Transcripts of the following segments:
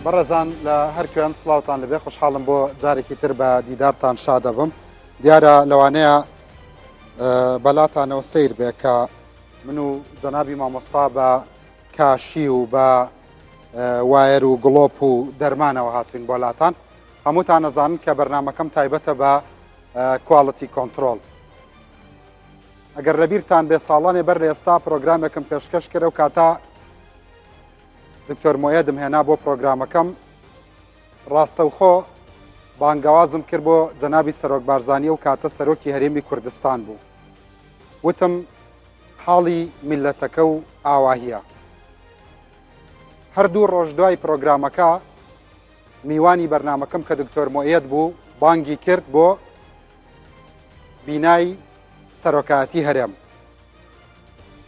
بەڕێزان لە هەر کوێن سڵاوتان لەبێ خۆشحاڵم بۆ جارێکی تر بە دیدارتان شادەبم دیارە لەوانەیە بەلاتانەوە سیر بێ کە من و جەنابی مامۆستا بە کاشی و بە وایەر و گڵۆپ و دەرمانەوە هاتوین بۆ لاتان هەمووتان ئەزانن کە بەرنامەکەم تایبەتە بە quality control. ئەگەر لەبیرتان بێ ساڵانێ بەر لە ئێستا پرۆگرامێکم پێشکەش کرد و کاتا دکتۆر مۆیەدم هێنا بۆ پرۆگرامەکەم ڕاستەوخۆ بانگەوازم کرد بۆ جەنابی سەرۆک بارزانانی و کاتە سەرۆکی هەرێمی کوردستان بوو وتم حاڵی میلەتەکە و ئاواهیە هەردوو ڕۆژ دوای پرۆگرامەکە میوانی بەرنامەکەم کە دکتۆر مۆیەد بوو بانگی کرد بۆ بینای سەرۆکایەتی هەرێم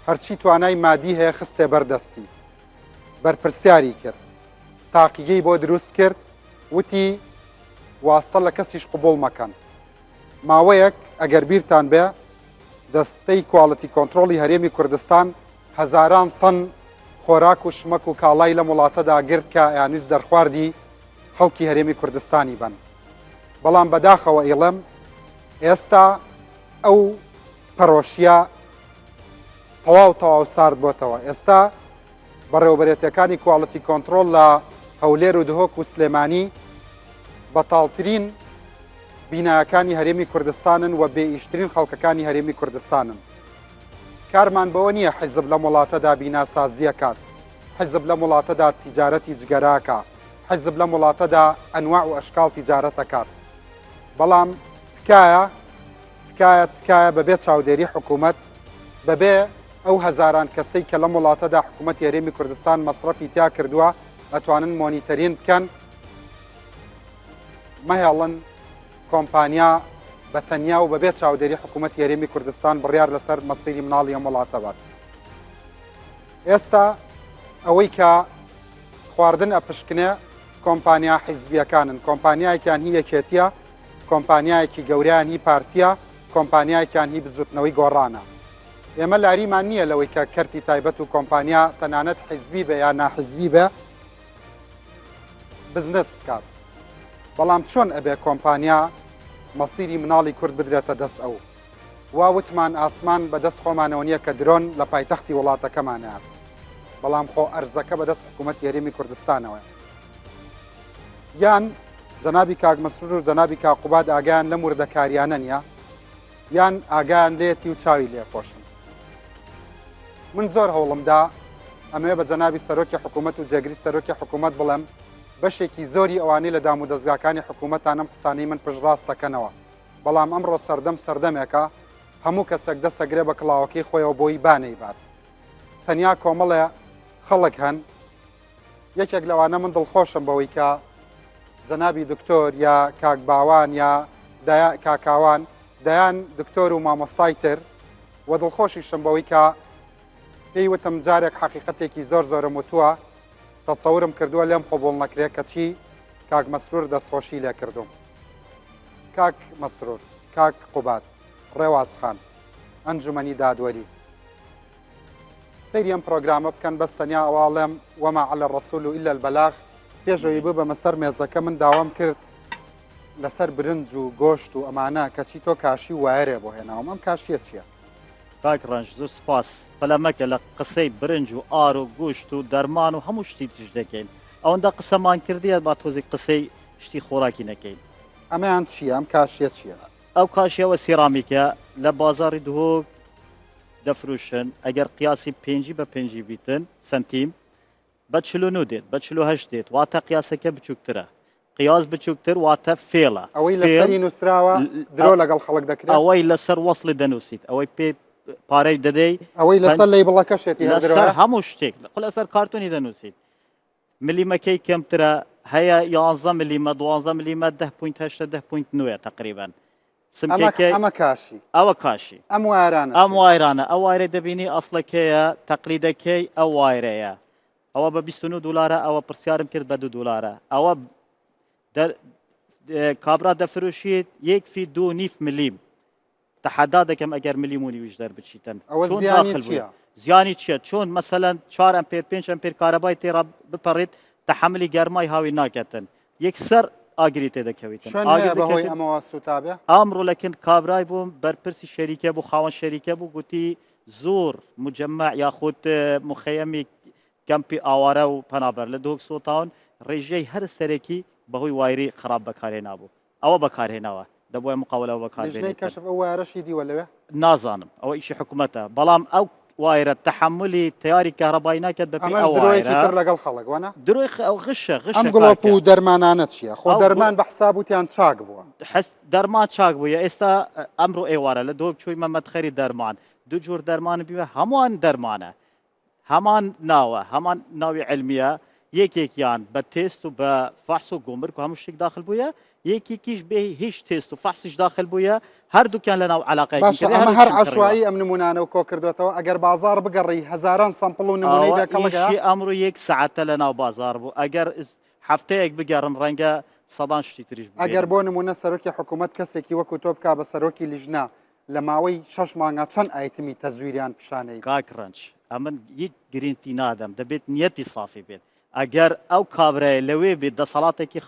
هەرچی توانای مادی هەیە خستێ بەردەستی بەرپرسیاری کرد تاقیگەی بۆ دروست کرد وتی واستە لە کەسیش قوبوڵ مەکەن ماوەیەک ئەگەر بیرتان بێ دەستەی quality control ی هەرێمی کوردستان هەزاران تەن خۆراک و شمەک و کاڵای لەم وڵاتەدا گرت کە ئەیانویست دەرخواردی خەڵکی هەرێمی کوردستانی بەن. بەڵام بەداخەوە ئیڵێم ئێستا ئەو پەرۆشیە تەواو تەواو سارد بۆتەوە. ئێستا بەڕێوەبەرێتیەکانی quality control لە هەولێر و دهۆک و سلێمانی بەتاڵترین بینایەکانی هەرێمی کوردستانن و بێئیشترین خەڵکەکانی هەرێمی کوردستانن. کارمان بەوە نییە حیزب لەم وڵاتەدا بیناسازییەکات، حیزب لەم وڵاتەدا تیجارەتی جگەرەکا، حیزب لەم وڵاتەدا ئەنواع و ئەشکاڵ تیجارەتەکات. بەڵام تکایە، تکایە، تکایە بەبێ چاودێری حکوومەت، بەبێ ئەو هەزاران کەسەی کە لەم وڵاتەدا حکوومەتی هەرێمی کوردستان مەسرەفی تیا کردووە ئەتوانن مۆنیتەرین بکەن، مەهێڵن کۆمپانیا بە تەنیا و بەبێ چاودێری حکوومەتی هەرێمی کوردستان بڕیار لەسەر مەسیری مناڵی ئەم وڵاتە بات. ئێستا ئەوەی کە خواردن ئەپشکنێ کۆمپانیا حیزبیەکانن، کۆمپانیایەکیان هی یەکێتیە، کۆمپانیایەکی گەورەیان هی پارتیە، کۆمپانیایەکیان هی بزوتنەوەی گۆڕانە. ئێمە لاریمان نییە لەوەی کە کەرتی تایبەت و کۆمپانیا تەنانەت حیزبی بێ یا ناحیزبی بێ بزنس بکات، بەڵام چۆن ئەبێ کۆمپانیا مەسیری مناڵی کورد بدرێتە دەست ئەو؟ وا وتمان ئاسمان بە دەست خۆمانەوە نییە کە درۆن لە پایتەختی وڵاتەکەمانات، بەڵام خۆ ئەرزەکە بە دەست حکوومەتی هەرێمی کوردستانەوەیە. یان جەنابی کاک مەسرور و جەنابی کاک قوباد ئاگایان لەم وردەکاریانە نییە، یان ئاگایان لێتی و چاوی لێپۆشن. من زۆر هەوڵمدا ئەمەوێ بە جەنابی سەرۆکی حکوومەت و جێگری سەرۆکی حکوومەت بڵێم بەشێکی زۆری ئەوانەی لە دامودەزگاکانی حکوومەتان ئەم قسانەی من پشتڕاست دەکەنەوە، بەڵام ئەمڕۆ سەردەم سەردەمێکە هەموو کەسێک دەسەگرێ بە کڵاوەکەی خۆیەوە بۆی با نەیبات. تەنیا کۆمەڵێ خەڵک هەن، یەکێک لەوانە من دڵخۆشم بەوەی کە جەنابی دکتۆر یا کاک باوان یا کاکاوان دەیان دکتۆر و مامۆستای تر و دڵخۆشیشم بەوەی کە پێی وتم جارێک حەقیقەتێکی زۆر زۆرم وتووە تەسەورم کردووە لێم قبوڵ نەکرێ کەچی کاک مەسرور دەستخۆشی لێ کردوم. کاک مەسرور، کاک قوباد، ڕێواز خان، ئەنجومەنی دادوەری سەیری ئەم پرۆگرامە بکەن بەس تەنیا ئەوە ئەڵێم وما علی الرسول الا البلاغ. پێش ئەوی ببەمە سەر مێزەکە من داوام کرد لەسەر برنج و گۆشت و ئەمانە کەچی تۆ کاشی و وایەرێ بۆ هێناوم ئەم کاشیە چیە؟ کاک ڕەنج زۆر سپاس پەلە مەکە لە قسەی برنج و ئار و گوشت و دەرمان و هەموو شتی تریش دەکەین ئەوەندە قسەمان کردیە با تۆزێک قسەی شتی خۆراکی نەکەین. ئەمەیان چیە؟ ئەم کاشیە چیە؟ ئەو کاشیە ئەوە سیرامیکە لە بازاڕی دهۆک دەفروشن ئەگەر قیاسی پێنجی بە پێنجی بیتن سەنتیم بە 49 دێت بە 48 دێت واتە قیاسەکە بچووکترە قیاس بچووکتر واتە فێڵە ئەوەی لەسەری نووسراوە درۆ لەگەڵ خەڵک دەکرێت ئەوەی لەسەر وەصلی دەنووسیت ئەوەی پێ پارەی دەدەی ئەوەی لەسەر label ەکەشێتی لەسەر هەموو شتێک لەسەر کارتۆنی دەنووسیت ملیمەکەی کەمترە هەیە یانزە ملیمە دوانزە ملیمە دە point هەشتە دە point نوێ تقریبان سمکێکەی ئەمە کاشی ئەوە کاشی ئەم وایرانە ئەم وایرانە ئەو وایرە دەبینی ئەسڵەکەیە تەقلیدەکەی ئەو وایرەیە ئەوە بە 29 دلارە ئەوە پرسیارم کرد بە دو دلارە ئەوە کابرا دەفروشیت یەک فی دو نیف ملیم تەحەدا دەکەم ئەگەر ملیم و نیویش دەربچیتن ئەوە زیانی چییە؟ زیانی چییە؟ چۆن مەسەلەن چوار ئەمپێر پێنج ئەمپێر کارەبای تێڕا بپەڕێت تەحەملی گەرمای هاوین ناکەتن یەکسەر ئاگری تێدەکەویتن. شوێن ئاگر هەیە بەهۆی دەکەوێتن. ئەمەوە سووتابێ؟ ئەمڕۆ لە کن کابرای بووم بەرپرسی شەریکە بوو خاوەن شەریکە بوو گوتی زۆر مجەمەع یاخود مخەیەمی کەمپی ئاوارە و پەنابەر لە دهۆک سووتاون ڕێژەی هەرە سەرەکی بەهۆی وایری خراپ بەکارهێنابوو ئەوە بەکارهێناوە دەبوایە مقاولە ئەوە بەکار لیژنەی بێنێتن. کەشف ئەو وایەرەشی دیوە لەوێ؟ نازانم ئەوە ئیشی حکومەتە بەڵام ئەو وایرە تەحەمولی تەیاری کەهرەبایی ناکات بەپێی ئەمەش ئەو درۆیەکی وایرە تر لەگەڵ خەڵک وەنا؟ درۆی خ- ئەو غشە ئەم غشە گڵۆپ کاکە و دەرمانانە چییە؟ خۆ ئەو گڵ- دەرمان بە حساب وتیان چاک بووە. حس دەرمان چاک بووە ئێستا ئەمڕۆ ئێوارە لە دهۆک چوویمە مەدخەری دەرمان دوو جۆر دەرمان بیوە هەمووان دەرمانە هەمان ناوە هەمان ناوی عیلمیە یەکێکیان بە تێست و بە فەحس و گومرک و هەموو شتێک داخل بوویە یەکێکیش بێ هیچ تێست و فەحسیش داخل بوویە هەردووکیان لە ناو علاقەیەکی باشە کرێ ئەمە هەر هەردووکیان کڕیوە عەشوایی ئەم نمونانە و کۆ کردوێتەوە ئەگەر بازاڕ بگەڕی هەزاران sample و نمونەی ئەوە بێکەڵگە ئیشی ئەمڕۆ یەک سەعاتە لە ناو بازاڕ بوو ئەگەر هەفتەیەک بگەڕم ڕەنگە سەدان شتی تریش ئەگەر ببینم. بۆ نمونە سەرۆکی حکوومەت کەسێکی وەکو تۆ بکا بە سەرۆکی لیژنە لە ماوەی شەش مانگا چەند item ی تەزویریان پیشانەیت؟ کاک ڕەنج ئەمن هیچ گرینتی نادەم دەبێت نیەتی سافی بێت ئەگەر ئەو کابرایە لەوێ بێت دەسەڵاتێکی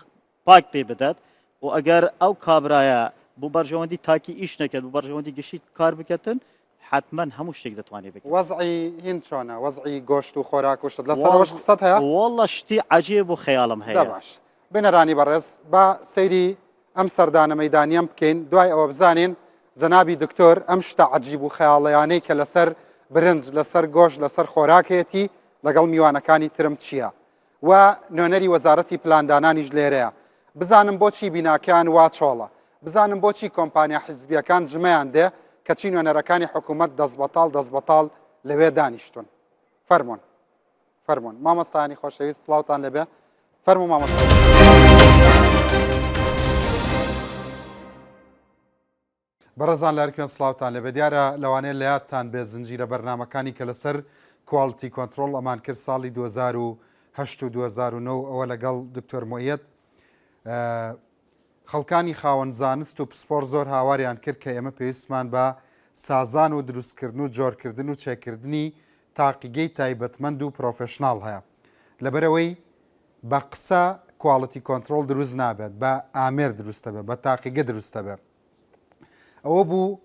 پاک پێ بدات و ئەگەر ئەو کابرایە بۆ بەرژەوەندی تاکی ئیش نەکەت بۆ بەرژەوەندی گشتی کار بکەتن حتمما هەموو شتێک دەتوانێت بکەن. وەزعی هین چۆنە وەزعی گۆشت و خۆراک و شت لەسەر ئەوەش قسەت هەیە؟ واللە شتی عەجیب و خەیاڵم دە هەیە. باش بینەرانی بەڕێز با سەیری ئەم سەردانە مەیدانیەم بکەین دوای ئەوە بزانین جەنابی دکتۆر ئەم شتە عەجیب و خەیاڵیانەی کە لەسەر برنج لەسەر گۆشت لەسەر خۆراکێتی لەگەڵ میوانەکانی ترم چییە و نوێنەری وەزارەتی پلاندانانیش لێرەیە بزانم بۆچی بیناکەیان وا چۆڵە بزانم بۆچی کۆمپانیا حیزبیەکان جمەیان دێ کەچی نوێنەرەکانی حکوومەت دەستبەتاڵ دەستبەتاڵ لەوێ دانیشتون فەرمونون فەرمونون مامۆستایانی خۆشەویست سڵاوتان لێبێ فەرمو مامۆستا. بەڕێزان لەهەرکوێن سڵاوتان لێبێ دیارە لەوانەیە لە یادتان بێ زنجیرە بەرنامەکانی کە لەسەر quality control ئەمان کرد ساڵی 2008 و 2009 ئەوە لەگەڵ دکتۆر مۆیەت خەڵکانی خاوەن زانست و پسپۆر زۆر هاواریان کرد کە ئێمە پێویستمان بە سازان و دروستکردن و جۆرکردن و چێکردنی تاقیگەی تایبەتمەند و professional هەیە لەبەرئەوەی بە قسە quality control دروست نابێت بە ئامێر دروست دەبێت بە تاقیگە دروست دەبێت ئەوە بوو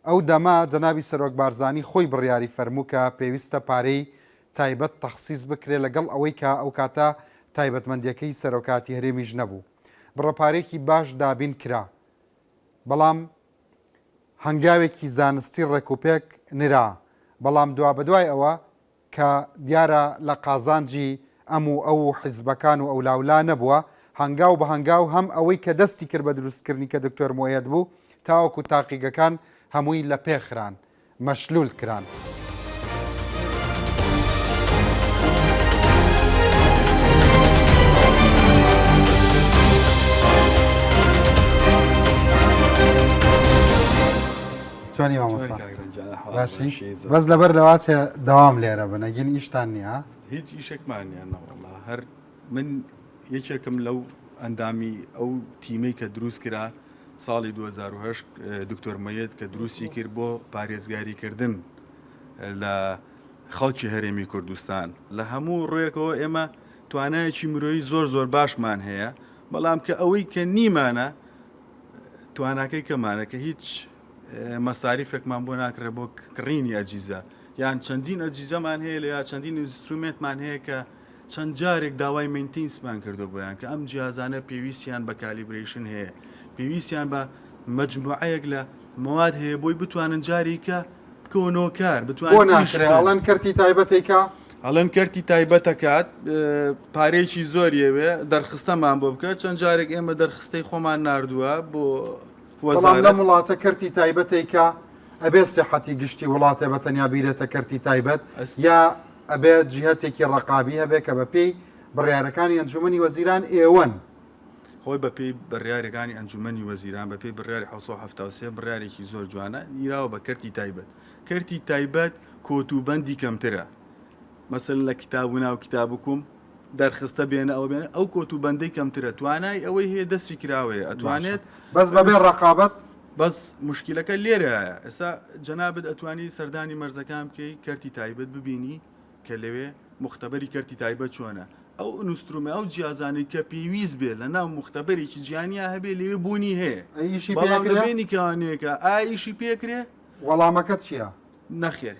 ئەو دەمە جەنابی سەرۆک بارزانی خۆی بڕیاری فەرموو کە پێویستە پارەی تایبەت تەخسیس بکرێت لەگەڵ ئەوەی کە ئەو کاتە تایبەتمەندیەکەی سەرۆکاتی هەرێمیش نەبوو بڕە پارەیەکی باش دابین کرا بەڵام هەنگاوێکی زانستی ڕێکوپێک نرا بەڵام دوابەدوای ئەوە کە دیارە لە قازانجی ئەم و ئەو و حیزبەکان و ئەولاولا نەبووە، هەنگاو بە هەنگاو هەم ئەوەی کە دەستی کرد بە دروستکردنی کە دکتۆر موئەیەد بوو تاوەکو تاقیگەکان هەمووی لە پێ خران، مەشلول کران. چۆنی مامۆستا؟ باشی بەس لەبەر لەواچێ دەوام لێرە بن ئەگین ئیشتان نییە هیچ ئیشێکمان نییە نەوەڵا هەر من یەکێکم لەو ئەندامی ئەو تیمەی کە دروست کرا ساڵی 2010 دکتۆر مەیت کە دروستی کرد بۆ پارێزگاریکردن لە خەڵکی هەرێمی کوردستان لە هەموو ڕوویەکەوە ئێمە توانایەکی مرۆیی زۆر زۆر باشمان هەیە بەڵام کە ئەوەی کە نیمانە تواناکەی کەمانە کە هیچ مەساریفێکمان بۆ ناکرێت بۆ کڕینی ئەجیزە یان چەندین ئەجیزەمان هەیە لە یا چەندین instrument مان هەیە کە چەند جارێک داوای maintenance مان کردو بۆیان کە ئەم جیازانە پێویستیان بە calibration هەیە پێویستیان بە مجموعەیەک لە مواد هەیە بۆی بتوانن جارێکە بکەونەوە کار بتوانن بۆ ناکرێ ئەڵێن کەرتی تایبەتێکە ئەڵێن کەرتی تایبەتەکات پارەیەکی زۆریەوێ دەرخستەمان بۆ بکە چەند جارێک ئێمە دەرخستەی خۆمان ناردووە بۆ بەڵام لەم وڵاتە کەرتی تایبەتێک کە ئەبێ سیحەتی گشتی وڵاتێ بە تەنیا بیرێتە کەرتی تایبەت یا ئەبێ جیهتێکی ڕقابی هەبێ کە بەپێی بڕیارەکانی ئەنجومەنی وەزیران ئێوەن. خۆی بەپێی بڕیارەکانی ئەنجومەنی وەزیران بەپێی بڕیاری 1973 بڕیارێکی زۆر جوانە گیراوە بە کەرتی تایبەت کەرتی تایبەت کۆت و بەندی کەمترە مەسەلەن لە کتاب و ناو کتابکم دەرخستە بێنە ئەوە بێنە ئەو کۆت و بەندەی کەمترە توانای ئەوەی هەیە دەستی کراوەیە ئەتوانێت بەس بەبێ ڕەقابەت. بەس موشکیلەکە لێرەیە ئێستا جەنابت ئەتوانی سەردانی مەرزەکان بکەی کەرتی تایبەت ببینی کە لەوێ موختەبەری کەرتی تایبەت چۆنە. ئەو instrument ە ئەو جیازانەی کە پێویست بێ لە ناو موختەبەرێکی جیهانیا هەبێ لەوێ بوونی هەیە ئەی ئیشی بەڵام لە پێکرێ؟ بەینی کەوانەیەکە ئایا ئیشی پێکرێ؟ وەڵامەکە چییە؟ نەخێر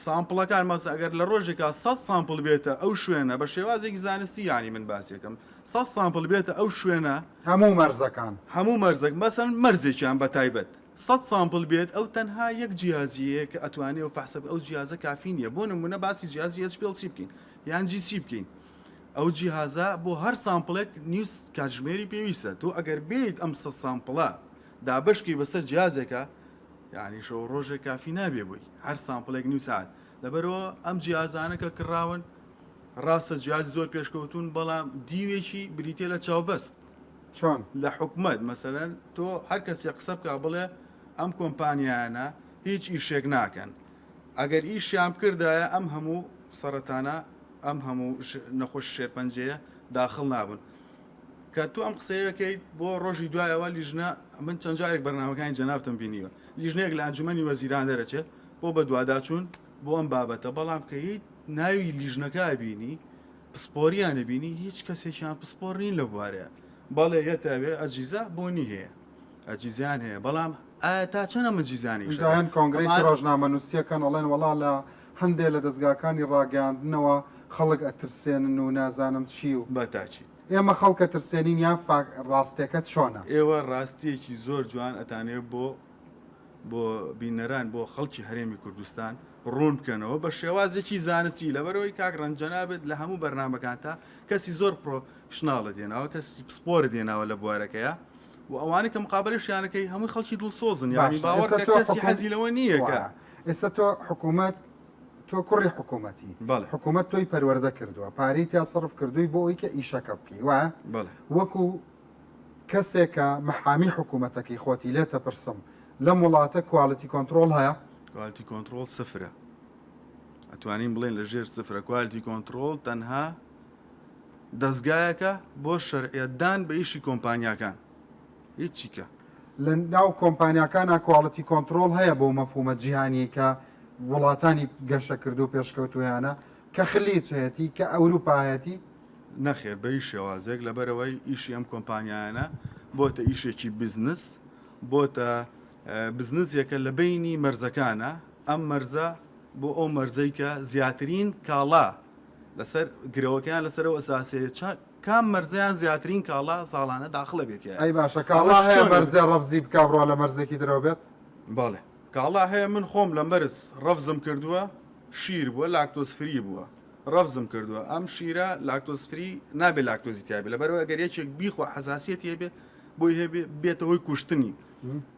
sample ەکان مەسە ئەگەر لە ڕۆژێکا 100 sample بێتە ئەو شوێنە بە شێوازێکی زانستی یانی من باسیەکەم 100 sample بێتە ئەو شوێنە هەموو مەرزەکان. هەموو مەرزەک مەسەن مەرزێکیان بە تایبەت سەت sample بێت ئەو تەنها یەک جیازی هەیە کە ئەتوانێ ئەو فەحسە ئەو جیازە کافی نییە بۆ نمونە باسی جیازی HPLC بکەین یان GC بکەین ئەو جیهازە بۆ هەر sample ێک نیو کاتژمێری پێویستە تۆ ئەگەر بێیت ئەم سەت sample ە دابەشکەی بەسەر جیازێکە یعنی شەو ڕۆژێک کافی نابێ بۆی هەر sample ێک نیو ساعت لەبەرەوە ئەم جیازانە کە کڕاون ڕاستە جیازی زۆر پێشکەوتون بەڵام دیوێکی بریتە لە چاوبەست چۆن؟ لە حکومەت مەسەلەن تۆ هەر کەسێ قسە بکا بڵێ ئەم کۆمپانیایانە هیچ ئیشێک ناکەن ئەگەر ئیشیان بکردایە ئەم هەموو سەرەتانە ئەم هەموو نەخۆش شێرپەنجەیە داخڵ نابوون کە تۆ ئەم قسەیەکەیت بۆ ڕۆژی دوایەوە لیژنە من چەند جارێک بەرنامەکانی جەنابتم بینیوە لیژنەیەک لە ئەنجومەنی وەزیران دەرەچێت بۆ بەدواداچوون بۆ ئەم بابەتە بەڵام کە هیچ ناوی لیژنەکە بینی پسپۆریان بینی هیچ کەسێکیان پسپۆر نین لەو بوارەیە بەڵێ یەتەوێ ئەجیزە بۆنی هەیە ئەجیزیان هەیە بەڵام ئایا تا چەند ئەم ئەجیزانەی ئینجا هەن کۆنگرەیەکی ڕۆژنامەنووسیەکەن ئەڵێن وەڵا لە هەندێ لە دەزگاکانی ڕاگەیاندنەوە خەڵک ئەترسێنن و نازانم چی و بە تاکید. ئێمە خەڵک ئەترسێنین یان فاک ڕاستێکە چۆنە؟ ئێوە ڕاستیەکی زۆر جوان ئەتانەوێ بۆ بۆ بینەران بۆ خەڵکی هەرێمی کوردستان ڕوون بکەنەوە بە شێوازێکی زانستی لەبەرەوەی کاک ڕەنج جەنابت لە هەموو بەرنامەکانتا کەسی زۆر professional ت هێناوە کەسی پسپۆرت هێناوە لە بوارەکەیە و ئەوانەی کە مقابەلەشیانەکەی هەمووی خەڵکی دڵسۆزن یانی باشە باوەڕ ئێستا کە تۆ کەسی حکوم حەزی لەوە نییە کە وایە ئێستا تۆ حکوومەت تۆ کوڕی حکوومەتی بەڵێ حکوومەت تۆی پەروەردە کردووە پارەی تیا سەرف کردووی بۆ ئەوی کە ئیشەکە بکەی وایە بەڵێ وەکو کەسێکە محامی حکوومەتەکەی خۆتی لێتە پرسم لەم وڵاتە quality control هەیە؟ quality control سفرە ئەتوانین بڵێن لە ژێر سفرە quality control تەنها دەزگایەکە بۆ شەرعیەتدان بە ئیشی کۆمپانیاکان هیچیکە. لە ناو کۆمپانیاکانا quality control هەیە بەو مەفهومە جیهانیەی کە وڵاتانی گەشەکردو و پێشکەوتوو هەیانە کە خلیج هەیەتی کە ئەوروپا هەیەتی؟ نەخێر بە هیچ شێوازێک لەبەرئەوەی ئیشی ئەم کۆمپانیایانە بۆتە ئیشێکی بزنس بۆتە بزنسێکە لە بەینی مەرزەکانە ئەم مەرزە بۆ ئەو مەرزەی کە زیاترین کاڵا لەسەر گرەوەکەیان لەسەر ئەو ئەساسەیە چا کام مەرزەیان زیاترین کاڵا ساڵانە داخڵە بێتیایە ئەی باشە کاڵا ئەوەش هەیە چۆن مەرزێ ڕەفزی بکا بڕوا لە مەرزێکی درەوە بێت؟ بەڵێ کاڵا هەیە من خۆم لە مەرز ڕەفزم کردووە شیر بووە lactose free بووە ڕەفزم کردووە ئەم شیرە lactose free نابێ لاکتۆزی تیابێ لەبەرئەوەی ئەگەر یەکێک بیخوا حەساسیەتی هەبێ بۆی هەبێ بێتە هۆی کوشتنی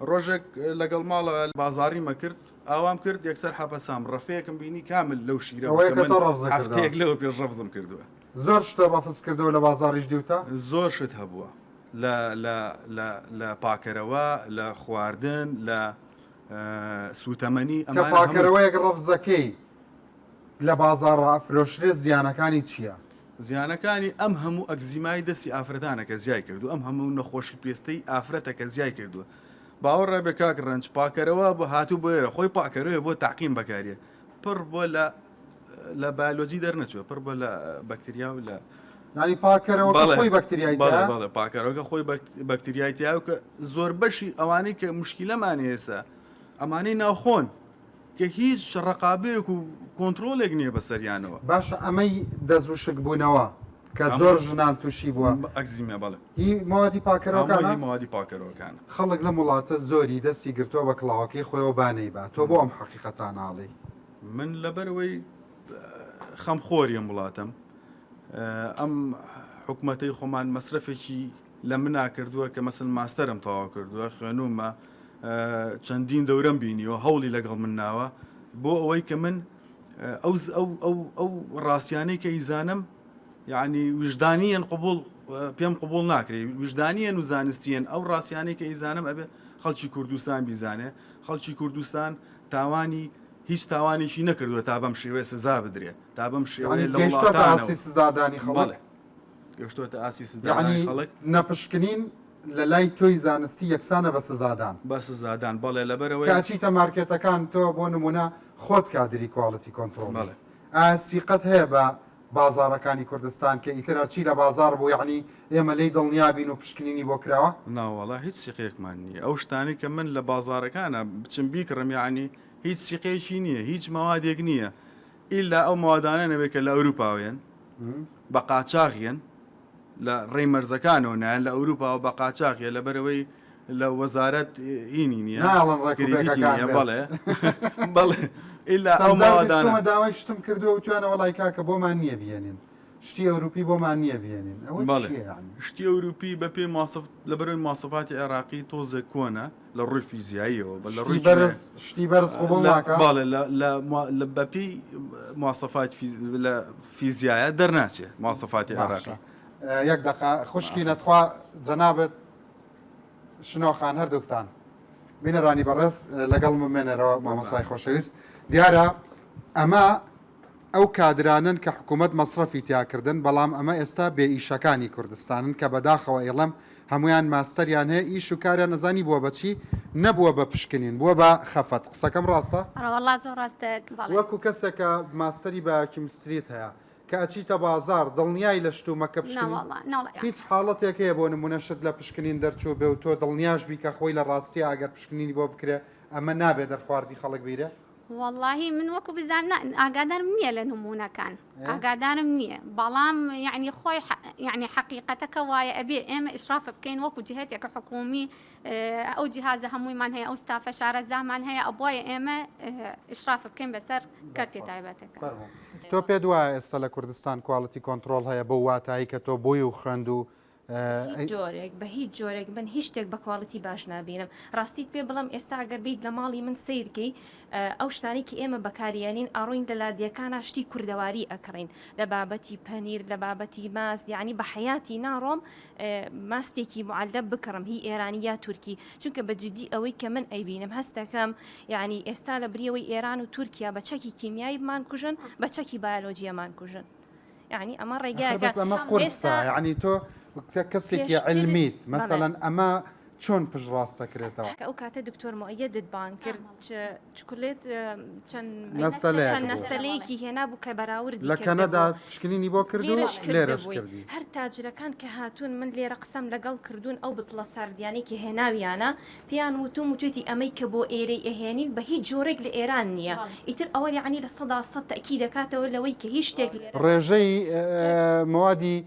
ڕۆژێک لەگەڵ ماڵە بازاڕیمە کرد ئاوام کرد یەکسەر حەپەسام ڕەفەیەکم بینی کامل لەو شیرە بوو ئەوەیە کە کە من تۆ ڕەفزە کردەوە. هەفتەیەک لەوە پێش ڕەفزم کردووە. زۆر شتە ڕەفز کردەوە لە بازاڕیش دیوتە؟ زۆر شت هەبووە لە لە لە لە پاکەرەوە لە خواردن لە سووتەمەنی کە ئەمانە هەموو پاکەرەوەیەک ڕەفزەکەی لە بازاڕا ئەفرۆشرێت زیانەکانی چییە؟ زیانەکانی ئەم هەموو ئەکزیمای دەستی ئافرەتانە کە زیای کردووە ئەم هەموو نەخۆشی پێستەی ئافرەتە کە زیای کردووە باوەڕ بێ کاک ڕەنج پاکەرەوە بۆ هاتوو بۆ ئێرە خۆی پاکەرەوەیە بۆ تاقیم بەکاریە پڕ بۆ لە لە بایۆلۆجی دەرنەچووە پڕ بۆ لە بەکتریا و لە یانی پاکەرەوە بەڵێ خۆی بەکتریای بەڵێ تیایە؟ بەڵێ پاکەرەوەکە خۆی بەکتریای تیایە و کە زۆر بەشی ئەوانەی کە مشکیلەمان ئێستا ئەمانەی ناوخۆن کە هیچ ڕەقابەیەک و کۆنترۆلێک نییە بەسەریانەوە. باشە ئەمەی دەست وشک بوونەوە کە زۆر ژنان تووشی بووە. ئەکزیمیا بەڵێ. هی مەوادی پاکەرەوەکانە؟ هەموو هی مەوادی پاکەرەوەکانە. خەڵک لەم وڵاتە زۆری دەستی گرتووە بە کڵاوەکەی خۆیەوە با نەیبا تۆ بۆ ئەم حەقیقەتانە ئەڵێی؟ من لەبەرئەوەی خەمخۆری ئەم وڵاتەم ئەم حکومەتەی خۆمان مەسرەفێکی لە منا کردووە کە مەسن ماستەرم تەواو کردووە خوێنومە چەندین دەورەم بینیوە هەوڵی لەگەڵ من ناوە بۆ ئەوەی کە من ئەو ئەو ئەو ئەو ڕاستیانەی کە ئیزانم یعنی ویژدانیان قبول پێم قبول ناکرێ ویژدانیان و زانستیان ئەو ڕاستیانەی کە ئیزانم ئەبێ خەڵکی کوردستان بیزانێ خەڵکی کوردستان تاوانی هیچ تاوانێکی نەکردووە تا بەم شێوەیە سزا بدرێ تا بەم شێوەیە لە وڵاتانەوە سزادانی خەڵک گەشتۆتە ئاستی سزادانی یەعنی خەڵک. نەپشکنین لە لای تۆی زانستی یەکسانە بە سزادان. بە سزادان بەڵێ لەبەرئەوەی. کە ئەچیتە مارکێتەکان تۆ بۆ نمونە خۆت کادری quality control ی بەڵێ. ئایا سیقەت هەیە بە. بازاڕەکانی کوردستان کە ئیتر هەرچی لە بازاڕ بوو یەعنی ئێمە لێی دڵنیا بین و پشکنینی بۆ کراوە؟ ناوەڵا هیچ سیقەیەکمان نییە ئەو شتانەی کە من لە بازاڕەکانا بچم بیکڕم یەعنی هیچ سیقەیەکی نییە هیچ مەوادێک نییە ئیلا ئەو مەوادانە نەبێت کە لە ئەوروپاوە یەن بە قاچاغ یەن لە ڕێی مەرزەکانەوە نایەن لە ئەوروپاوە بە قاچاغ یە لەبەرئەوەی لە وەزارەت هینی نییە نایەڵن ڕێک و کریدیتی پێکەکان نییە بێت. بەڵێ بەڵێ ئیلا ئەو چەند جار مەوادانە بیستومە داوای شتم کردووە وتویانە وەڵای کاکە بۆمان نییە بیێنین شتی ئەوروپی بۆمان نییە بیێنین ئەوە بەڵێ چییە یانی؟ شتی ئەوروپی بەپێی ماسف لەبەرئەوەی مواسەفاتی عێراقی تۆزێک کۆنە لە ڕووی فیزیاییەوە بە لە شتی ڕووی بەرز شتی بەرز قبوڵ لە ناکا؟ بەڵێ لە لە لە بەپێی مواسەفات فیز لە فیزیایە دەرناچێ مواسەفاتی باشە عێراقی. یەک دەقە خوشکینە تخوا جەنابت شنۆ خان هەردووکتان بینەرانی بەڕێز لەگەڵ بمێنەرەوە مامۆستای خۆشەویست دیارە ئەمە ئەو کادرانەن کە حکوومەت مەسرەفی تیاکردن بەڵام ئەمە ئێستا بێ ئیشەکانی کوردستانن کە بەداخەوە ئیڵم هەمویان ماستەریان هەیە ئیش و کاریان ئەزانی بووە بەچی نەبووە بە پشکنین بووە بە خەفەت قسەکەم ڕاستە؟ ئەڕەوەڵا زۆر ڕاستە بەڵێ. وەکو کەسێکە ماستەری بایۆکیمستریت هەیە کە ئەچیتە بازاڕ دڵنیای لە شتومەک کە پشکنین نەوەڵا نەوەڵا هیچ حاڵەتێک هەیە بۆ نمونە شت لە پشکنین دەرچووبێ و تۆ دڵنیاش بی کە خۆی لە ڕاستیا ئەگەر پشکنینی بۆ بکرێ ئەمە نابێ دەرخواردی خەڵک بیرێ؟ وەڵاهی من وەکو بزانم نا ئاگادارم نییە لە نمونەکان ئاگادارم نییە بەڵام یعنی خۆی یعنی حەقیقەتەکە وایە ئەبێ ئێمە ئیشراف بکەین وەکو جهتێکە حکومی ئەو جیهازە هەموویمان هەیە ئەو ستافە شارەزامان هەیە ئەبوایە ئێمە ئیشراف بکەین بەسەر کەرتی تایبەتەکە. تۆ پێت وایە ئێستا لە کوردستان quality control هەیە بەو واتایی کە تۆ بۆی و خوێند و هیچ جۆرێک بە هیچ جۆرێک من هیچ شتێک بە quality باش نابینم ڕاستیت پێ بڵێم ئێستا ئەگەر بیت لە ماڵی من سەیرکەی ئەو شتانەی کە ئێمە بەکاریەنین ئەڕۆین لە لادێکانا شتی کوردەواری ئەکڕین لە بابەتی پەنیر لە بابەتی ماست یعنی بە حەیاتی ناڕۆم ماستێکی معلب بکڕم هی ئێرانی یا تورکی چونکە بە جدی ئەوەی کە من ئەیبینم هەستەکەم یعنی ئێستا لە بریەوەی ئێران و تورکیا بە چەکی کیمیایی بمان کوژن بە چەکی بایۆلۆجیەمان کوژن یعنی ئەمە ڕێگایەکە بەس ئەمە قورسە یعنی تۆ کەسێکی علمیت مەسەلەن ئەمە چۆن پشتڕاست دەکرێتەوە؟ کە ئەو کاتە دکتۆر موئەیەدت بانگ کرد چکلێت چەند چەند نەستەلەیەکی هێنابوو کە بەراوردی لە کەنەدا پشکنینی بۆ کرد و لێرەش کردی. هەر تاجرەکان کە هاتوون من لێرە قسەم لەگەڵ کردوون ئەو بتڵە ساردیانەی کە هێناویانە پێیان وتوم وتوێتی ئەمەی کە بۆ ئێرەی ئەهێنین بە هیچ جۆرێک لە ئێران نییە ئیتر ئەوە یەعنی 100% تەئکید دەکاتەوە لەوەی کە هیچ شتێک لێرە ڕێژەی مەوادی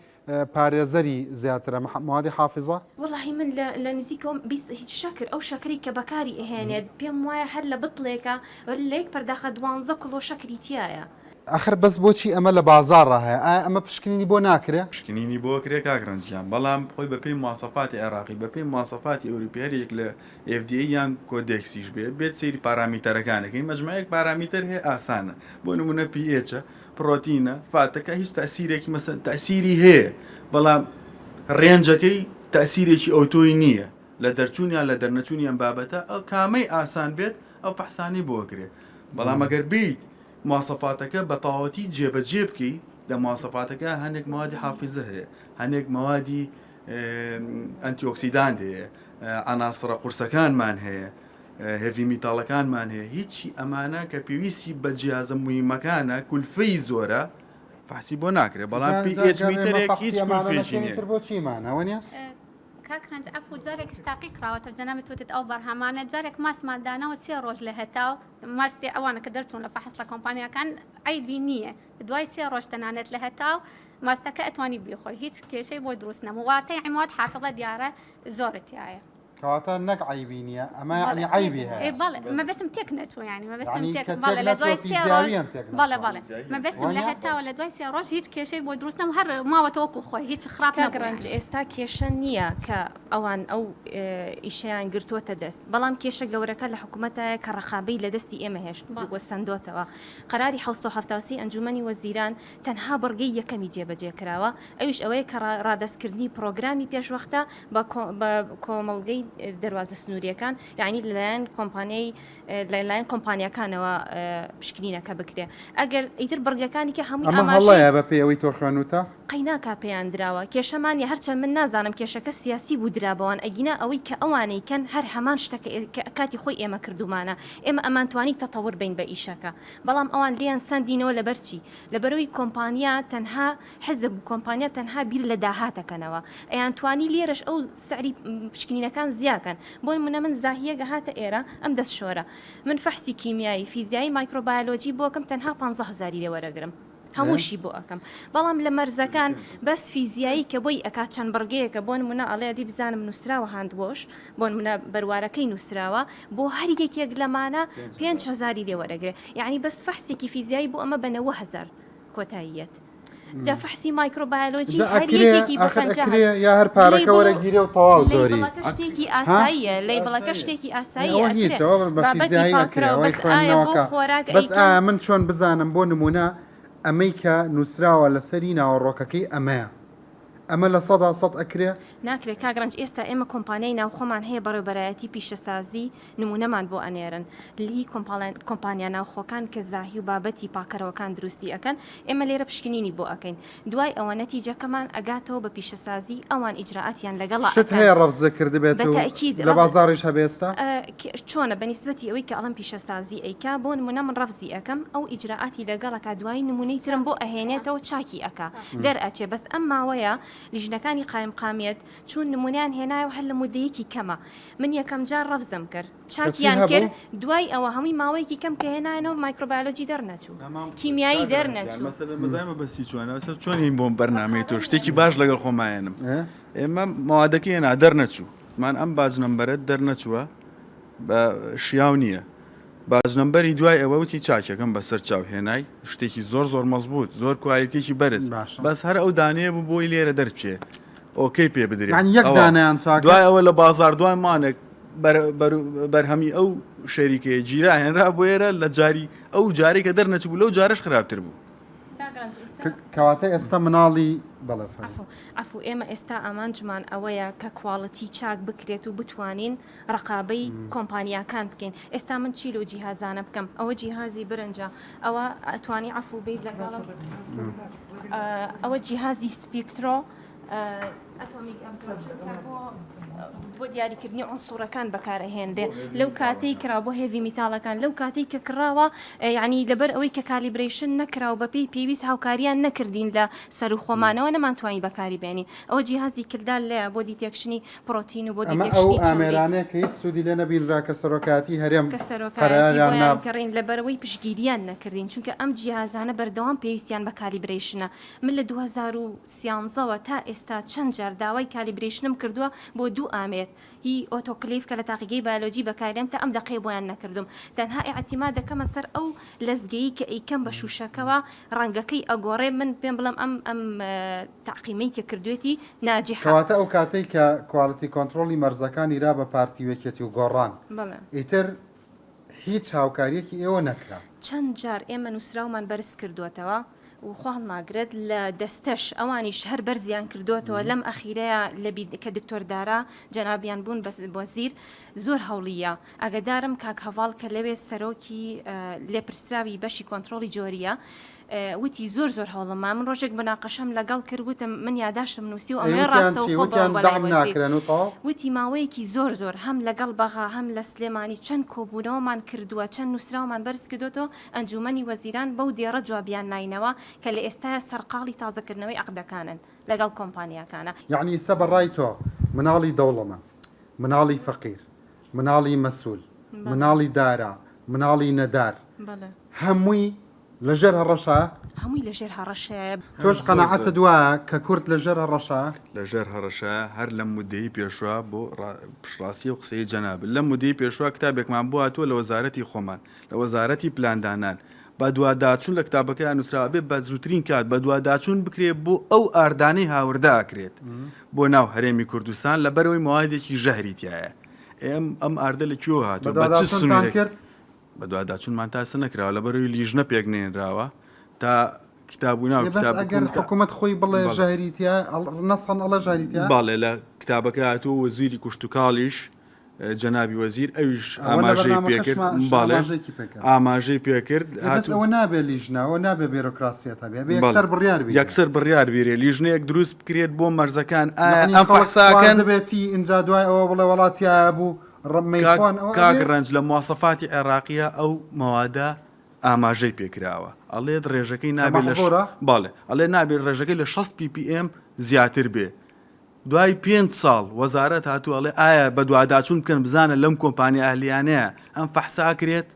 پارێزەری زیاترە موادی حافیزە؟ وەڵاهی من لە لە نزیکەوە 20 هیچ شەکر ئەو شەکرەی کە بەکاری ئەهێنێت پێم وایە هەر لە بتڵێکە لە یەک پەرداخە دوانزە کڵۆ شەکری تیایە. ئاخر بەس بۆچی ئەمە لە بازاڕا هەیە ئایا ئەمە پشکنینی بۆ ناکرێ؟ پشکنینی بۆ ئەکرێ کاک ڕەنج گیان بەڵام خۆی بەپێی مواسەفاتی عێراقی بەپێی مواسەفاتی ئەوروپی هەر یەک لە FDA یان کۆدێکسیش بێ بێت سەیری پارامیتەرەکان ئەکەی مەجموعەیەک پارامیتەر هەیە ئاسانە بۆ نمونە pH ە پڕۆتینە fat ەکە هیچ تەئسیرێکی مەسەن تەئسیری هەیە بەڵام range ەکەی تەئسیرێکی ئەوتۆی نییە لە دەرچوون یان لە دەرنەچوونی ئەم بابەتە ئەو کامەی ئاسان بێت ئەو فەحسانەی بۆ ئەکرێ بەڵام ئەگەر بیت مواسەفاتەکە بە تەواوەتی جێبەجێ بکەی لە مواسەفاتەکە هەندێک موادی حافیزە هەیە هەندێک موادی ئەنتیۆکسیدان هەیە عەناسڕە قورسەکانمان هەیە heavy metal ەکانمان هەیە هیچی ئەمانە کە پێویستی بە جیازە موهیمەکانە کولفەی زۆرە فەحسی بۆ ناکرێت بەڵام pH meter ێک هیچ کولفەیەکی نییە. تر بۆ چیمان ئەوە نیە؟ کاک رەنج عەفو جارێکیش تاقی کراوەتەوە جەنابت وتت ئەو بەرهەمانە جارێک ماستمان داناوە سێ ڕۆژ لە هەتاو ماستی ئەوانە کە دەرچوون لە فەحس لە کۆمپانیاکان عەیبی نییە دوای سێ ڕۆژ تەنانەت لە هەتاو ماستەکە ئەتوانی بیخۆی هیچ کێشەی بۆ دروست نەبوو واتە یەعنی مواد حافظە دیارە زۆرە تیایە. کەواتە نەک عەیبی نییە ئەمە یەعنی عەیبی هەیە. ئێ بەڵێ مەبەستم تێک نەچوو یانی مەبەستم تێک بەڵێ لە دوای سێ ڕۆژ بەڵێ بەڵێ مەبەستم لە هەتاوە لە دوای سێ ڕۆژ هیچ کێشەی بۆ دروست نەبوو هەر ماوەتەوە وەکو خۆی هیچ خراپ کاک نەبوو ڕەنج یانی. ئێستا کێشە نییە کە ئەوان ئەو ئیشەیان گرتووەتە دەست بەڵام کێشە گەورەکە لە حکومەتایە کە ڕەقابەی لە دەستی ئێمە هێشت بەڵێ. سەندۆتەوە قەراری 773 ئەنجومەنی وەزیران تەنها بڕگەی یەکەمی جێبەجێ کراوە ئەویش ئەوەیە کە ڕادەستکردنی پڕۆگرامی پێشوەختە بە کۆمەڵگەی. دەروازە سنووریەکان یعنی لەلایەن کۆمپانیای لەلایەن کۆمپانیاکانەوە پشکنینەکە بکرێ ئەگەر ئیتر بڕگەکانی کە هەمووی ئەمە هەڵەیە بە پێی ئەوەی تۆ خوێنوتە؟ قەیناکا پێیان دراوە کێشەمان نیە هەرچەند من نازانم کێشەکە سیاسی بوو درا بەوان ئەگینا ئەوەی کە ئەوانەی کەن هەر هەمان شتە کە کاتی خۆی ئێمە کردومانە ئێمە ئەمانتوانی تەتەور بین بە ئیشەکە بەڵام ئەوان لێیان سەندینەوە لەبەر چی لەبەرئەوەی کۆمپانیا تەنها حزب و کۆمپانیا تەنها بیر لە داهات ئەکەنەوە ئەیانتوانی لێرەش ئەو سعری پشکنینەکان زیاکەن بۆ نمونە من زاهیەک ئەهاتە ئێرە ئەم دەست شۆرە من فەحسی کیمیایی فیزیایی مایکرۆبایۆلۆجی بۆ ئەکەم تەنها پانزە هەزاری لێ وەرەگرم هەمووشی بۆ ئەکەم بەڵام لە مەرزەکان بەس فیزیایی کە بۆی ئەکات چەند بڕگەیەکە بۆ نمونە ئەڵێ ئەدی بزانم نووسراوە hand wash بۆ نمونە بەروارەکەی نووسراوە بۆ هەر یەکێک لەمانە 5 هەزاری لێ وەرەگرێ یعنی بەس فەحسێکی فیزیایی بۆ ئەمە بە 90 هەزار کۆتاییەت جا فەحسی مایکرۆبایۆلۆجی جا هەر ئەکرێ یەکێکی بە ئاخر 50 ئەکرێ یا هەر پارەکە label وەرەگیرێ و تەواو زۆری label ەکە شتێکی ها ئاساییە label ەکە ئاساییە. شتێکی ئاساییە ئەوە ئەکرێ هیچ ئەوە بە بابەتی فیزیایی ئەکرێ پاککراوە ئەوەی بەس ئایا بۆ خوێندنەوەکە خۆراک بەس ئەیکەن ئایا من چۆن بزانم بۆ نمونە ئەمەی کە نووسراوە لەسەری ناوەڕۆکەکەی ئەمەیە ئەمە 100% ئەکرێ؟ ناکرێ کاک ڕەنج ئێستا ئێمە کۆمپانیای ناوخۆمان هەیە بەڕێوبەرایەتی پیشەسازی نمونەمان بۆ ئەنێرن لهی کۆمپانیا ناوخۆکان کە زاهی و بابەتی پاکەرەوەکان دروستی ئەکەن ئێمە لێرە پشکنینی بۆ ئەکەین دوای ئەوە نەتیجەکەمان ئەگاتەوە بە پیشەسازی ئەوان ئیجرائاتیان لەگەڵا شت ئەکەن هەیە ڕەفزە کردبێت بە و تەئکید لە ڕەفز بازاڕیش هەبێ ئێستا؟ چۆنە بە نیسبەتی ئەوەی کە ئەڵێم پیشەسازی ئەیکا بۆ نمونە من ڕەفزی ئەکەم ئەو ئیجرائاتی لەگەڵ ئەکا دوایی نمونەی ترم بۆ ئەهێنێتەوە چاکی ئەکا دەرئەچێ بەس ئەم ماوەیە لیژنەکانی قایمقامیەت چوون نمونەیان هێنایەوە هەر لە مودەیەکی کەمە من یەکەم جار ڕەفزم کرد کەچی چاکیان کرد هەبوو؟ دوای ئەوە هەمووی ماوەیەکی کەم کە هێنایانەوە مایکرۆبایۆلۆجی دەرنەچوو کیمیایی دەرنەچوو. مەسەلەن بەزای مەبەستی چۆنە مەسەلەن چۆن هین بۆم بەرنامەی تۆ شتێکی باش لەگەڵ خۆمایەنم ئێمە مەوادەکەی هێنا دەرنەچوو مان ئەم batch number ە دەرنەچووە بە شیاو نییە batch number ی دوای ئەوە وتی چاکەکەم بەسەر چاو هێنای شتێکی زۆر زۆر مەزبوط زۆر quality ێکی بەرز باشە. بەس هەر ئەو دانەیە بوو بۆی لێرە دەرچێ okay پێ بدرێ یانی یەک ئەوە. دانەیان چاکە؟ دوای ئەوە لە بازار دوای مانێک بەرهەمی ئەو شەریکەیە گیرا هێنرا بۆ ئێرە لە جاری ئەو جارێک کە دەرنەچبوو لەو جارش خراپتر بوو. کەواتە ئێستا مناڵی بەڵێ عەفو عەفو ئێمە ئێستا ئامانجمان ئەوەیە کە quality چاک بکرێت و بتوانین ڕقابەی کۆمپانیاکان بکەین ئێستا من چی لەو جیهازانە بکەم ئەوە جیهازی برنجە ئەوە ئەتوانی عەفو بیت لەگەڵم ئەوە جیهازی spectro atomic بۆ دیاریکردنی عونسوڕەکان بەکارئەهێنرێ لەو کاتەی کرا بۆ heavy metal ەکان لەو کاتەی کە کڕاوە یعنی لەبەر ئەوەی کە calibration نەکرا و بەپێی پێویست هاوکاریان نەکردین لە سەرو خۆمانەوە نەمانتوانی بەکاری بێنین ئەوە جیهازی Kjeldahl لەیە بۆ detection ی پرۆتین و بۆ ئەمە ئەو detection ی چەوری ئامێرانەیە کە هیچ سوودی لێ نەبینرا کە سەرۆکایەتی هەرێم کە سەرۆکایەتی قەراریان نا. بۆیان کڕین لەبەرئەوەی پشتگیریان نەکردین چونکە ئەم جیهازانە بەردەوام پێویستیان بە calibration ە من لە 2013 وە تا ئێستا چەند جار داوای calibration م کردووە بۆ دوو ئامێر هی ئۆتۆکلیف کە لە تاقیگەی بایۆلۆجی بەکاریان تا ئەم دەقەیە بۆیان نەکردووم تەنها ئیعتیماد دەکەمە سەر ئەو لەزگەی کە ئەیکەم بە شوشەکەوە ڕەنگەکەی ئەگۆڕێ من پێم بڵێم ئەم ئەم تەعقیمەی کە کردوێتی ناجحە. کەواتە ئەو کاتەی کە quality control ی مەرزەکان یرا بە پارتی و یەکێتی و گۆڕان بەڵێ. ئیتر هیچ هاوکاریەکی ئێوە نەکرا. چەند جار ئێمە نووسراومان بەرز کردووەتەوە و خوا هەڵناگرێت لە دەستەش ئەوانیش هەر بەرزیان کردووەتەوە لەم ئەخیرەیا لە بی کە دکتۆر دارا جەنابیان بوون بە وەزیر زۆر هەوڵییا ئاگەدارم کاک هەڤاڵ کە لەوێ سەرۆکی لێپرسراوی بەشی کۆنترۆڵی جۆرییە وتی زۆر زۆر هەوڵم ما من ڕۆژێک مناقەشەم لەگەڵ کرد وتم من یاداشتم نووسی و ئەی ئەمەوێ وتیان چی ڕاستەوخۆ وتیان بڵێم بۆ لای دەعم وەزیر ناکرێن و تەواو؟ وتی ماوەیەکی زۆر زۆر هەم لەگەڵ بەغا هەم لە سلێمانی چەند کۆبوونەوەمان کردووە چەند نووسراومان بەرز کردۆتەوە ئەنجوومەنی وەزیران بەو دێڕە جوابیان ناینەوە کە لە ئێستایا سەرقاڵی تازەکردنەوەی عەقدەکانن لەگەڵ کۆمپانیاکانە. یەعنی ئیسە بە ڕای تۆ مناڵی دەوڵەمەند، مناڵی فەقیر، مناڵی مەسول، مناڵی دارا، مناڵی نەدار هەمووی لە ژێر هەڕەشایە؟ هەمووی لە ژێر هەڕەشەیە. تۆش قەناعەتت وایە کە کورد لە ژێر هەڕەشایە؟ لە ژێر هەڕەشایە هەر لەم مودەی پێشوە بۆ پشتڕاستی ئەو قسەی جەنابت لەم مودەی پێشوە کتابێکمان بۆ هاتووە لە وەزارەتی خۆمان لە وەزارەتی پلاندانان بەدواداچوون لە کتابەکەیا نووسراوە ئەبێ بە زووترین کات بەدواداچوون بکرێ بۆ ئەو ئاردانەی هاوردە ئەکرێت بۆ ناو هەرێمی کوردستان لەبەرئەوەی مەوادێکی ژەهری تیایە ئێ ئەم ئەم ئاردە لە کوێوە هاتووە بە چ بەدواداچوونتان سنوورێک کرد؟ بەدواداچوونمان تا ئێستا نەکراوە لەبەرئەوەی لیژنە پێک نەهێنراوە تا کتاب و ناو ئێ بەس کتاب ئەگەر بکوم تا حکوومەت خۆی بڵێ بەڵێ ژەهری تیایە ئەڵ نەسەن ئەڵێ ژەهری تیایە؟ بەڵێ لە کتابەکە هاتووە وەزیری کوشتوکاڵیش. جەنابی وەزیر ئەویش ئاماژەی پێکرد بەڵێ ئاماژەی پێکرد ئەوە نابێ لیژنە ئەوە نابێ بێرۆکراسیەت هەبێ بێ یەکسەر بڕیار بێ یەکسەر بڕیار بیرێ لیژنەیەک دروست بکرێت بۆ مەرزەکان ئایا ئەم فەحساکەن دەبێتی ئینجا دوای ئەوە بڵێ وڵاتیایە بوو ڕمەیخوان کاک ڕەنج لە مواسەفاتی عێراقیە ئەو مەوادە ئاماژەی پێکراوە ئەڵێت ڕێژەکەی نابێت لە بەڵێ ئەڵێ نابێت ڕێژەکەی لە 60 ppm زیاتر بێ دوای پێنج ساڵ وەزارەت هاتووە ئەڵێ ئایا بەدواداچوون بکەن بزانە لەم کۆمپانیا ئەهلیانەیە ئەم فەحسە ئەکرێت؟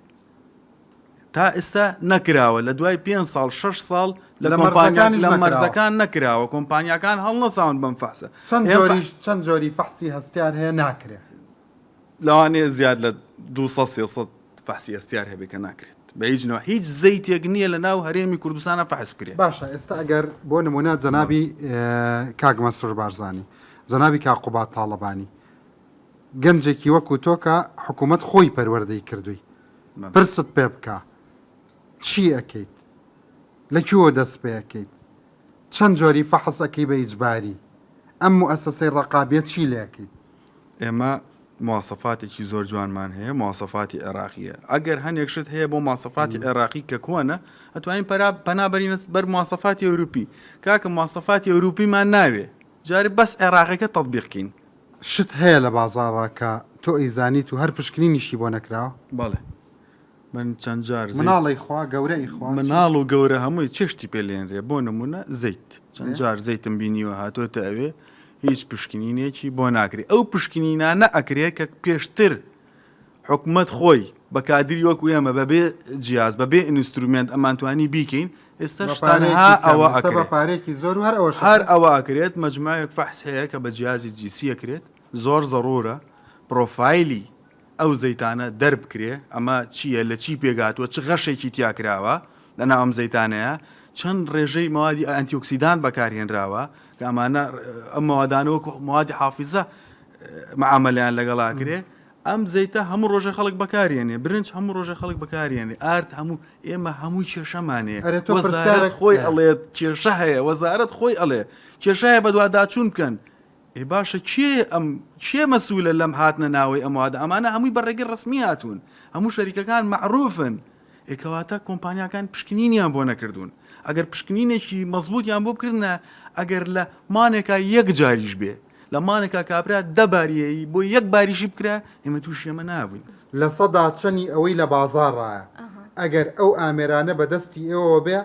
تا ئێستا نەکراوە لە دوای پێنج ساڵ شەش ساڵ لە کۆمپانیا لە مەرزەکان نەکراوە کۆمپانیاکان هەڵنەساون بەم فەحسە چەند جۆریش چەند جۆری فەحسی هەستیار هەیە ناکرێت؟ لەوانەیە زیاد لە 200 300 فەحسی هەستیار هەبێ کە ناکرێت بە هیچ نەوە هیچ زەیتێک نییە لە ناو هەرێمی کوردستانە فەحس بکرێت. باشە ئێستا ئەگەر بۆ نمونە جەنابی کاک مەسرور بارزانی جەنابی کاک قوباد تاڵەبانی گەنجێکی وەکو تۆ کە حکوومەت خۆی پەروەردەی کردووی پرست پێ بکا چی ئەکەیت لە کوێوە دەست پێ ئەکەیت چەند جۆری فەحس ئەکەی بە ئیجباری ئەم موئەسەسەی ڕەقابیە چی لێ ئەکەیت؟ ئێمە مواسەفاتێکی زۆر جوانمان هەیە مواسەفاتی عێراقیە ئەگەر هەنێک شت هەیە بۆ مواسەفاتی عێراقی کە کۆنە ئەتوانین پەرا پەنا بەرینە بەر مواسەفاتی ئەوروپی کاکە مواسەفاتی ئەوروپیمان ناوێ جارێ بەس عێراقەکە تەتبیق کەین. شت هەیە لە بازاڕا کە تۆ ئەیزانیت و هەر پشکنینیشی بۆ نەکراوە؟ بەڵێ من چەند جار زەیت مناڵ ئەیخوا گەورە ئەیخوا چی؟ مناڵ و گەورە هەمووی چێشتی پێ لێنرێ بۆ نمونە زەیت چەند جار زەیتم بینیوە هاتۆتە ئەوێ هیچ پشکنینێکی بۆ ناکرێ ئەو پشکنینانە ئەکرێ کە پێشتر حکومەت خۆی بە کادری وەکو ئێمە بەبێ جیاز بەبێ instrument ئەمانتوانی بیکەین ئێستاش تەنها ئەوە ئەکرێ پارێکی زۆر و هەر ئەوەش هەر ئەوە ئەکرێت مەجموعەیەک فەحس هەیە کە بە جیازی GC ئەکرێت زۆر زەڕورە پرۆفایلی ئەو زەیتانە دەربکرێ ئەمە چییە لە چی پێکهاتووە چ غەشێکی تیا کراوە لەناو ئەم زەیتانەیە چەند ڕێژەی مەوادی ئەنتیۆکسیدان بەکارهێنراوە کە ئەمانە ئەم مەوادانە وەکو مەوادی حافیزە معامەلەیان لەگەڵا کرێ ئەم زەیتە هەموو ڕۆژێ خەڵک بەکارێنێ برنج هەموو ڕۆژێ خەڵک بەکارێنێ ئارد هەموو ئێمە هەمووی کێشەمانەیە ئەرێ تۆ وەزارەت پرسیارێک خۆی ئەڵێت کێشە هەیە وەزارەت خۆی ئەڵێ کێشە هەیە بەدواداچوون بکەن ئێ باشە کێ ئەم کێ مەسولە لەم هاتنە ناوەی ئەم وادە ئەمانە هەمووی بە ڕێگەی ڕەسمی هاتوون هەموو شەریکەکان مەعروفن ئێ کەواتە کۆمپانیاکان پشکنینیان بۆ نەکردوون ئەگەر پشکنینێکی مەزبوتیان بۆ بکردنە ئەگەر لە مانێکا یەک جاریش بێ لە مانێکا کابرا دە باریەیی بۆ یەک باریشی بکرا ئێمە تووشی ئەمە نابووین. لەسەدا چەنی ئەوەی لە بازاڕایە ئەگەر ئەو ئامێرانە بە دەستی ئێوەوە بێ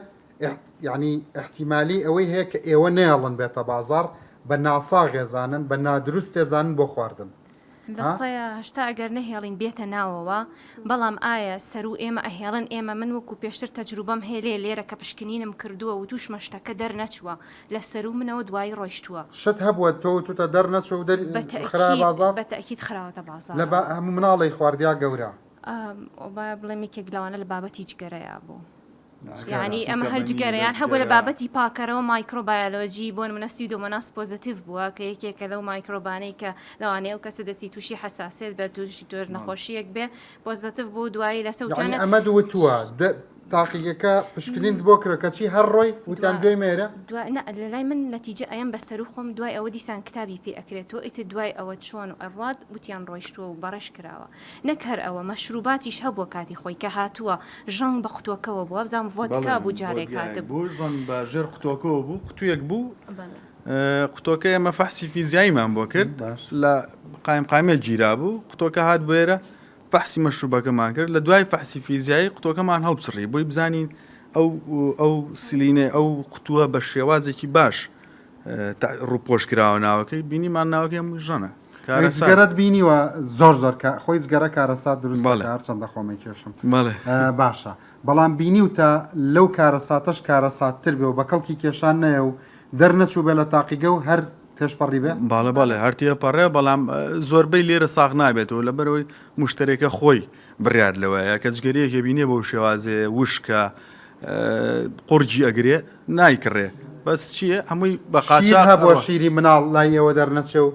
یانی ئیحتیمالی ئەوەی هەیە کە ئێوە نەیەڵن بێتە بازاڕ بە ناساغێ زانن بە نادروستێ زانن بۆ خواردن لە ها؟ سەیا 80 ئەگەر نەهێڵین بێتە ناوەوە بەڵام ئایا سەروو ئێمە ئەهێڵن ئێمە من وەکو پێشتر تەجروبەم هەیە لێ لێرە کە پشکنینم کردووە وتوشمە شتەکە دەرنەچووە لە سەروو منەوە دوایی ڕۆیشتووە. شت هەبووە تۆ وتوتە دەرنەچووە و دەر بە خرایە تەئکید بازاڕ؟ بە تەئکید خراوەتە لە بازاڕەوە. با هەموو مناڵ ئەیخوارد یا گەورە؟ با بڵێم یەکێک لەوانە لە بابەتی جگەرەیا بوو. جگەرە. یانی ئەمە هەر جگەرە یان هەبووە لە بابەتی پاکەرەوە مایکرۆبایۆلۆجی بۆ نمونە Pseudomonas positive بووە کە یەکێکە لەو مایکرۆبانەی کە لەوانەیە ئەو کەسە دەستی تووشی حەساسیەت بێت تووشی تۆر نەخۆشیەک بێ positive بوو دوایی لەسە یعنی وتوانە ئەمەت وتووە دە تاقیگەکە پشکنینت بۆ کرا کەچی هەر ڕۆی وتیان دوا گوێی مێرە؟ دوا نا لە لای من نەتیجە ئەیەم بە سەرو خۆم دوای ئەوە دیسان کتابی پێ ئەکرێتەوە ئیتر دوای ئەوە چۆن و ئەڕوات وتیان ڕۆیشتووە و بەڕێش کراوە نەک هەر ئەوە مەشروباتیش هەبووە کاتی خۆی کە هاتووە ژەنگ بە قوتوەکەوە بوو وابزانم ڤۆدکا بەڵێ بوو جارێک ڤۆدگایەک هاتبوو. بوو ژەنگ بە ژێر قوتوەکەوە بوو قوتویەک بوو بەڵێ. قوتوەکە ئێمە فەحسی فیزیاییمان بۆ کرد باش. لە قایم قایمە گیرابوو قوتوەکە هات بۆ ئێرە فەحسی مەشروبەکەمان کرد لە دوای فەحسی فیزیایی قوتوەکەمان هەڵپچڕی بۆی بزانین ئەو ئەو سلینێ ئەو قوتووە بە شێوازێکی باش ڕووپۆش کراوە ناوەکەی بینیمان ناوەکەی هەمووی ژەنە کارەسات. جگەرەت بینیوە زۆر زۆر کە خۆی جگەرە کارەسات دروست بەڵێ. دەکات هەرچەندە خۆمەی کێشم بەڵێ. باشە بەڵام بینیوتە لەو کارەساتەش کارەساتتر بێ و بە کەڵکی کێشان نەیە و دەرنەچووبێ لە تاقیگە و هەر تێشپەڕی بێ؟ بەڵێ بەڵێ هەر تێپەڕێ بەڵام زۆربەی لێرە ساغ نابێتەوە لەبەرئەوەی موشتەرێکە خۆی بڕیار لەوەیە کە جگەرەیەک ئەبینێ بەو شێوازەیە وشکە قوڕگی ئەگرێ نایکڕێ بەس چییە هەمووی بە شیر قاچاخ هەبووە ئەڕوا. شیری مناڵ لای ئێوە دەرنەچێ و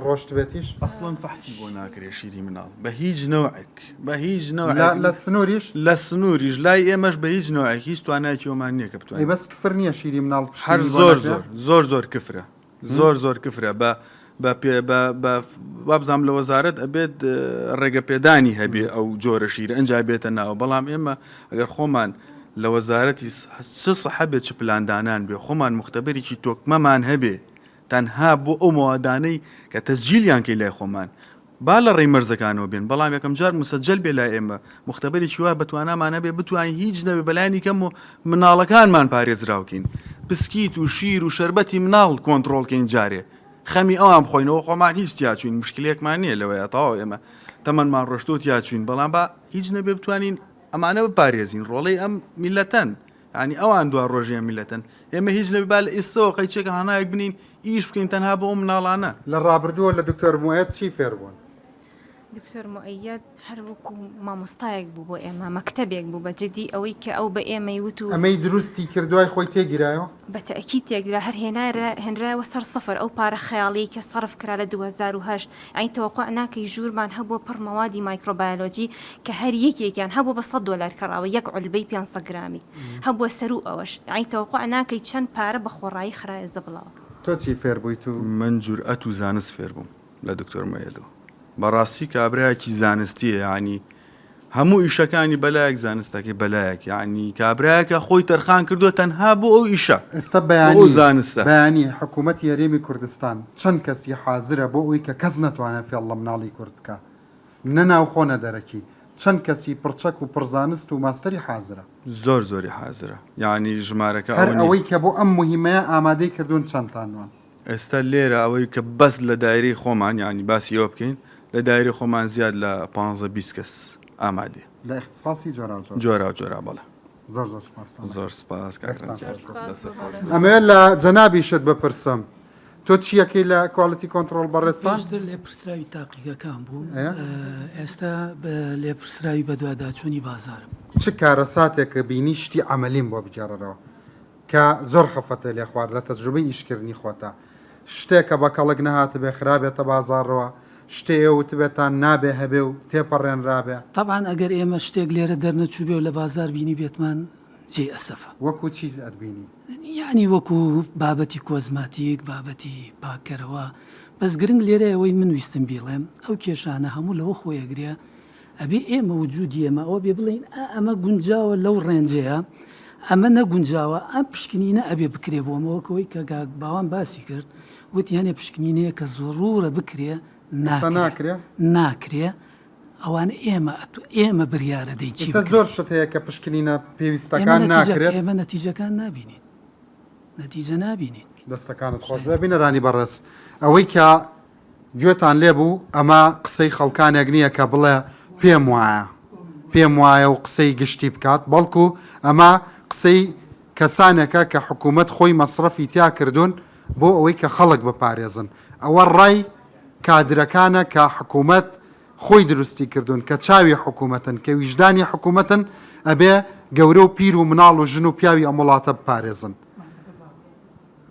ڕۆشتبێتیش؟ ئەسڵەن فەحسی بۆ ناکرێ شیری مناڵ بە هیچ نەوعێک بە هیچ لە نەوعێک لە سنووریش؟ لە سنووریش لای ئێمەش بە هیچ نەوعێک هیچ توانایەکی ئەومان نییە کە ئەی بتوانین بەس کفر نییە شیری مناڵ هەر پشکنینی بۆ زۆر نەکرێ؟ زۆر زۆر زۆر کفرە زۆر زۆر کفرە بە. بە پێ بە بە وابزانم لە وەزارەت ئەبێت ڕێگە پێدانی هەبێ ئەو جۆرە شیرە ئەنجا بێتە ناوە بەڵام ئێمە ئەگەر خۆمان لە وەزارەتی چ سەحە بێت چ پلاندانان بێ خۆمان مختبەرێکی تۆکمەمان هەبێ تەنها بۆ ئەو مەوادانەی کە تەسجیلیان کەین لای خۆمان با لە ڕێی مەرزەکانەوە بێن بەڵام یەکەم جار مسەجەل بێ لای ئێمە مختبەرێکی وا بەتوانامان هەبێ بتوانین هیچ نەبێ بەلایەنی کەم و مناڵەکانمان پارێزراوکەین پسکیت و شیر و شەربەتی مناڵ کۆنتڕۆڵ کەین جارێ خەمی ئەوان بخۆینەوە خۆمان هیچ تیاچوین مشکلێکمان نییە لەوەیە تەواو ئێمە تەمەنمان ڕۆشتۆ تیاچوین بەڵام با هیچ نەبێ بتوانین ئەمانە بپارێزین ڕۆڵەی ئەم میلەتەن یانی ئەوان دوا ڕۆژی ئەم میلەتەن ئێمە هیچ نەبێ با لە ئیستەوە قەیچێک هانایەک بنین ئیش بکەین تەنها بۆ ئەو مناڵانە. لە ڕابردووە لە دکتۆر موئەیەد چی فێر بوون؟ دکتۆر موئەیەد هەر وەکو مامۆستایەک بوو بۆ ئێمە، مەکتەبێک بوو بە جدی ئەوەی کە ئەو بە ئێمەی وت و. ئەمەی دروستی کرد دوای خۆی تێکگیرایەوە؟ بە تەئکید تێکدرا هەر هێنایە هێنرایەوە سەر سفر ئەو پارە خەیاڵیەی کە سەرف کرا لە 2008 یانی تەوەقوع ناکەی ژوورمان هەبووە پڕ مەوادی مایکرۆبایۆلۆجی کە هەر یەکێکیان هەبووە بە سەد دۆلار کڕاوە یەک عولبەی 500 گرامی هەبووە سەروو ئەوەش یانی تەوەقوع ناکەی چەند پارە بە خۆڕایی خرایە زبڵەوە. تۆ چی فێر بوویت و. من جورئەت و زانست فێر بووم لە دکتۆر مەیەدەوە بەڕاستی کابرایەکی زانستیە یانی هەموو ئیشەکانی بەلایەک زانستەکەی بەلایەک یعنی کابرایەکە خۆی تەرخان کردووە تەنها بۆ ئەو ئیشە ئێستا بەیانی زانستە بەیانی حکوومەتی هەرێمی کوردستان چەند کەسی حازرە بۆ ئەوی کە کەس نەتوانێت فێڵ لە مناڵی کورد بکا نە ناوخۆ نە دەرەکی چەند کەسی پڕچەک و پڕزانست و ماستەری حازرە؟ زۆر زۆری حازرە یعنی ژمارەکە هەر ئەوەی کە بۆ ئەم موهیمەیە ئامادەی کردوون چەندتان وان؟ ئێستا لێرە ئەوەی کە بەس لە دایرەی خۆمان یانی باسی ئەوە بکەین لە دایرەی خۆمان زیاد لە پانزە 20 کەس ئامادەیە. لە ئیختیساسی جۆراوجۆر. جۆراوجۆرا بەڵێ. زۆر زۆر سپاستان دەکەم. زۆر سپاس کاک ڕەنج. دەستتان خۆش بێت. ئەمەوێت لە جەنابیشت بپرسم تۆ چییەکەی لە quality control بەڕێزتان؟ پێشتر لێپرسراوی تاقیگەکان بووم ئێستا لێپرسراوی بەدواداچوونی بازارم. چ کارەساتێک بینی شتی عەمەلیم بۆ بگێڕەرەوە. کە زۆر خەفەتێ لێ خوارد لە تەجروبەی ئیش کردنی خۆتا شتێ کە بە کەڵک نەهاتبێ خرابێتە بازاڕەوە شتێ ئێوە وتبێتان نابێ هەبێ و تێپەڕێنرابێ. تەبعەن ئەگەر ئێمە شتێک لێرە دەرنەچووبێ و لە بازار بینیبێتمان جێی ئەسەفە. وەکوو چی ئەتبینی؟ یەعنی وەکوو بابەتی کۆزماتیک، بابەتی پاککەرەوە. بەس گرنگ لێرەیە ئەوەی من ویستم بیڵێم ئەو کێشانە هەموو لەوە خۆی ئەگرێ ئەبێ ئێمە وجودی ئێمە ئەوە بێ بڵێین ئا ئەمە گونجاوە لەو range ەیە ئەمە نەگونجاوە ئەم پشکنینە ئەبێ بکرێ بۆ ئەمە وەک ئەوەی کە کاک باوان باسی کرد وتی هەنێ پشکنینەیە کە زڕوورە بکرێ ئێستا ناکرێ ناکرێ ئەوانە ئێمە ئەتو ئێمە بریارە دەین چی ئێستا بکرێ زۆر شت هەیە کە پشکنینە ئێمە پێویستەکان نەتیجە ناکرێت ئێمە نەتیجەکان نابینین نەتیجە نابینین دەستەکانت خۆش بێ بینەرانی بەڕێز ئەوەی کە گوێتان لێ بوو ئەمە قسەی خەڵکانێک نییە کە بڵێ پێم وایە پێم وایە و قسەی گشتی بکات بەڵکو ئەمە قسەی کەسانێکە کە حکوومەت خۆی مەسرەفی تیا کردوون بۆ ئەوەی کە خەڵک بپارێزن ئەوە ڕای کادرەکانە کە حکوومەت خۆی دروستی کردوون کە چاوی حکوومەتن کە ویژدانی حکوومەتن ئەبێ گەورە و پیر و مناڵ و ژن و پیاوی ئەم وڵاتە بپارێزن.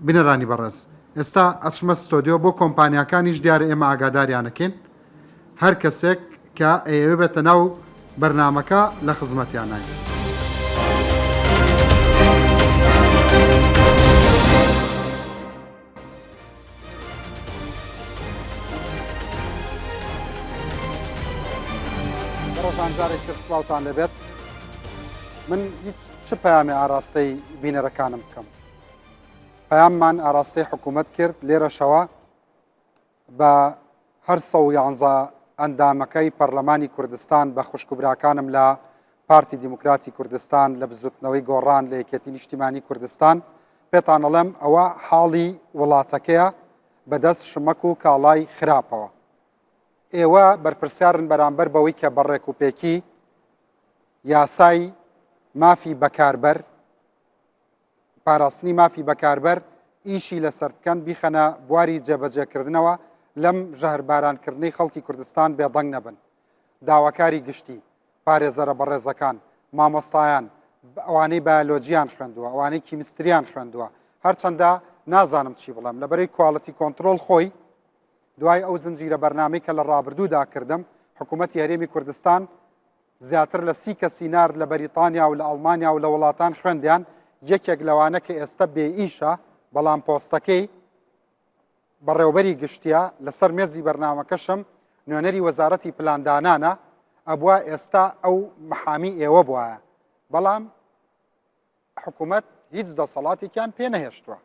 بینەرانی بەڕێز ئێستا ئەچمە ستۆدیۆ بۆ کۆمپانیاکانیش دیارە ئێمە ئاگاداریانەکەین هەر کەسێک کە ئەیەوێ بێتە ناو بەرنامەکە لە خزمەتیانین. بەڕێزان جارێک تر سڵاوتان لێبێت من هیچ چ پەیامێ ئاراستەی بینەرەکانم بکەم پەیاممان ئاراستەی حکوومەت کرد لێرەشەوە بە هەر سە و یانزە ئەندامەکەی پەرلەمانی کوردستان بە خوشک و براکانم لە پارتی دیموکراتی کوردستان لە بزوتنەوەی گۆڕان لە یەکێتی نیشتیمانی کوردستان پێتان ئەڵێم ئەوە حاڵی وڵاتەکەیە بەدەست شمەک و کاڵای خراپەوە ئێوە بەرپرسیارن بەرامبەر بەوەی کە بەڕێک و پێکی یاسای مافی بەکاربەر پاراستنی مافی بەکاربەر ئیشی لەسەر بکەن بیخەنە بواری جێبەجێکردنەوە لەم ژەهربارانکردنەی خەڵکی کوردستان بێدەنگ نەبن داواکاری گشتی پارێزەرە بەڕێزەکان مامۆستایان ئەوانەی بایۆلۆجیان خوێندووە ئەوانەی کیمستریان خوێندووە هەرچەندە نازانم چی بڵێم لەبەرەی quality control خۆی دوای ئەو زنجیرە بەرنامەی کە لە ڕابردوودا کردم حکوومەتی هەرێمی کوردستان زیاتر لە سی کەسی نارد لە بەریتانیا و لە ئەڵمانیا و لە وڵاتان خوێندیان، یەکێک لەوانە کە ئێستە بێ ئیشە، بەڵام پۆستەکەی. بەڕێوبەری گشتیە لەسەر مێزی بەرنامەکەشم نوێنەری وەزارەتی پلاندانانە ئەبوا ئێستا ئەو محامی ئێوە بواە بەڵام حکوومەت هیچ دەسەڵاتێکیان پێ نەهێشتووە.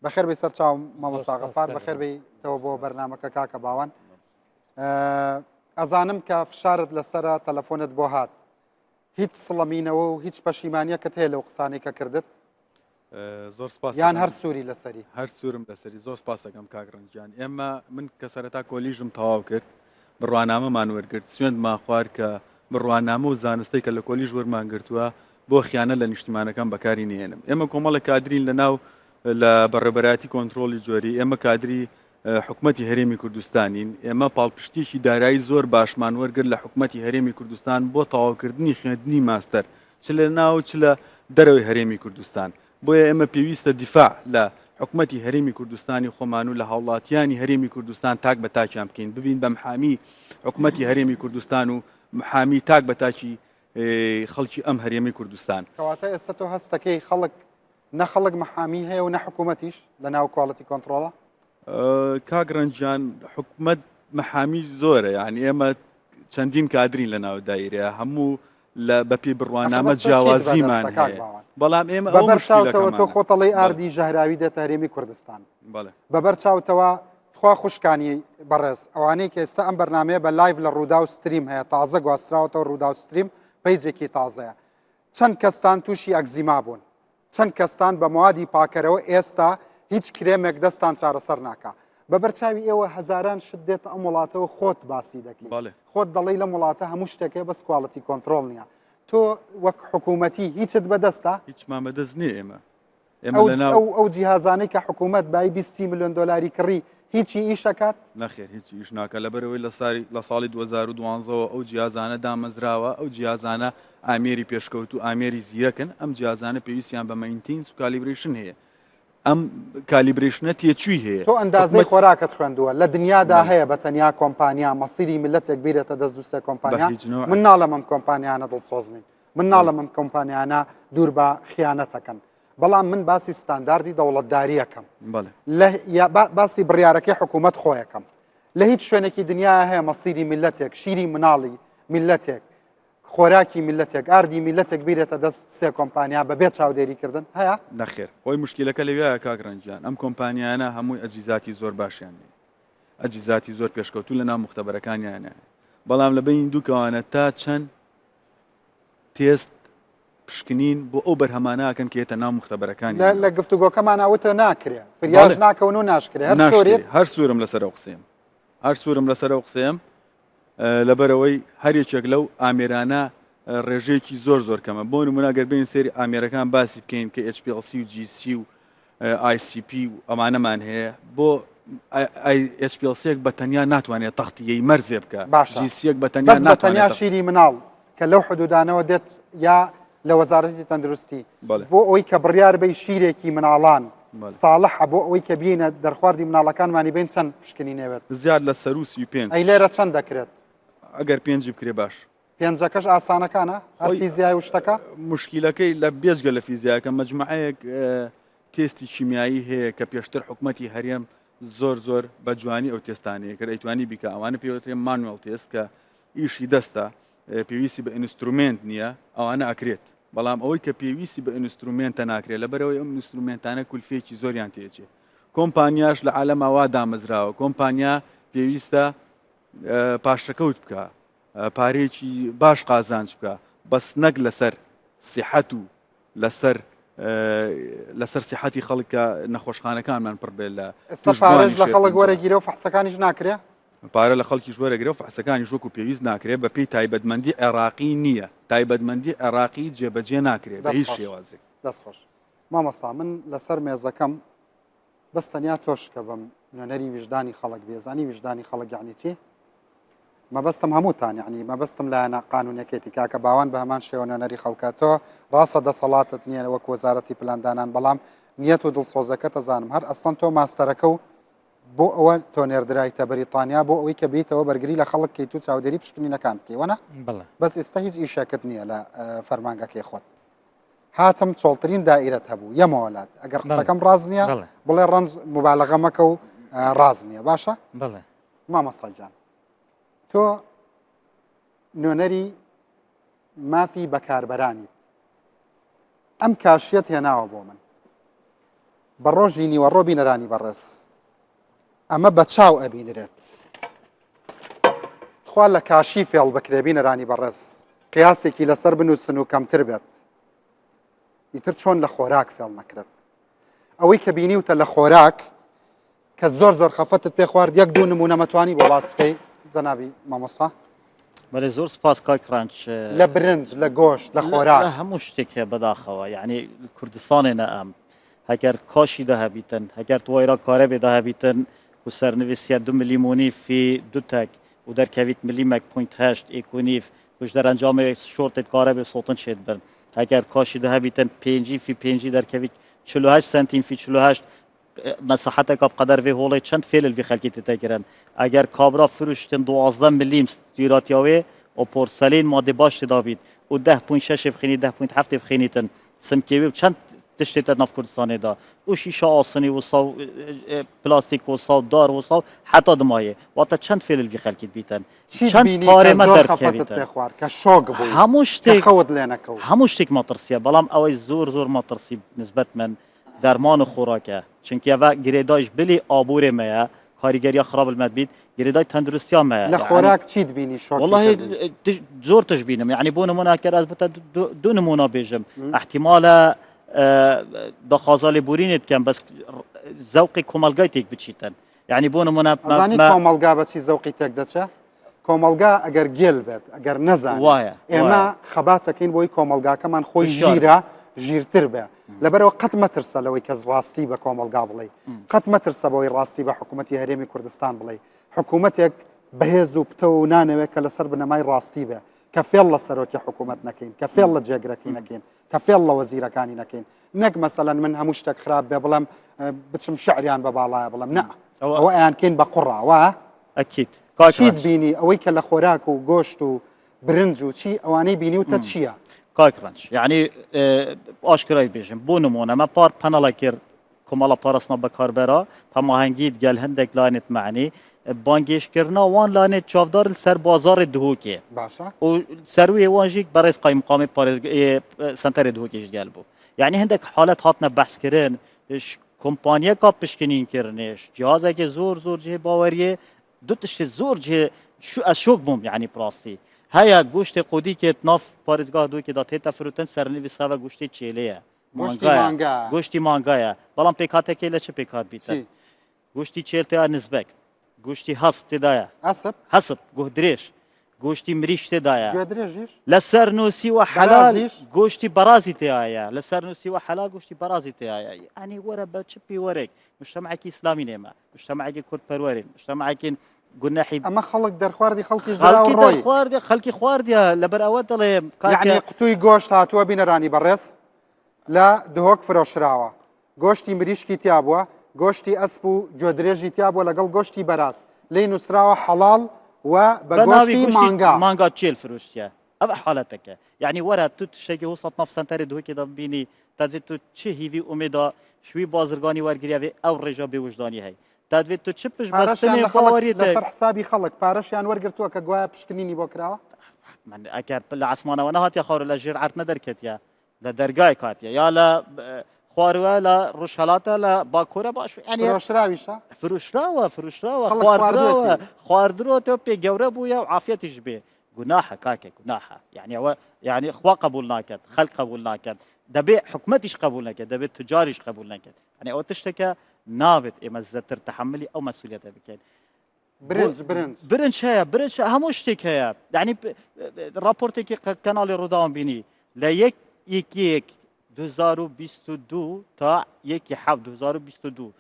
بەخێر بێی سەرچاوم مامۆستا غەفار بەخێر بێیتەوە بۆ بەرنامەکە کاکە باوان ئەزانم کە فشارت لەسرە تەلەفۆنت بۆ هات هیچ سڵەمینەوە و هیچ پەشیمانیەکەت هەیە لەو قسانەی کە کردت زۆر سپاس یان هەر سووری لەسەری هەر سوورم لەسەری زۆر سپاسەکەم کاک ڕەنجیان ئێمە من کە سەرەتا کۆلیژم تەواو کرد بڕوانامەمان وەرگرت سوێندمان خوارد کە بڕوانامە و زانستەی کە لە کۆلیژ وەرمان گرتووە بۆ خیانەت لە نیشتیمانەکان بەکاری نێنم ئێمە کۆمەڵێک کادرین لە ناو لە بەڕێبەرایەتی کۆنترۆڵی جۆری ئێمە کادری حکومەتی هەرێمی کوردستانین ئێمە پاڵپشتیکی دارایی زۆر باشمان وەرگرت لە حکومەتی هەرێمی کوردستان بۆ تەواوکردنی خوێندنی ماستەر چ لە ناو چ لە دەرەوەی هەرێمی کوردستان بۆیە ئێمە پێویستە دیفاع لە حکومەتی هەرێمی کوردستانی خۆمان و لە هاوڵاتیانی هەرێمی کوردستان تاک بە تاکیان بکەین ببین بە محامی حکومەتی هەرێمی کوردستان و محامی تاک بە تاکی خەڵکی ئەم هەرێمی کوردستان. کەواتە ئێستا تۆ هەستەکەی خەڵک نە خەڵک محامی هەیە و نە حکوومەتیش لە ناو quality control ە؟ کاک ڕەنجان حکومەت محامی زۆرە یعنی ئێمە چەندین کادرین لە ناو دایرە هەموو لە بەپێی بڕوانامە جیاوازیمان هەیە بەڵام ئێمە بە بەرچاوتەوە تۆ خۆتەڵی ئاردی ژەهراوی دێتە هەرێمی کوردستان بە بەرچاوتەوە تخوا خوشکانی بەڕێز ئەوانەی کە ئێستا ئەم بەرنمەیە بە live لە ڕووداو stream هەیە تازە گواستراوەتەوە ڕووداو stream page ێکی تازەیە چەند کەستان تووشی ئەگزیما بوون چەند کەستان بە موادی پاکەرەوە ئێستا هیچ کرێمێک دەستان چارەسەر ناکا بە بەرچاوی ئێوە هەزاران شت دێتە ئەم وڵاتەوە خۆت باسی دەکەی خۆت دەڵێی لەم وڵاتە هەموو شتێک هەیە بەس quality control نییە تۆ وەک حکوومەتی هیچت بەدەستە هیچمان بەدەست نییە ئێمە ئەو ئەو جیهازانەی کە حکوومەت بای 20 میلیۆن دلاری کڕی هیچی ئیشەکات نەخێر هیچی ئیش ناکە لەبەرەوەی لە ساری لە ساڵی 2012ەوە ئەو جیازانە دامەزراوە ئەو جیازانە ئامێری پێشکەوتوو ئامێری زیرەکن ئەم جیازانە پێویستیان بە maintenance و calibration هەیە ئەم calibration ە تێچووی هەیە تۆ ئەندازەی خۆراکت خوێندووە لە دنیادا هەیە بە تەنیا کۆمپانیا مەسیری میلەتێک بیرێتە دەست دووسێ کۆمپانیا من ناڵێم ئەم کۆمپانیانە دڵسۆز نین من ناڵێم ئەم کۆمپانیانە دوور بە خیانەتەکەن بەڵام من باسی ستانداردی دەوڵەتداریەکەم باسی بڕیارەکەی حکوومەت خۆیەکەم لە هیچ شوێنێکی دنیا هەیە مەسیری میلەتێک شیری مناڵی میلەتێک خۆراکی میللەتێک، ئاردی میللەتێک بیرێتە دەست سێ کۆمپانیا بە بێ چاودێری کردن هەیە؟ نەخێر خۆی موشکیلەکە لەویایە کاک ڕەنج گیان ئەم کۆمپانیایانە هەمووی ئەجیزاتی زۆر باشیان نیە ئەجیزاتی زۆر پێشکەوتوو لەناو موختەبەرەکانیان هەیە بەڵام لە بەین دووکەوانە تا چەند تێست پشکنین بۆ ئەو بەرهەمانە ئەکەن کە یەتە ناو موختەبەرەکانی لە گفتوگۆکەمانا وتە ناکرێ فریاش ناکەون و ناشکرێ هەر سوورێت هەر سوورم لەسەر ئەو قسەیەم هەر سوورم لەسەر ئەو قسەیەم لەبەرئەوەی هەر یەکێک لەو ئامێرانە ڕێژەیەکی زۆر زۆر کەمە بۆ نمونە گەر بێین سەیری ئامێرەکان باسی بکەین کە HPLC و GC و ICP و ئەمانەمان هەیە بۆ HPLC ێک بە تەنیا ناتوانێت تەختیەی مەرزێ بکە باشە GC ێک بە تەنیا بەس بە تەنیا شیری مناڵ کە لەو حدودانەوە دێت یا لە وەزارەتی تەندروستی بۆ ئەوی کە بڕیار بەی شیرێکی مناڵان ساڵحە بۆ ئەوەی کە بینە دەرخواردی مناڵەکانمانی بین چەند پشکنی نێوێت زیاد لە سەروسی پێ ئەی لێرە چەند دەکرێت ئەگەر پێنجی بکرێ باش پێنجەکەش ئاسانەکانە هەر فیزیای و شتەکە مشکلەکەی لە بێجگە لە فیزیاکە مەجموعەیەک تێستی کیمیایی هەیە کە پێشتر حکوومەتی هەرێم زۆر زۆر بە جوانی ئەو تێستانەیە کرد ئەیتوانی بیکە ئەوانە پێوترێ manual test کە ئیشی دەستە پێویستی بە instrument نییە ئەوانە ئەکرێت بەڵام ئەوەی کە پێویستی بە instrument ە ناکرێت لەبەرەوەی ئەم instrument انە کولفێکی زۆریان تێچێت کۆمپانیاش لە عالەما وا دامەزراوە کۆمپانیا پێویستە پاشەکەوت بکە پارەیەکی باش قازانج بکە بەس نەک لەسەر سیحەت و لەسەر لەسەر سیحەتی خەڵک کە نەخۆشخانەکانمان پڕ بێت لە ئێستا پارەش لە خەڵک وەرەگیرە و فەحسەکانیش ناکرێ؟ پارە لە خەڵکیش وەرەگرە و فەحسەکانیش وەکو پێویست ناکرێ بە پێی تایبەتمەندی عێراقی نییە تایبەتمەندی عێراقی جێبەجێ ناکرێ بە هیچ شێوازێک. دەست خۆش مامۆستا من لەسەر مێزەکەم بەس تەنیا تۆش کە بم نوێنەری ویژدانی خەڵک بێ زانی ویژدانی خەڵک یعنی چی؟ مەبەستم هەمووتان یعنی مەبەستم لایەنە قانونەکەیتی کاکە باوان بە هەمان شێوە نوێنەری خەڵکە تۆ ڕاستە دەسەڵاتت نییە وەک وەزارەتی پلاندانان بەڵام نیەت و دڵسۆزەکەتە زانم هەر ئەسڵەن تۆ ماستەرەکە و بۆ ئەوە تۆ نێردرایتە بەریتانیا بۆ ئەوەی کە بیتەوە بەرگری لە خەڵک کەیت و چاودێری پشکنینەکان بکەی وەنا بەس ئێستا هیچ ئیشەکت نییە لە فەرمانگەکەی خۆت هاتم چۆڵترین دائیرەت هەبوو یەمەوە لات ئەگەر قسەکەم ڕاست نییە بڵێ ڕەنج مبالغە مەکە و. ڕاز نییە باشە بەڵێ مامۆستا گیان تۆ نوێنەری مافی بەکاربەرانیت ئەم کاشیەت هێناوە بۆ من بە ڕۆژی نیوەڕۆ بینەرانی بەڕێز ئەمە بە چاو ئەبینرێت خوا لە کاشی فێڵ بکرێ بینەرانی بەڕێز قیاسێکی لەسەر بنووسن و کەمتر بێت ئیتر چۆن لە خۆراک فێڵ نەکرێت ئەوەی کە بینیوتە لە خۆراک کە زۆر زۆر خەفەتت پێ خوارد یەک دوو نمونە مەتوانی بۆ باس بکەی جەنابی مامۆستا بەێ زۆر سپاس کاک ڕەنج لە برنج لە گۆشت لە خۆراک لە هەموو شتێک هەیە بەداخەوە یعنی کوردستانێ نە ئەم هەگەر کاشی دا هەبیتن هەگەر توایرا کارەبێ دا هەبیتن و سەرنویسیە دو ملیمۆنی فی دو تەک و دەرکەویت ملیمەک پوینت هەشت ئێکونیف کوش دەرەنجامێ شۆرتێت کارەبێ سۆتن شێت بن هەگەر کاشی دا هەبیتن پێنجی فی پێنجی دەرکەویت 48 سنتیم فی 48 مەساحەتێکا بقەدەر vê holê çend fêl li vî xelkê tête kirin. Eger kabra firoştin 12 milîm stîratiya wê û porselên madê baş tê da bît û deh point şeşê bixînî deh point heftê bixînîtin simkê wê û çend tiştê te nav Kurdistanê da û şîşa asinî wisa û plastîk wisa û dar wisa û heta dimayê. Wate çend fêl li vî xelkê dibîtin. چیت Çend بینی parê کە me زۆر خەفەتت derdikevîtin. پێ خوارد کە شۆک بووی هەموو کە شتێک خەوت لێ نەکەوت؟ هەموو شتێک مەترسیە بەڵام ئەوەی زۆر زۆر مەترسی نسبەت من دەرمان و خۆراکە چونکی ئەڤە گرێدایش بلی ئابوورێ مەیە کاریگەریا خراب لمەت بیت گرێدای تەندروستیا مەیە لە خۆراک چیت بینی شۆکی والله کردی؟ زۆر تش بینم یعنی بۆ نمونە کە ئەز بتە دو نمونە بێژم احتیمالە داخوازا لێبورینێ بکەم بەس زەوقی کۆمەڵگای تێک بچیتن یعنی بۆ نمونە ئەزانی کۆمەڵگا بەچی زەوقی تێک دەچێ؟ کۆمەڵگا ئەگەر گێل بێت ئەگەر نەزانێت وایە ئێمە خەباتەکەین بۆی کۆمەڵگاکەمان خۆی ژیرە ژیرتر بێ لەبەرەوە قەت مەترسە لەوەی کەس ڕاستی بە کۆمەڵگا بڵێ قەت مەترسە بەوەی ڕاستی بە حکوومەتتی هەرێمی کوردستان بڵێ حکوومەتێک بەهێز و پتە و نانەوێت کە لەسەر بنەمای ڕاستی بێ کە فێڵ لە سەرۆکی حکوومەت نەکەین کە فێڵ لە جێگرەکەی نەکەین کە فێڵ لە وەزیرەکانی نەکەین نەک مەسەلەن من هەموو شتێک خراپ بێ بڵێم بچم شعریان بە باڵایە بڵێم نە ئەوە ئەیانکەین بە قوڕاوە ئەکید چیت بینی ئەوەی کە لە خۆراک و گۆشت و برنج و چی ئەوانەی بینی و تە چییە؟ کاک ڕەنج یعنی ئاشکرای بێژم بۆ نمونە مە پار پەنەڵە کرد کۆمەڵە پاراستنا بەکاربەرا هەماهەنگیت گەل هەندێک لایەنێت مەعنی بانگێشکردنا وان لایەنێت چاودار سەر بازاڕێ دهۆکێ باشە و سەروێ وان ژیک بەڕێز قایمقامی پارێزگ سەنتەرێ دهۆکێش گەل بوو یعنی هەندێک حالەت هاتنە بەحسکردن کۆمپانیەکە پشکنین کردنێش جیازێکی زۆر زۆر جێ باوەریە دو تشتێ زۆر جێ شو ئەز شۆک بووم یعنی پراستی هەیە گۆشتێ قودی کێت ناف پارێزگاه دوکێدا تێتە فروتن سەرنویساوە گۆشتی چێلەیە گۆشتی مانگا گۆشتی مانگایە بەڵام پێکهاتەکەی لە چ پێکهات بیتە گۆشتی چێل تێدا نزبەک گۆشتی هەسپ تێدایە ئەسپ هەسپ گوه درێژ گۆشتی مریش تێدایە گوێدرێژیش لەسەر نووسیوە حەلال بەرازیش؟ گۆشتی بەرازی تێایە لەسەر نووسیوە حەلال گۆشتی بەرازی تێایە یعنی وەرە بە چ پێوەرێک مجتمعێکی ئیسلامی نێمە مجتمعێکی کورد پەروەرین مجتمعێکین گوناحی ئەمە خەڵک دەرخواردی خەڵکیش درا و خەڵکی ڕۆی دەرخواردی خەڵکی خواردیە لەبەر ئەوە دەڵێم کاکە یعنی قوتووی گۆشت هاتووە بینەرانی بەڕێز لە دهۆک فرۆشراوە گۆشتی مریشکی تیا بووە گۆشتی ئەسپ و گوێدرێژی تیا بووە لەگەڵ گۆشتی بەراز لێی نووسراوە حەڵاڵ و بە بە ناوی گۆشتی گۆشتی مانگا مانگا چێل فرۆشتیە ئەو حالەتەکە یعنی وەرە تو تشتێکی وسط ناف سەنتەری دهۆکێدا ببینی تەدوێت تو چه هیوی ئومێدا شوی بازرگانی وەرگریاوێ ئەو ڕێژە بێوژدانی هەی تەدوێت تو چ پشت پارەشیان بەستنێ لە خەڵک باوەری لەسەر حسابی خەڵک پارەشیان وەرگرتووە کە گوایە پشکنینی بۆ کراوە حتما ئەگەر لە عسمانەوە نەهاتیە خاورە لە ژێر عەرد نەدەرکەتیە لە دەرگای کاتیە یا لە خواروە لە ڕۆژهەڵاتە لە باکوورە باش یعنی فرۆشراویشە فرۆشراوە فرۆشراوە خەڵک خواردراوە خواردوێتی. خواردرۆتەوە پێ گەورە بووە و عافیەتیش بێ گوناحە کاکە گوناحە یعنی ئەوە یعنی خوا قبول ناکات خەلک قبول ناکات دەبێ حکومەتیش قبول نەکات دەبێت تجاریش قبول نەکات یعنی ئەوە تشتێکە نابێت ئێمە زیاتر تحملی ئەو مەسئولیەتە بکەین برنج برنج برنج هەیە برنج هەموو شتێک هەیە یعنی راپۆرتێکی کەناڵی ڕووداوم بینی لە یەک یەکێک 2022 تا یەکی حەفت 2022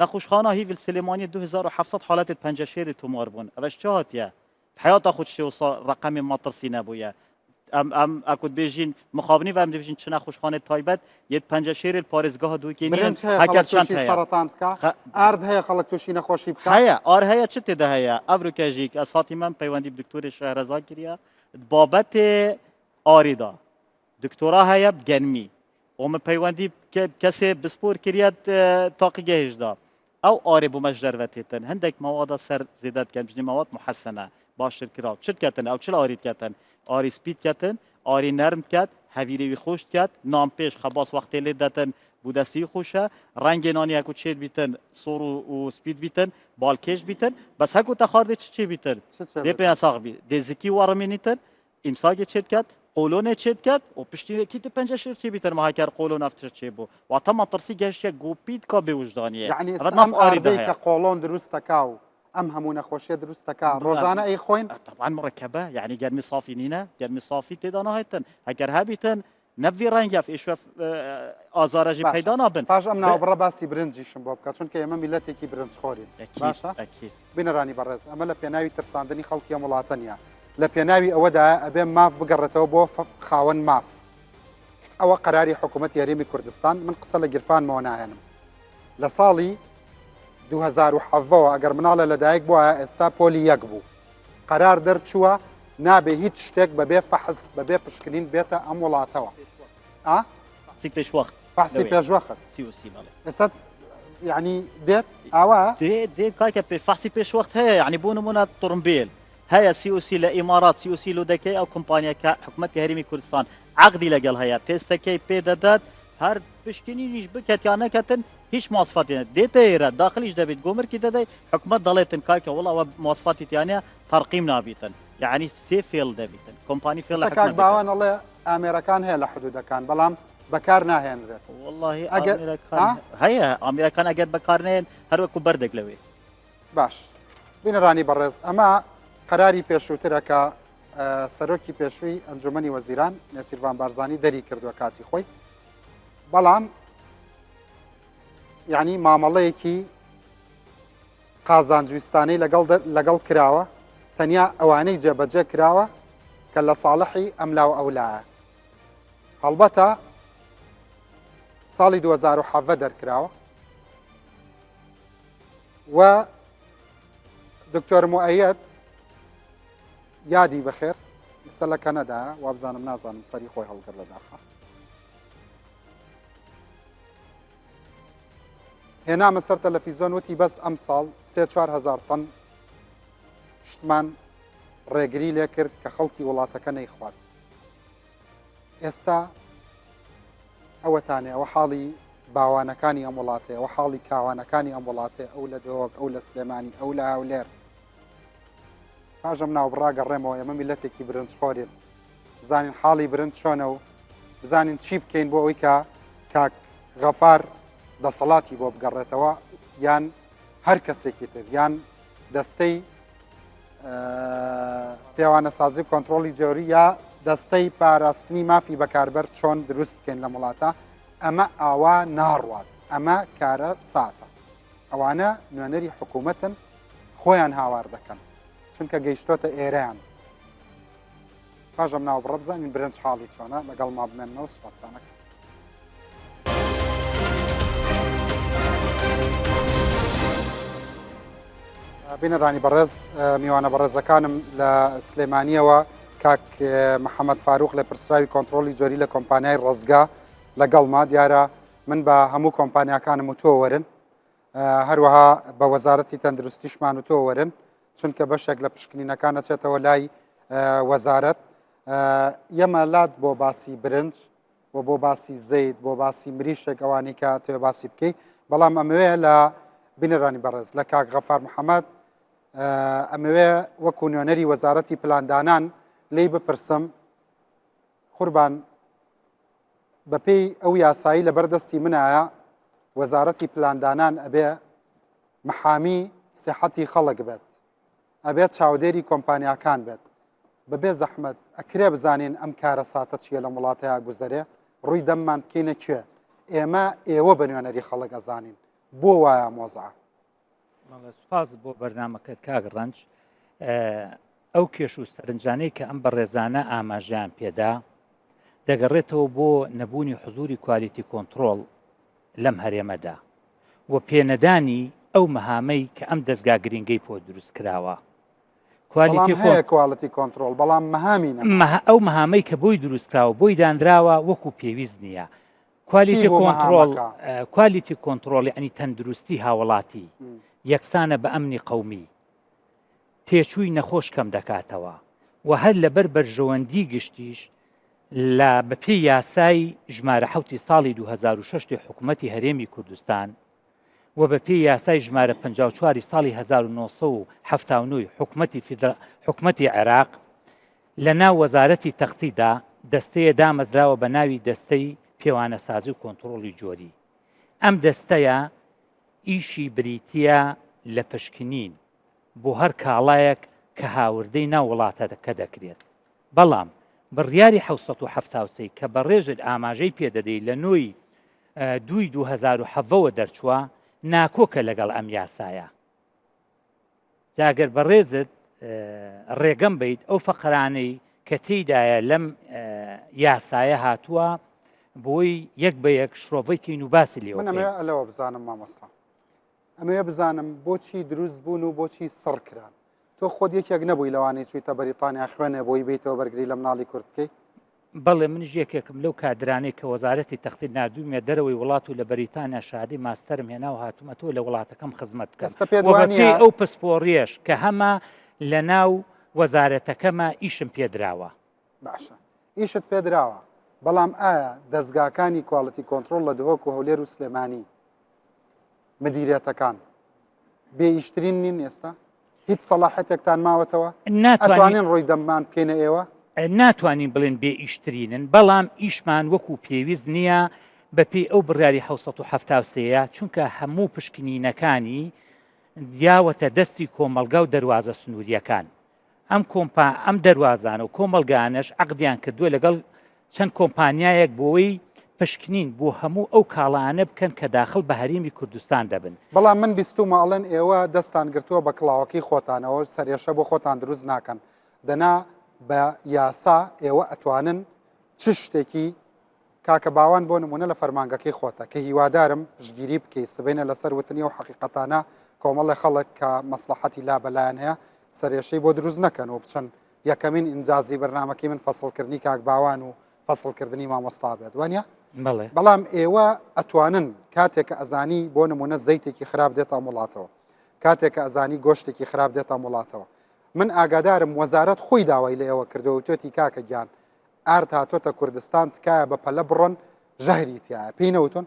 نەخۆشخانە هیڤل سلێمانی 2700 حالەتی پەنجەشێری تۆمار بوون ئەوەش چ هاتیە حیاتا خود شتێ وسا ڕقەمی مەترسی نەبوویە ئەم ئەم ئەکوت بێژین مخابنی و ئەم دەبژین چ نەخۆشخانەی تایبەت یەت پەنجەشێری پارێزگاها دووکێ نین برنج هەیە هەکەر خەڵک چەند تووشی هەیە سەرەتان بکا خ- ئارد هەیە خەڵک تووشی نەخۆشی بکا هەیە ئار هەیە چ تێدا هەیە ئەڤروکەژیک ئەس هاتی من پەیوەندی بە دکتۆری شەهرەزا کریە بابەتێ ئاریدا دکتۆرا هەیە گەنمی و من پەیوەندی کەسێ بسپۆر کریەت تاقیگەهێشدا. ئەو ئارێ بۆ مەش دەرڤە تێتن هەندێک مەوادە سەر زێدە دکەن بژنی مەواد محەسەنە باشتر کراو چ دکەتن ئەو چ ئاری دکەتن ئاری سپی دکەتن ئاری نەرم دکات هەویرێ وی خۆش دکات نان پێش خەباس وەختێ لێ دەتن بو دەستی وی خۆشە ڕەنگێ نانی هەکو چێت بیتن سۆر و و سپیت بیتن بالکێش بیتن بەس هەکو تە خواردێ چ چێ بیتن چ چێ دێ بیتن؟ پێیان ساغ بی دێ زکی وەڕمێنیتن ئیمساگێ چێ دکات قۆلۆنێ چێ دکات و پشتی کی تە پەنجە شێر چێ بیتن ما هەکەر قۆلۆن ئەف تشت چێ بوو واتە مەترسی گەشتە گۆپیت کا بێ وژدانیە یعنی ئەڤە ئێستا ناف ئەم ئاری ئاردەی دەهەیە کە قۆڵۆن دروست دەکا و ئەم هەموو نەخۆشیە دروست دەکا ڕۆژانە ئەیخۆین؟ طبعا مركبة يعني گەرمی صافی نینە گەرمی صافی تێدا ناهێتن ئەگەر هەبیتن نەبوی ڕەنگە ئیشوە ئازارە ژی باشە پەیدا نابن پاش ئەم ناوبڕە باسی برنجیشم بۆ بکە چونکە ئێمە میلەتێکی برنج خۆرین ئەکید باشە ئەکید بینەرانی بەڕێز ئەمە لە پێناوی ترساندنی خەڵکی ئەم وڵاتە نییە لە پێناوی ئەوەدایە ئەبێ ماف بگەڕێتەوە بۆ خاوەن ماف ئەوە قەراری حکوومەتی هەرێمی کوردستان من قسە لە گیرفانمەوە ناهێنم لە ساڵی 2017 ەوە ئەگەر مناڵە لەدایک بووە ئێستا پۆلی یەک بوو قەرار دەرچووە نابێ هیچ شتێک بەبێ فەحس بەبێ پشکنین بێتە ئەم وڵاتەوە ئا فەحسی پێشوەخت فەحسی پێشوەخت COC بەڵێ ئێستا یعنی دێت ئاوا دێ دێ کاکە پێ فەحسی پێشوەخت هەیە یعنی بۆ نمونە تڕمبێل هەیە COC لە ئیمارات COC لۆ دەکەی ئەو کۆمپانیاکە حکومەتی هەرێمی کوردستان عەقدی لەگەڵ هەیە تێستەکەی پێ دەدات هەر پشکنینیش بکەت یا نەکەتن هیچ ماسفاتی نە دێتە ئێرە داخلیش دەبیت گۆمرکی دەدەی حکومەت دەڵێتن کاکە وڵا ئەوە ماسفاتی تیانە تەرقیم نابیتن یعنی سێ فێڵ دەبیتن کۆمپانی فێڵ لە ئێستا کاک حکومەت دەکات باوان ئەڵێ ئامێرەکان هەیە لە حدودەکان بەڵام بەکار ناهێنرێت واللهی ئەگەر ئامێرەکان ها؟ هەیە ئامێرەکان ئەگەر بەکار نێن هەر وەکو بەردێک لەوێ باش بینەرانی بەڕێز ئەمە قەراری پێشووترە کە سەرۆکی پێشووی ئەنجومەنی وەزیران نێچیرڤان بارزانی دەری کردووە کاتی خۆی بەڵام یعنی مامەڵەیەکی قازانجویستانەی لەگەڵ لەگەڵ کراوە تەنیا ئەوانەی جێبەجێ کراوە کە لە ساڵحی ئەملا و ئەولایە هەڵبەتە ساڵی 2017 دەرکراوە و دکتۆر موئەیەد یادی بەخێر ئێستا لە کەنەدا وابزانم نازانم سەری خۆی هەڵگر لە داخە هێنامە سەر تەلەفیزۆن وتی بەس ئەم ساڵ سێ 4هزار تەن شتمان ڕێگری لێ کرد کە خەڵکی وڵاتەکە نەیخوات ئێستا ئەوەتانێ ئەوە حاڵی باوانەکانی ئەم وڵاتەیە ئەوە حاڵی کاوانەکانی ئەم وڵاتەیە ئەو لە دهۆک ئەو لە سلێمانی ئەو لە هەولێر پاش ئەم ناوبڕا گەڕێمەوە ئێمە میلەتێکی برنج خۆرین بزانین حاڵی برنج چۆنە و بزانین چی بکەین بۆ ئەوەی کە کاک غەفار دەسەڵاتی بۆ بگەڕێتەوە یان هەر کەسێکی تر یان دەستەی پێوانەسازی و کۆنترۆڵی جۆری یا دەستەی پاراستنی مافی بەکاربەر چۆن دروست بکەین لەم وڵاتە ئەمە ئاوا ناڕوات ئەمە کارە ساتە ئەوانە نوێنەری حکوومەتن خۆیان هاوار دەکەن چونکە گەیشتۆتە ئێرەیان پاژەم ناو بڕە بزانین برنج حاڵی چۆنە لەگەڵ ما بمێنەوە سوپاستانەکە. بینەرانی بەڕێز میوانە بەڕێزەکانم لە سلێمانیەوە کاک محەممەد فاروق لە پرسراوی کۆنتترۆلی جۆری لە کۆمپانیای ڕزگا لەگەڵما دیارە من بە هەموو کۆمپانیاکانم و تۆ وەرن هەروەها بە وەزارەتی تەندروستیشمان و تۆ وەرن چونکە بەشێک لە پشکنینەکان نەچێتەوە لای وەزارەت یەمە لات بۆ باسی برنج و بۆ باسی زەیت بۆ باسی مریشک ئەوانەی کە تێ باسی بکەی بەڵام ئەمەوێ لە بینەرانی بەڕێز لە کاک غەفار محەممەد ئەمەوێ وەکو نوێنەری وەزارەتی پلاندانان لی بپرسم قوربان بەپێی ئەو یاسایی لە بەردەستی منایە وەزارەتی پلاندانان ئەبێ محامی سیحەتی خەڵک بێت ئەبێت چاودێری کۆمپانیاکان بێت. بەبێ زەحمەت ئەکرێ بزانین ئەم کارەساتە چییە لەم وڵاتەیا گوزەرێ؟ ڕووی دەممان بکەینە کوێ؟ ئێمە ئێوە بە نوێنەری خەڵک ئەزانین. بۆ وایە ئەم وەزعە؟ بەڵێ سوپاس بۆ بەرنامەکەت کاک ڕەنج. ئەو کێش و سەرنجانەی کە ئەم بەڕێزانە ئاماژەیان پێدا دەگەڕێتەوە بۆ نەبوونی حزوری quality control لەم هەرێمەدا و پێنەدانی ئەو مەهامەی کە ئەم دەزگا گرینگەی پۆ دروست کراوە. quality هەیە quality control بەڵام مەهامی ئەو مەهامەی کە بۆی دروست کراوە بۆی دانراوە وەکو پێویست نییە. quality control quality control یعنی تەندروستی هاوڵاتی یەکسانە بە ئەمنی قەومی تێچووی نەخۆش کەم دەکاتەوە و هەر لەبەر بەرژەوەندی گشتیش لە بەپێی یاسای ژمارە حوتی ساڵی 2006 حکوومەتی هەرێمی کوردستان و بەپێی یاسای ژمارە 54 ساڵی 1970 حکومەتی حکومەتی عێراق لە ناو وەزارەتی تەختیدا دەستەیە دامەزراوە بە ناوی دەستەی پێوانەسازی و کۆنتڕۆڵی جۆری. ئەم دەستەیە ئیشی بریتییە لە پشکنین بۆ هەر کاڵایەک کە هاوردەی ناو وڵاتەکە دەکرێت. بەڵام بڕیاری 773 کە بەڕێزت ئاماژەی پێدەدەی لە نۆی دووی 2017 وە دەرچووە ناکۆکە لەگەڵ ئەم یاسایە. جا گەر بەڕێزت ڕێگەم بیت ئەو فەقرانەی کە تێیدایە لەم یاسایە هاتووە بۆی یەک بە یەک شرۆڤەی کەین و باسی لێ من ئەمەوێ لەوە بزانم مامۆستا ئەمەوێ بزانم بۆچی دروست بوون و بۆچی سڕ کران تۆ خۆت یەکێک نەبووی لەوانەی چوویتە بەریتانیا خوێنێ بۆی بیتەوە بەرگری لە مناڵی کورد بکەیت بەڵێ منیش یەکێکم لەو کادرانەی کە وەزارەتی تەختید ناردوومە دەرەوەی وڵات و لە بەریتانیا شادی ماستەرم هێنا و هاتوومەتەوە لە وڵاتەکەم خزمەت بکەم ئێستا پێت و وا بەپێی نییە ئەو پسپۆڕیەش کە هەمە لە ناو وەزارەتەکەمە ئیشم پێدراوە. باشە ئیشت پێدراوە بەڵام ئایا دەزگاکانی quality control لە دهۆک و هەولێر و سلێمانی مدیریەتەکان بێ ئیشترین نین ئێستا؟ هیچ سەڵاحەتێکتان ماوەتەوە؟ ئەتوانین ڕووی دەممان بکەینە ئێوە؟ ناتوانین بڵێن بێ ئیشترینن، بەڵام ئیشمان وەکو پێویست نییە بەپێی ئەو بڕیاری 773 یە، چونکە هەموو پشکنینەکانی یاوەتە دەستی کۆمەڵگا و دەروازە سنوورییەکان. ئەم کۆمپا ئەم دەروازانە و کۆمەڵگانەش عەقدیان کردووە لەگەڵ چەند کۆمپانیایەک بۆی پشکنین بۆ هەموو ئەو کاڵانە بکەن کە داخڵ بە هەرێمی کوردستان دەبن. بەڵام من بیستومە ئەڵێن ئێوە دەستان گرتووە بە کڵاوەکەی خۆتانەوە سەرێشە بۆ خۆتان دروست ناکەن دەنا بە یاسا ئێوە ئەتوانن چ شتێکی کاکە باوان بۆ نمونە لە فەرمانگەکەی خۆتە کە هیوادارم پشتگیری بکەی سبەینە لەسەر وتنی ئەو حەقیقەتانە کۆمەڵێ خەڵک کە مەسڵەحەتی لا بەلایان هەیە سەرێشەی بۆ دروست نەکەن و بچن یەکەمین ئینجازی بەرنامەکەی من فەسڵکردنی کاک باوان و فەسڵکردنی مامۆستا بێت وانە بەڵێ بەڵام ئێوە ئەتوانن کاتێک کە ئەزانی بۆ نمونە زەیتێکی خراپ دێتە ئەم وڵاتەوە کاتێک کە ئەزانی گۆشتێکی خراپ دێتە ئەم وڵاتەوە من ئاگادارم وەزارەت خۆی داوای لە ئێوە کردەوە توێتی کاکە گیان ئارد هاتۆتە کوردستان تکایە بە پەلە بڕۆن ژەهری تایە پێی نەوتون؟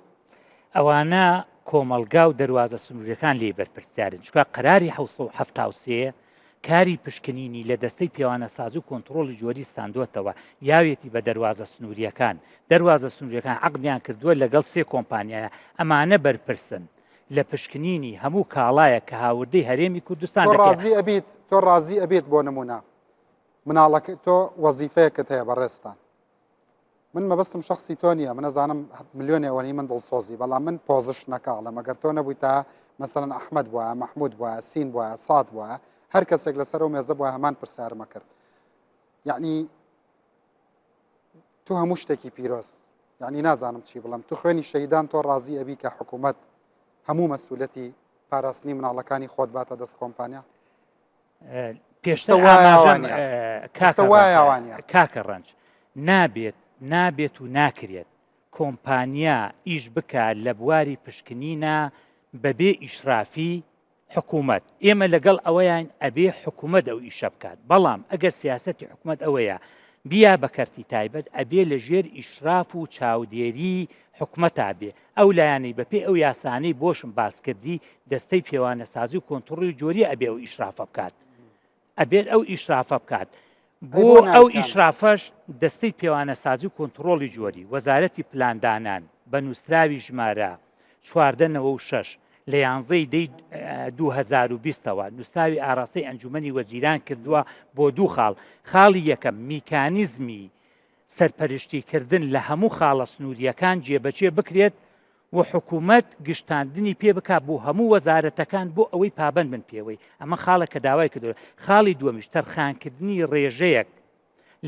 ئەوانە کۆمەڵگا و دەروازە سنووریەکان لێی بەرپرسیارن چونکە قەراری 773 کاری پشکنینی لە دەستەی پێوانەسازی و کۆنتڕۆڵی جۆری ستاندۆتەوە یاوێتی بە دەروازە سنووریەکان دەروازە سنووریەکان عەقدیان کردووە لەگەڵ سێ کۆمپانیایە ئەمانە بەرپرسن لە پشکنینی هەموو کاڵایە کە هاوردەی هەرێمی کوردستان تۆ ڕازی ئەبیت تۆ ڕازی ئەبیت بۆ نمونە مناڵەکە تۆ وەزیفەیەکت هەیە بەڕێزتان من مەبەستم شخصی تۆ نییە من ئەزانم ملیۆنێ ئەوەنەی من دڵسۆزی بەڵام من پۆزش نەکاڵم ئەگەر تۆ نەبووی تا مەسەلەن ئەحمەد بووە مەحمود بووە سین بووە ساد بووە هەر کەسێک لەسەر ئەو مێزە بووە هەمان پرسیارمە کرد یعنی تو هەموو شتێکی پیرۆز یعنی نازانم چی بڵم تو خوێنی شەیدان تۆ ڕازی ئەبی کە حکوومەت هەموو مەسئولەتی پاراستنی مناڵەکانی خۆت باتە دەست کۆمپانیا پێشتر ئاماژەم کاکە ڕەنج نابێت نابێت و ناکرێت کۆمپانیا ئیش بکە لە بواری پشکنینە بەبێ ئیشرافی حکوومەت ئێمە لەگەڵ ئەوەیان ئەبێ حکوومەت ئەو ئیشە بکات بەڵام ئەگەر سیاستی حکوومەت ئەوەیە بیا بە کەرتی تایبەت ئەبێ لە ژێر ئیشراف و چاودێری حکومەتا بێ ئەو لایەنەی بەپێی ئەو یاسانەی بۆشم باس کردی دەستەی پێوانەسازی و کۆنتڕۆڵی جۆری ئەبێ ئەو ئیشرافە بکات ئەبێت ئەو ئیشرافە بکات بۆ ئەو ئیشرافەش دەستەی پێوانەسازی و کۆنتڕۆڵی جۆری وەزارەتی پلاندانان بە نووسراوی ژمارە 1496 لە یانزەی دەی 2020ەوە نووسراوی ئاراستەی ئەنجومەنی وەزیران کردووە بۆ دوو خاڵ خاڵی یەکەم میکانیزمی سەرپەرشتیکردن لە هەموو خاڵە سنوورییەکان جێبەجێ بکرێت و حکوومەت گشتاندنی پێ بکات بۆ هەموو وەزارەتەکان بۆ ئەوەی پابەند بن پێوەی، ئەمە خاڵێک کە داوای کردووە. خاڵی دووەمیش تەرخانکردنی ڕێژەیەک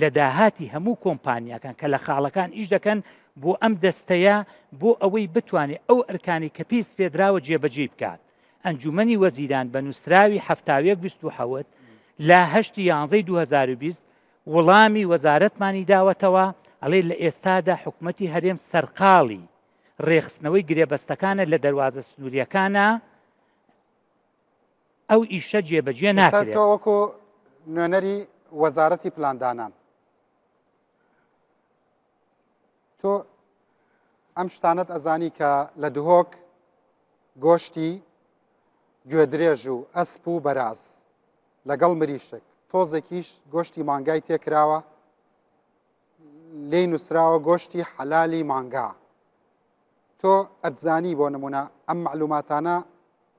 لە داهاتی هەموو کۆمپانیاکان کە لە خاڵەکان ئیش دەکەن بۆ ئەم دەستەیە بۆ ئەوەی بتوانێت ئەو ئەرکانی کە پێی سپێدراوە جێبەجێی بکات. ئەنجوومەنی وەزیران بە نووسراوی 71 27 لە هەشتی یانزەی 2020 وڵامی وەزارەتمانی داوەتەوە، ئەڵێ لە ئێستادا حکومەتی هەرێم سەرقاڵی. ڕێخستنەوەی گرێبەستەکانە لە دەروازە سنووریەکانە ئەو ئیشە جێبەجێ ناکرێت. تۆ وەکو نوێنەری وەزارەتی پلاندانان تۆ ئەم شتانەت ئەزانی کە لە دهۆک گۆشتی گوێدرێژ و ئەسپ و بەراز لەگەڵ مریشک تۆزێکیش گۆشتی مانگای تێکراوە لێی نووسراوە گۆشتی حەلالی مانگا تۆ ئەتزانی بۆ نمونە ئەم معلوماتانە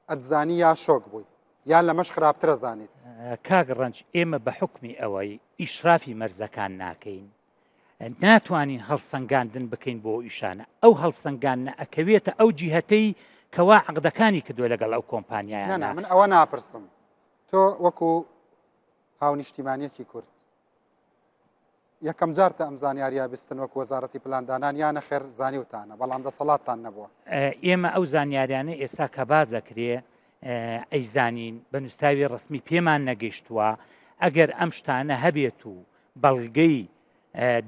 ئەتزانی یا شۆک بووی یا لەمەش خراپترە زانیت؟ کاک ڕەنج ئێمە بە حوکمی ئەوەی ئیشرافی مەرزەکان ناکەین ناتوانین هەڵسەنگاندن بکەین بۆ ئیشانە ئەو هەڵسەنگاندنە ئەکەوێتە ئەو جیهەتەی کەوا عقدەکانی کردووە لەگەڵ ئەو کۆمپانیایانە من ئەوە ناپرسم تۆ وەکو هاونیشتیمانیەکی کورد یەکەم جارتە ئەم زانیاریە بیستن وەک وەزارەتی پلاندانان یا نەخێر زانیوتانە بەڵام دەسەڵاتتان نەبووە؟ ئێمە ئەو زانیاریانە ئێستا کە باس دەکرێ ئەیزانین بە نووسراوی ڕسمی پێمان نەگەیشتووە ئەگەر ئەم شتانە هەبێت و بەڵگەی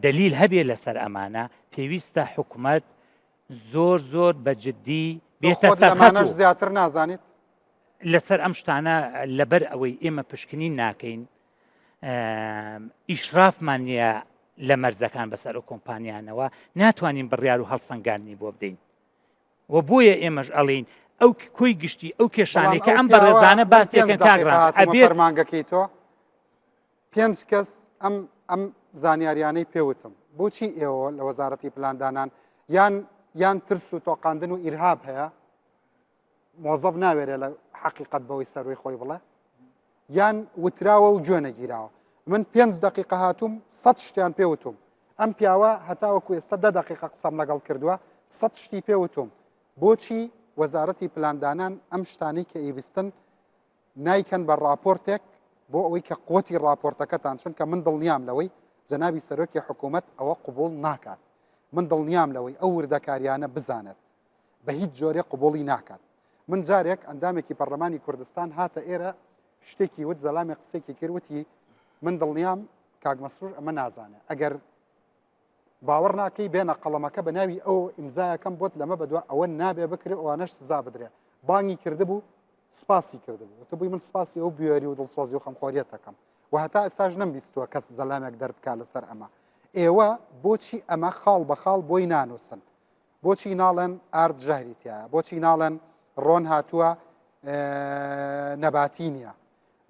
دەلیل هەبێت لەسەر ئەمانە پێویستە حکومەت زۆر زۆر بە جددی بێتە سەرمانەش زیاتر نازانیت لەسەر ئەم شتانە لەبەر ئەوەی ئێمە پشکنین ناکەین ئیشرافمان نییە لە مەرزەکان بەسەر ئەو کۆمپانیانەوە ناتوانین بڕیار و هەڵسەنگاندنی بۆ بدەین و بۆیە ئێمەش ئەڵین ئەو کۆی گشتی ئەو کێشانێک کە ئەم بەڕێزانە باسیەکەن کاگران فەرمانگەکەی تۆ پێنج کەس ئەم ئەم زانیاریانەی پێوتم بۆچی ئێوە لە وەزارەتی پلاندانان یان یان ترس و تۆقاندن و ئیرهاب هەیە مۆزەف ناوێرێ لە حەقیقەت بەوەی سەروی خۆی بڵێ یان وتراوە و گوێ نەگیراوە من پێنج دقیقە هاتووم سە شتیان پێوتوم ئەم پیاوە هەتاوەکو ئێستا دە دقیقە قسەم لەگەڵ کردووە سە شتی پێوتوم بۆچی وەزارەتی پلاندانان ئەم شتانەی کە ئیبستن نایکەن بە راپۆرتێک بۆ ئەوەی کە قوتی راپۆرتەکەتان چونکە من دڵنیام لەوەی جەنابی سەرۆکی حکوومەت ئەوە قوبول ناکات من دڵنیام لەوەی ئەو وردەکاریانە بزانێت بە هیچ جۆرێ قبوڵی ناکات من جارێک ئەندامێکی پەرلەمانی کوردستان هاتە ئێرە شتێکی وت زەلامێ قسێکی کرد وتی من دڵنیام کاک مەسرور ئەمە نازانێ ئەگەر باوەڕ ناکەی بێنە قەڵەمەکە بە ناوی ئەو ئیمزایەکەم بۆت لەمە بەدوا ئەوە نابێ بکرێ ئەوانەش سزا بدرێ بانگی کردبوو سپاسی کردبوو وتبووی من سپاسی ئەو بوێری و دڵسۆزی و خەمخۆریەتەکەم و هەتا ئێستاش نەمبیستووە کەس زەلامێک دەربکا لەسەر ئەمە ئێوە بۆچی ئەمە خاڵ بە خاڵ بۆی نانووسن بۆچی ناڵێن ئارد ژەهری تایە بۆچی ناڵێن ڕۆن هاتووە نەباتی نییە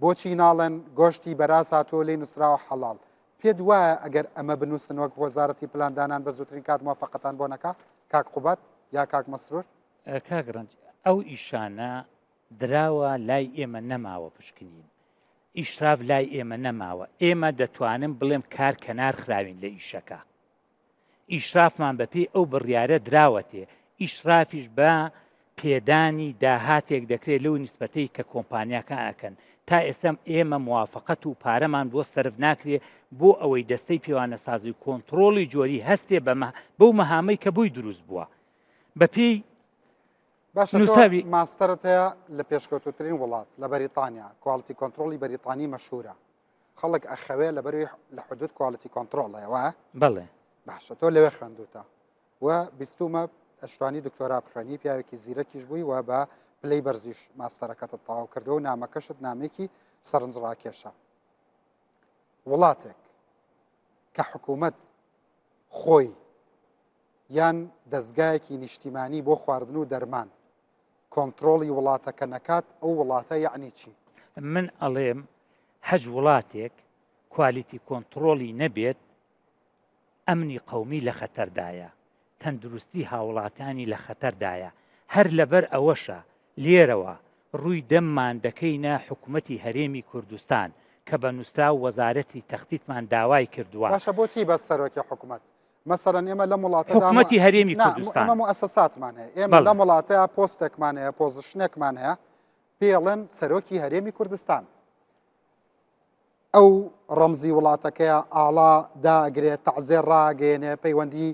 بۆچی ناڵێن گۆشتی بەراز هاتووە لی نووسراوە حەڵاڵ پێت وایە ئەگەر ئەمە بنووسن وەک وەزارەتی پلاندانان بە زووترین کات موافقەتان بۆ نەکا کاک قوباد یا کاک مەسرور؟ کاک ڕەنج ئەو ئیشانە دراوە لای ئێمە نەماوە پشکنین ئیشراف لای ئێمە نەماوە ئێمە دەتوانم بڵێم کار کەنار خراوین لە ئیشەکە ئیشرافمان بەپێی ئەو بڕیارە دراوەتێ، ئیشرافیش بە پێدانی داهاتێک دەکرێت لەو نیسبەتەی کە کۆمپانیاکان ئەکەن، تا ئێستا ئێمە موافەقەت و پارەمان بۆ سەرف ناکرێ بۆ ئەوەی دەستەی پێوانەسازی و کۆنتڕۆڵی جۆری هەستێ بەمە بەو مەهامەی کە بۆی دروست بووە بەپێی باشە نووسراوی ماستەرت هەیە لە پێشکەوتوترین وڵات لە بەریتانیا quality control ی بەریتانی مەشهورە خەڵک ئەخەوێ لەبەروی لە حدود quality control هەیە وایە؟ بەڵێ. باشە تۆ لەوێ خوێندوتە و بیستومە ئەشتوانی دکتۆرا بخوێنی پیاوێکی زیرەکیش بووی و بە پلەی بەرزیش ماستەرەکەتت تەواو کردووە و نامەکەشت نامێکی سەرنجڕاکێشە وڵاتێک کە حکوومەت خۆی یان دەستگایەکی نیشتیمانی بۆ خواردن و دەرمان کۆنترۆڵی وڵاتەکە نەکات ئەو وڵاتە یەعنی چی؟ من ئەڵێم هەچ وڵاتێک quality control ی نەبێت ئەمنی قەومی لە خەتەردایە، تەندروستی هاوڵاتانی لە خەتەردایە، هەر لەبەر ئەوەشە لێرەوە ڕووی دەممان دەکەینە حکومەتی هەرێمی کوردستان کە بە نوسراو وەزارەتی تەختیتمان داوای کردووە. باشە بۆچی بەس سەرۆکی حکومەت؟ مەسەلەن ئێمە لەم وڵاتەدا حکومەتی هەرێمی کوردستان ئێمە موئەسەساتمان هەیە ئێمە لەم وڵاتەیا پۆستێکمان هەیە position ێکمان هەیە پێڵێن سەرۆکی هەرێمی کوردستان ئەو ڕەمزی وڵاتەکەیە ئاڵا داگرێت تەعزێ ڕاگەێنێ پەیوەندی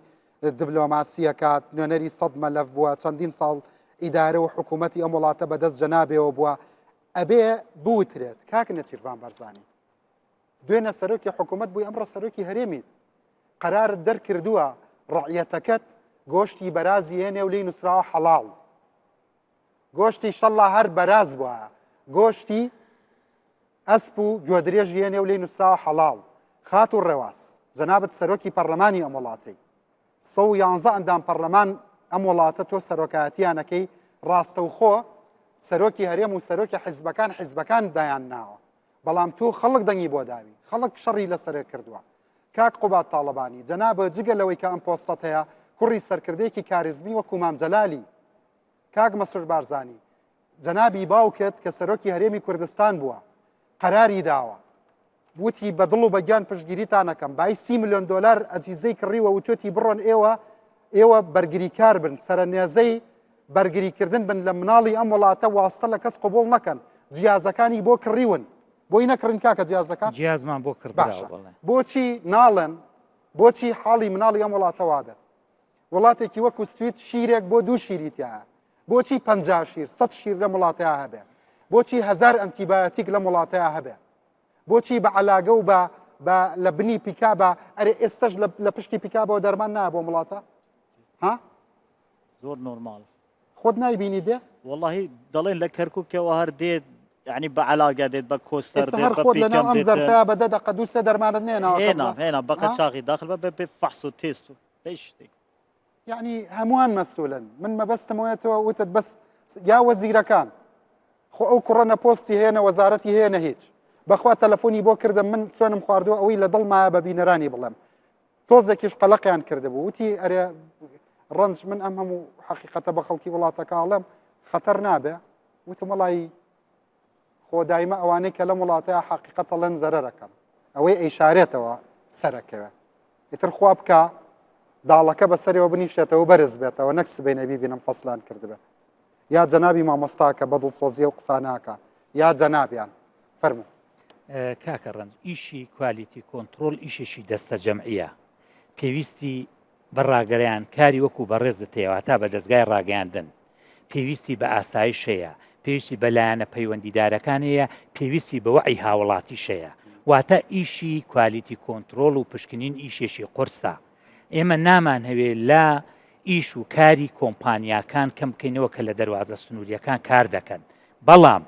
دبلۆماسیەکات نوێنەری سەد مەلەف بووە چەندین ساڵ ئیدارە و حکوومەتی ئەم وڵاتە بەدەست جەنابەوە بووە ئەبێ بوترێت کاک نەچیرڤان بەرزانی دوێنە سەرۆکی حکوومەت بووی ئەمڕۆ سەرۆکی هەرێمیت قەرارت دەرکردووە ڕعیەتەکەت گۆشتی بەرازی هێنێ و لێی نووسراوە حەڵاڵ. گۆشتی شەڵا هەر بەراز بوایە. گۆشتی ئەسپ و گوێدرێژی هێنێ و لێی نووسراوە حەڵاڵ. خاتوو ڕێواس، جەنابت سەرۆکی پەرلەمانی ئەم وڵاتەی. 111 ئەندام پەرلەمان ئەم وڵاتە تۆ سەرۆکایەتیان ئەکەی، ڕاستەوخۆ سەرۆکی هەرێم و سەرۆکی حیزبەکان حیزبەکان دایان ناوە. بەڵام تۆ خەڵک دەنگی بۆ داوی، خەڵک شەڕی لەسەر کردووە. کاک قوباد تاڵەبانی، جەنابت جگە لەوەی کە ئەم پۆستەت هەیە، کوڕی سەرکردەیەکی کاریزمی وەکو مام جەلالی، کاک مەسرور بارزانی، جەنابی باوکت کە سەرۆکی هەرێمی کوردستان بووە، قەراری داوە، وتی بە دڵ و بە گیان پشتگیریتان ئەکەم، بای سی ملیۆن دۆلار ئەجیزەی کڕیوە، وتوێتی بڕۆن ئێوە ئێوە بەرگریکار بن، سەرەنێزەی بەرگریکردن بن لە مناڵی ئەم وڵاتە، واستە لە کەس قبوڵ نەکەن، جیازەکانی بۆ کڕیون، بۆی نەکڕین کاکە جیازەکان؟ جیازمان بۆ کڕدراوە باشە بەڵێ. بۆچی ناڵێن بۆچی حاڵی مناڵی ئەم وڵاتە وابێت؟ وڵاتێکی وەکو سوید شیرێک بۆ دوو شیری تایە بۆچی پ شیر 100 شیر لەم وڵاتەیە هەبێ بۆچی هزار ئەنتیبایەتیک لەم وڵاتەیە هەبێ بۆچی بە علاگە و بە بە لە بنی پیکابە ئەرێ ئێستش لە پشتی پیکابەوە دەرمان نایە بۆ وڵاتە ها زۆر نۆرمال خۆت نایبینی دێ وەڵاهی دەڵێن لە کەرکوکەوە هەر دێت یعنی بە علاگە دێت بە کۆستەر ئێستا دێت هەر بە خۆت لەناو پیکەم ئەم دێتن زەرفەیە بە دە دەقە دوو سێ دەرمانت نێناوە هێنا کە هێنا بە ها؟ قەچاغی داخل بە بە بێ فەحس و تێست و بە هیچ شتێک یعنی هەمووان مەسولن من مەبەستم وەیە تۆ وتت بەس یا وەزیرەکان خۆ ئەو کوڕە نە پۆستی هەیە نە وەزارەتی هەیە نە هیچ بەخوا تەلەفۆنی بۆ کردم من سوێنم خواردووە ئەوەی لە دڵمایە بە بینەرانی بڵێم تۆزێکیش قەلەقیان کردبوو وتی ئەرێ ڕەنج من ئەم هەموو حەقیقەتە بە خەڵکی وڵاتەکە ئەڵێم خەتەر نابێ وتم وەڵی خۆ دایمە ئەوانەی کە لەم وڵاتەیە حەقیقەت ئەڵێن زەرەرەکەن ئەوەی ئەیشارێتەوە سەرەکەوێ ئیتر خوا بکە داڵەکە بەسەرەوە بنیشێتەوە بەرز بێتەوە نەک سبەینێ بیبینم فەسلان کردبێ یا جەنابی مامۆستاکە بە دڵسۆزیە و قسە ناکە یا جەنابیان فەرموو. کاکە ڕەنج ئیشی quality control ئیشێکی دەستە جەمعیە پێویستی بە ڕاگەیان کاری وەکو بەڕێزت هەیە واتا بە دەزگای ڕاگەیاندن پێویستی بە ئاسایش هەیە پێویستی بە لایەنە پەیوەندیدارەکان هەیە پێویستی بە وەعی هاوڵاتیش هەیە واتە ئیشی quality control و پشکنین ئیشێکی قورسە ئێمە نامانهەوێ لە ئیش و کاری کۆمپانیاکان کەم بکەینەوە کە لە دەروازە سنووریەکان کار دەکەن بەڵام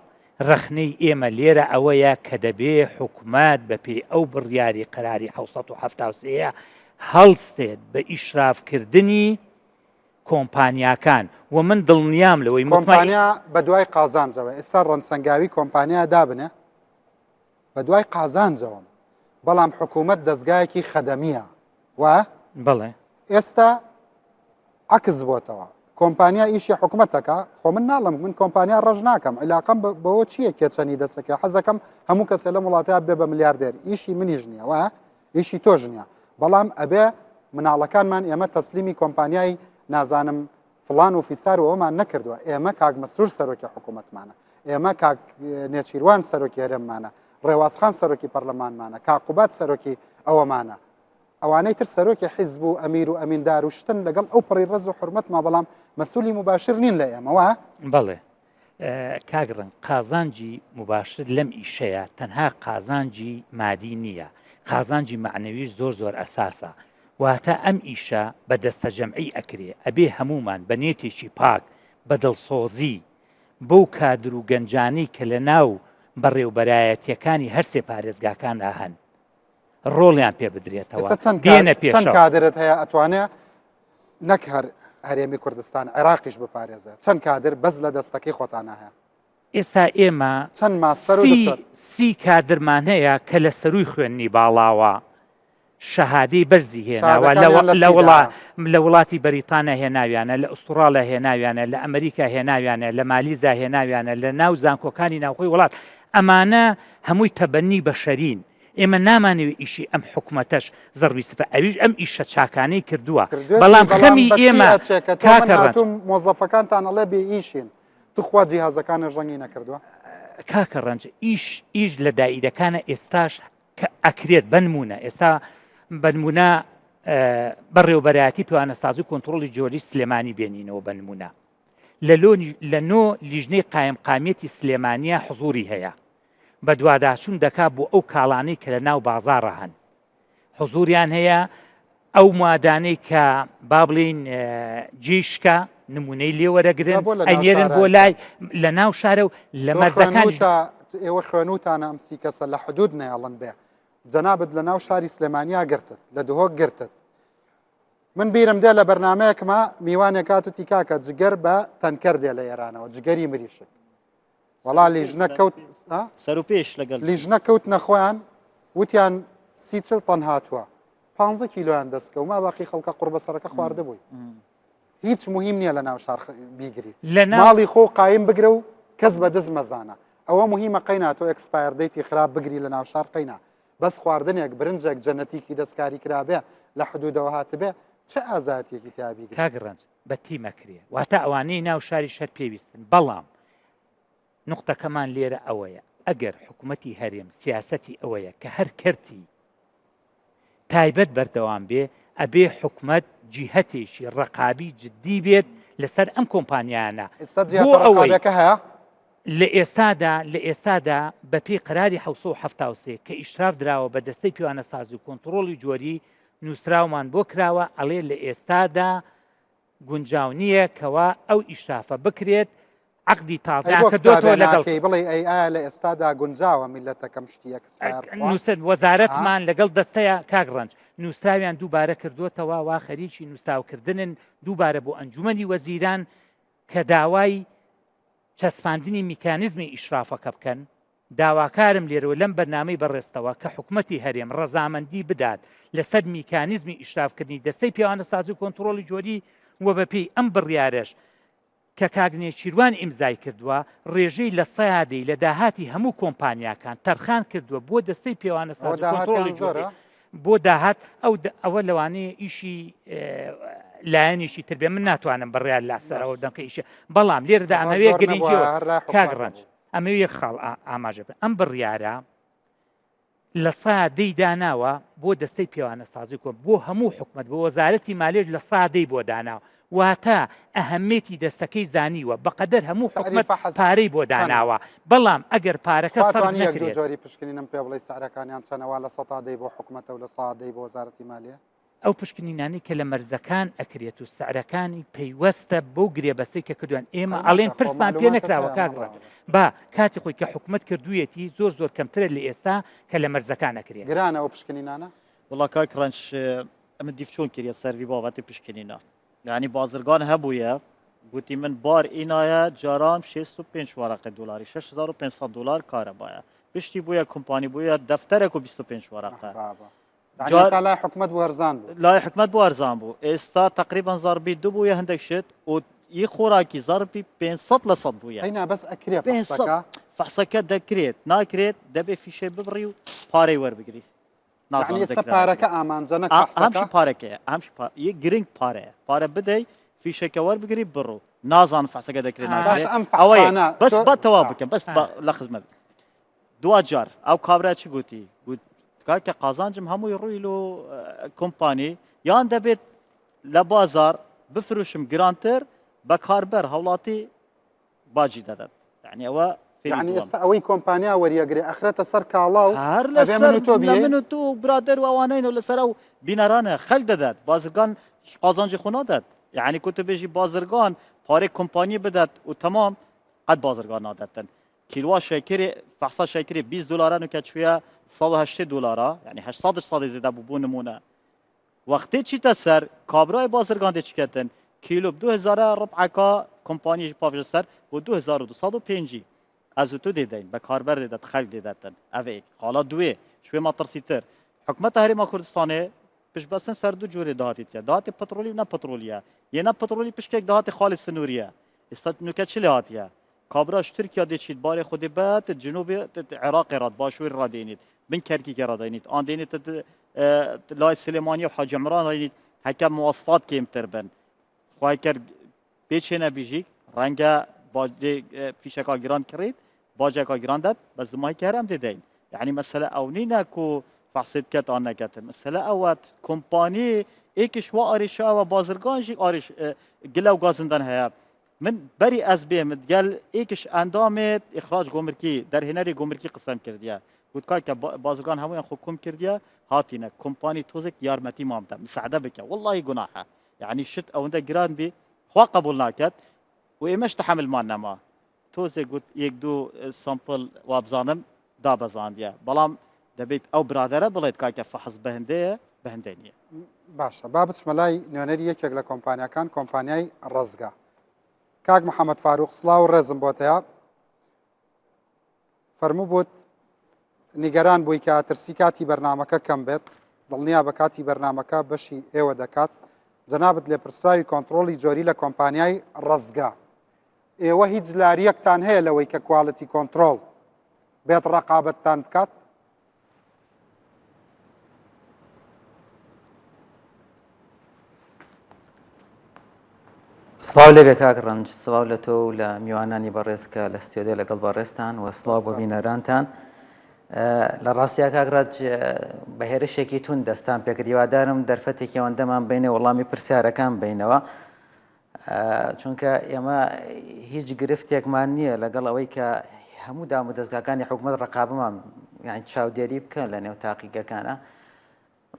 ڕەخنەی ئێمە لێرە ئەوەیە کە دەبێ حکومەت بەپێی ئەو بڕیاری قەراری 773 هەڵستێت بە ئیشرافکردنی کۆمپانیاکان و من دڵنیام لەوەی کۆمپانیا بە دوای قازانجەوە ئێستا ڕەنسەنگاوی کۆمپانیا دابنێ بە دوای قازانجەوەم بەڵام حکوومەت دەستگایەکی خەدەمیە و بەڵێ ئێستا عکس بۆتەوە کۆمپانیا ئیشی حکومەتەکە خۆ من ناڵم من کۆمپانیا ڕەش ناکەم عیلاقەم بەوە چییە کێچەنی دەسەکە حەزەکەم هەموو کەسێ لەم وڵاتە بێ بە ملیاردێر ئیشی منیش نییە وە ئیشی تۆش نییە بەڵام ئەبێ مناڵەکانمان ئێمە تەسلیمی کۆمپانیای نازانم فلان و فیسار و ئەومان نەکردووە ئێمە کاک مەسرور سەرۆکی حکوومەتمانە ئێمە کاک نێچیروان سەرۆکی هەرێممانە ڕێوازخان سەرۆکی پەرلەمانمانە کاقوبات سەرۆکی ئەوەمانە ئەوانەی تر سەرۆکی حیزب و ئەمیر و ئەمیندار و شتن لەگەڵ ئەو پەڕی ڕێز و حورمەتما بەڵام مەسولی موباشر نین لە ئێمەوە. بەڵێ کاک ڕەنگ قازانجی موباشر لەم ئیشەیە تەنها قازانجی مادی نییە قازانجی مەعنەویش زۆر زۆر ئەساسە واتە ئەم ئیشە بە دەستەجەمعی ئەکرێ ئەبێ هەمومان بە نێتێکی پاک بە دڵسۆزی بەو کادر و گەنجانەی کە لە ناو بەڕێوبەرایەتیەکانی هەرسێ پارێزگاکاندا هەن ڕۆڵیان پێ بدرێتەوە ئێستا چەند بێنە کار- چەند پێشەوە. کادرت هەیە ئەتوانێ نەک هەر هەرێمی کوردستان عێراقیش بپارێزێ چەند کادر بەس لە دەستەکەی خۆتانە هەیە ئێستا ئێمە چەند ماستەر و سی دکتۆر سی کادرمان هەیە کە لە سەرووی خوێندنی باڵاوە شەهادەی بەرزی هێناوە لە شەهادەکانیان لە لە چیدا؟ وڵا لە وڵاتی بەریتانیا هێناویانە لە ئوستوڕاڵیا هێناویانە لە ئەمریکا هێناویانە لە مالیزا هێناویانە لە ناو زانکۆکانی ناوخۆی وڵات ئەمانە هەمووی تەبەنی بەشەرین ئێمە نامانەوێ ئیشی ئەم حکومەتەش زەڕبی سفە ئەویش ئەم ئیشە چاکانەی کردووە کردوێتی بەڵام بەڵام خەمی بە چی ئێمە ئەچێ کە تۆ من کاکە ڕەنج هاتووم مۆزەفەکانتان ئەڵێ بێ ئیشین توخوا جیهازەکانش ڕەنگی نەکردووە؟ کاکە ڕەنج ئیش ئیش لە دائیرەکانە ئێستاش کە ئەکرێت بەنمونە ئێستا بەنمونە بەڕێوبەرایەتی پێوانەسازی و کۆنتترۆلی جۆری سلێمانی بێنینەوە بەنمونە لە لۆنی لە نۆ لیژنەی قایمقامیەتی سلێمانیە حزوری هەیە بەدواداچوون دەکا بۆ ئەو کاڵانەی کە لە ناو بازاڕە هەن حزوریان هەیە. ئەو مادانەی کە با بڵین جێی شکا نمونەی لێوەرەگرن ئەنێرن بۆ لای لە ناو شارە و لە مەرزەکان ئێوە خوێنوتانە ئەم سی کەسە لە حدود نەیەڵن بێ جەنابت لە ناو شاری سلێمانیا گرتت لە دهۆک گرتت من بیرم دێ لە بەرنمەیەکما میوانێک هات وتی کاکە جگەر بە تەنکەر دێ لە ئێرانەوە جگەری مریشک وەڵا لیژنە کەوت سەر و پێش لەگەڵ لیژنە کەوت نەخۆیان وتیان سی چل تەن هاتووە پ کیلۆیان دەستکە و ما باقی خەڵکە قڕبەسەرەکە خواردبووی هیچ مهم نییە لە ناو شار بیگری لە ماڵی خۆ قایم بگرە و کەس بە دز مەزانە ئەوە مهمە قەینا تۆ expire date ی خراپ بگری لە ناو شار قەینا بەس خواردنێک برنجێک جەنەتیکی دەستکاری کرابێ لە حدودەوە هاتبێ چ ئازایەتیەکی تیا بیگری؟ کاک ڕەنج بە تیم ئەکرێ واتە ئەوانەی ناو شاریش هەر پێویستن بەڵام نوقتەکەمان لێرە ئەوەیە ئەگەر حکوومەتی هەرێم سیاسەتی ئەوەیە کە هەر کەرتی تایبەت بەردەوام بێ ئەبێ حکومەت جیهەتێکی ڕقابی جددی بێت لەسەر ئەم کۆمپانیانە ئێستا بۆ ئەوەی هەیە لە ئێستادا لە ئێستادا بە پێی قەراری 1970 کە ئیشراف دراوە بە دەستەی پێوانەسازی و کۆنتڕۆڵی جۆری نووسراومان بۆ کراوە ئەڵێ لە ئێستادا گونجاو نییە کەوا ئەو ئیشرافە بکرێت عەقدی تازەیان کردۆتەوە لەگەڵ بڵێ ئەی ئایا لە ئێستادا گونجاوە میلەتەکەم شتی expire نووسەر وەزارەتمان لەگەڵ دەستەیە کاک ڕەنج نووسراویان دووبارە کردوتەوە وا خەریکی نووسراوکردنن دووبارە بۆ ئەنجومەنی وەزیران کە داوای چەسپاندنی میکانیزمی ئیشرافەکە بکەن داواکارم لێرەوە لەم بەرنامەی بەڕێزتەوە کە حکومەتی هەرێم ڕەزامەندی بدات لەسەر میکانیزمی ئیشرافکردنی دەستەی پێوانەسازی و کۆنتڕۆڵی جۆری و بەپێی ئەم بڕیارەش کە کاک نێچیروان ئیمزای کردووە ڕێژەی لە سەیادەی لە داهاتی هەموو کۆمپانیاکان تەرخان کردووە بۆ دەستەی پێوانەسازی و کۆنتڕۆڵی جۆری بۆ داهات ئەو ئەوە لەوانەیە ئیشی لایەنێکی تر بێ من ناتوانم بڕیار لاسەرەوە دەم کە ئیشە بەڵام لێرەدا ئەمەوێ گرنگیەوە کاک ڕەنج ئەمەوێ یەک خاڵ ئاماژە بکەم ئەم بڕیارە لە سا دەی داناوە بۆ دەستەی پێوانەسازی کۆن بۆ هەموو حکومت بۆ وەزارەتی مالێش لە سا دەی بۆ داناوە واتە ئەهەمێتی دەستەکەی زانیوە بەقەدەر هەموو حکومت پارەی بۆ داناوە بەڵام ئەگەر پارەکە سەرف نەکرێت جۆری پشکنینم پێ بڵێ سعرەکانیان چەنەوە لە سەتا دەی بۆ حکومەتە و لە سا دەی بۆ وەزارەتی مالیە ئەو پشکنینانەی کە لە مەرزەکان ئەکرێت و سعرەکانی پەیوەستە بەو گرێبەستەی کە کردویان ئێمە ئەڵێن پرسمان پێ نەکراوە کاک ڕەنج با کاتی خۆی کە حکومت کردوویەتی زۆر زۆر کەمترە لە ئێستا کە لە مەرزەکان ئەکرێت گرانە ئەو پشکنینانە وڵا کاک ڕەنج ئەمە دیف چۆن کردە سەروی بابەتی پشکنینە یعنی بازرگان هەبوویە گوتی من بار ئینایە جاران 65 وەرەقە دلاری 6500 دلار کارەبایە پشتی بووە کۆمپانی بووە دەفتەرێک و 25 وەرەقە جار تا لای حکومت بوو هەرزان بوو لای حکومت بوو هەرزان بوو ئێستا تقریبا زەربی دوو بووە هەندێک شت و ی خۆراکی زەربی 500 لە 100 بووە ئەینا بەس ئەکرێ فەحسەکە فەحسەکە دەکرێت ناکرێت دەبێ فیشەی ببڕی و پارەی وەربگری نازانم ئێستا پارەکە ئامانجە نەک فەحسەکە پارەکەیە ئەم گرنگ پارەیە پارە بدەی فیشەکە وەربگری بڕۆ نازانم فەحسەکە دەکرێت باش ئەم فەحسانە بەس بە تەواو بکەم بەس لە خزمەت دواجار ئەو کابرا چی گوتی گوت کاکە قازانجم هەمووی ڕووی لۆ کۆمپانی یان دەبێت لە بازار بفروشم گرانتر بە کاربەر هەوڵاتی باجی دەدات یعنی ئەوە یعنی ئێستا ئەوەی کۆمپانیا وەریەگرێ ئەخرێتە سەر کاڵا و هەر لەسەر من و تۆ من و تۆ برادەر و ئەوانەین و لەسەر ئەو بینەرانە خەل دەدات بازرگان قازانجی خۆ نادات یعنی کوتە بێژی بازرگان پارەی کۆمپانی بدات و تەمام قەت بازرگان نادەتن کیلوا شەکرێ فەحسا شەکرێ 20 دلارە نوکە چویە 180 دلارە یعنی 800 ساڵی زێدە بوو بۆ نمونە وەختێ چیتە سەر کابرای بازرگان دێ چکەتن کیلۆ ب 2000 ڕبعەکە کۆمپانیش پاڤژە سەر بۆ 2250 ئەز و تو دێدەین بە کاربەر دێدەت خەلک دێدەتن ئەڤ ئێک خاڵا دوێ شوێ مەترسیتر حکومەتە هەرێما کوردستانێ پشتبەستن سەر دوو جۆرێ داهاتی دکە داهاتی پترۆلی و نە پترۆلیە یە نە پترۆلی پشکێک داهاتی خاڵی سنووریە ئێستا نوکە چ لێ هاتیە کابراش تورکیا دێچیت بارێ خودێ بەت جنوبێ عێراقێ ڕات باشوور ڕا دێنیت بن کەرکیکێ ڕا دێنیت ئان دێنیت لای سلێمانیە و حاجی عمران دێنیت هەکە مواصفات کێمتر بن خوای کرد پێچێنە بیژیک ڕەنگە فیشەکە گران کڕیت باجەکە گران دەت بەس دمای کە هەرم دەدەین یعنی مەسەلە ئەو نینە کو فەحسێت کەت ئان نەکەتن مەسەلە ئەوە کۆمپانی ئێکش وا ئاریشەوە بازرگان ژی ئاریش گلە و گازندان هەیە. من بەری ئەز بێمت گەل ئێکش ئەندامێت ئیخراج گۆمرکی دەرهێنەری گۆمرکی قسەم کردیە گوت کاکە بازرگان هەموویان خۆ کۆم کردیە هاتینە کۆمپانی تۆزێک یارمەتیمان بدە مساعدە بکە وەڵڵاهی گوناحە یعنی شت ئەوەندە گران بی خوا قبول ناکات و ئێمەش تەحەملمان نەما تۆزێک گوت یەک دوو سامپل وابزانم دابەزاندیە بەڵام دەبێت ئەو برادەرە بڵێت کاکە فەحس بەهندەیە بەهندە نییە. باشە با بچمە لای نوێنەری یەکێک لە کۆمپانیاکان کۆمپانیای ڕزگا کاک محەممەد فاروق سڵاو و ڕێزم بۆتەیە فەرموو بوت نیگەران بووی کە ترسی کاتی بەرنمەکە کەم بێت دڵنیا بە کاتی بەرنمەکە بەشی ئێوە دەکات جەنابت لێپرسراوی کۆنتترۆلی جۆری لە کۆمپانیای ڕزگا ئێوە هیچ لاریەکتان هەیە لەوەی کە quality control بێت ڕقابەتتان بکات؟ سڵاو لێبێ کاک ڕەنج سڵاو لە تۆ و لە میوانانی بەڕێز کە لە ستۆدیۆ لەگەڵ بەڕێزتان و سڵاو بۆ بینەرانتان لە ڕاستیا کاک ڕەنج بە هێرشێکی توند دەستان پێکرد هیوادارم دەرفەتێکی ئەوەندەمان بینێ وەڵامی پرسیارەکان بینەوە چونکە ئێمە هیچ گرفتێکمان نییە لەگەڵ ئەوەی کە هەموو دام و دەستگاکانی حکوومەت ڕقابمان یان چاودێری بکەن لە نێو تاقیگەکانە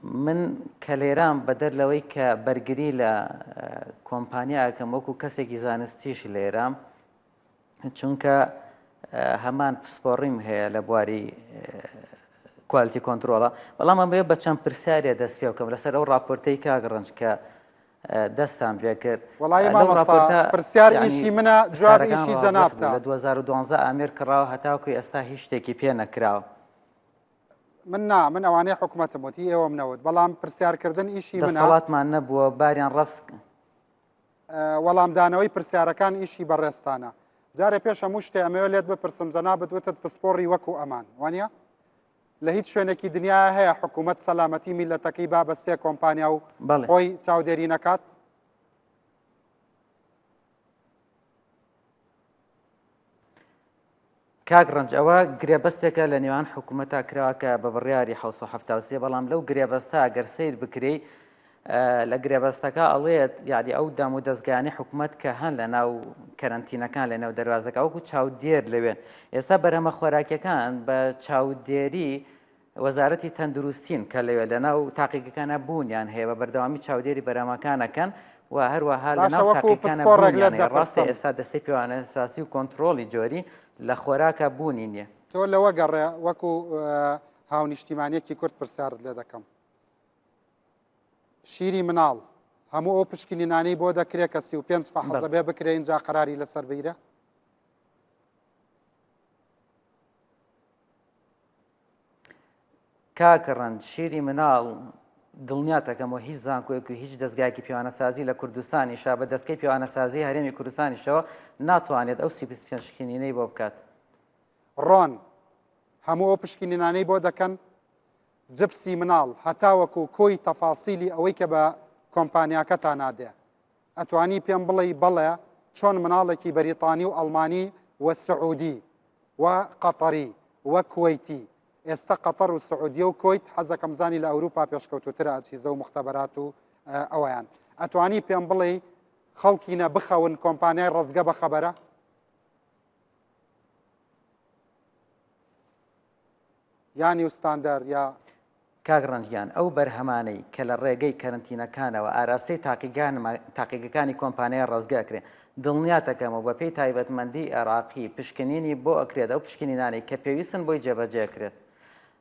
من کە لێرام بەدەر لەوەی کە بەرگری لە کۆمپانیاکەم وەکو کەسێکی زانستیش لێرام چونکە هەمان پسپۆڕیم هەیە لە بواری quality control ە بەڵام ئەمەوێ بە چەند پرسیارێ دەست پێ بکەم لەسەر ئەو راپۆرتەی کاک ڕەنج کە دەستان پێ کرد وەڵی مامۆستا پرسیار ئیشی منە جواب ئیشی جەنابتە لە 2012 ئامێر کڕاوە هەتاکو ئێستا هیچ شتێکی پێ نەکراوە من نا من ئەوانەی حکوومەتم وتی ئێوەم نەوت بەڵام پرسیارکردن ئیشی منە دەسەڵاتمان نەبووە باریان ڕەفز وەڵامدانەوەی پرسیارەکان ئیشی بەڕێزتانە. جارێ پێش هەموو شتێ ئەمەوێ لێت بپرسم جەنابت وتت پسپۆڕی وەکو ئەمان وانە؟ لە هیچ شوێنێکی دنیا هەیە حکوومەت سەلامەتی میلەتەکەی با بە سێ کۆمپانیا و خۆی چاودێری نەکات؟ کاک ڕەنج ئەوە گرێبەستێکە لە نێوان حکوومەتا کراوە کە بە بڕیاری 1970 بەڵام لەو گرێبەستە گەر سیر بکرێی لە گرێبەستەکە ئەڵێت یعنی ئەو دام و دەستگانی حکوومەت کە هەن لە ناو کەرەنتینەکان لە نێو دەواازەکە وەکو چاودێر لەوێن ئێستا بەرهەمە خۆراکیەکان بە چاودێری وەزارەتی تەندروستین کە لەوێ لەناو تاقیگەکانە بوونیان هەیە بە بەردەوامی چاودێری بەرهەمەکانەکەن و هەروەها لەناو تاقیگەکانە بوونیان هەیە ڕاستە ئێستا دەستەی پێوانەسازی و کۆنترۆڵی جۆری لە خۆراکە بوونی نییە. تۆ لەوە گەڕێ وەکو هاونیشتیمانیەکی کورد پرسیارت لێ دەکەم شیری مناڵ هەموو ئەو پشکنینانەی بۆ دەکرێت کە 35 فەحزە بێ بکرێ اینجا قەراری لەسەر بگرە؟ کاک ڕەنج شیری مناڵ دڵنیاتەکەم و هیچ زانکۆیەک و هیچ دەستگایەکی پێوانەسازی لە کوردستانیشا بە دەستکەی پێوانەسازی هەرێمی کوردستانیشەوە ناتوانێت ئەو 35 پشکنینەی بۆ بکات. ڕۆن هەموو ئەو پشکنینانەی بۆ دەکەن جپسی مناڵ هەتاوەکو کۆی تەفاسیلی ئەوەی کە بە کۆمپانیاکەتانا دێ ئەتوانی پێم بڵێی بەڵێ چۆن مناڵێکی بەریتانی و ئەڵمانی و سعودی و قەتەری و کوەیتی ئێستا قەتەر و سعودیە و کۆیت حەزەکەم زانی لە ئەوروپا پێشکەوتوترە ئەجهیزە و مختبەرات و ئەویان ئەتوانی پێم بڵێی خەڵکینە بخەون کۆمپانیای ڕزگە بە خەبەرە یا نیو ستاندەر یا کاک ڕەنج گیان ئەو بەرهەمانەی کە لە ڕێگەی کەرەنتینەکانەوە ئاراستەی تاقیگەکانی کۆمپانیای ڕەزگە ئەکرێ دڵنیاتەکەم و بەپێی تایبەتمەندی عێراقی پشکنینی بۆ ئەکرێت ئەو پشکنینانەی کە پێویستن بۆی جێبەجێ ئەکرێت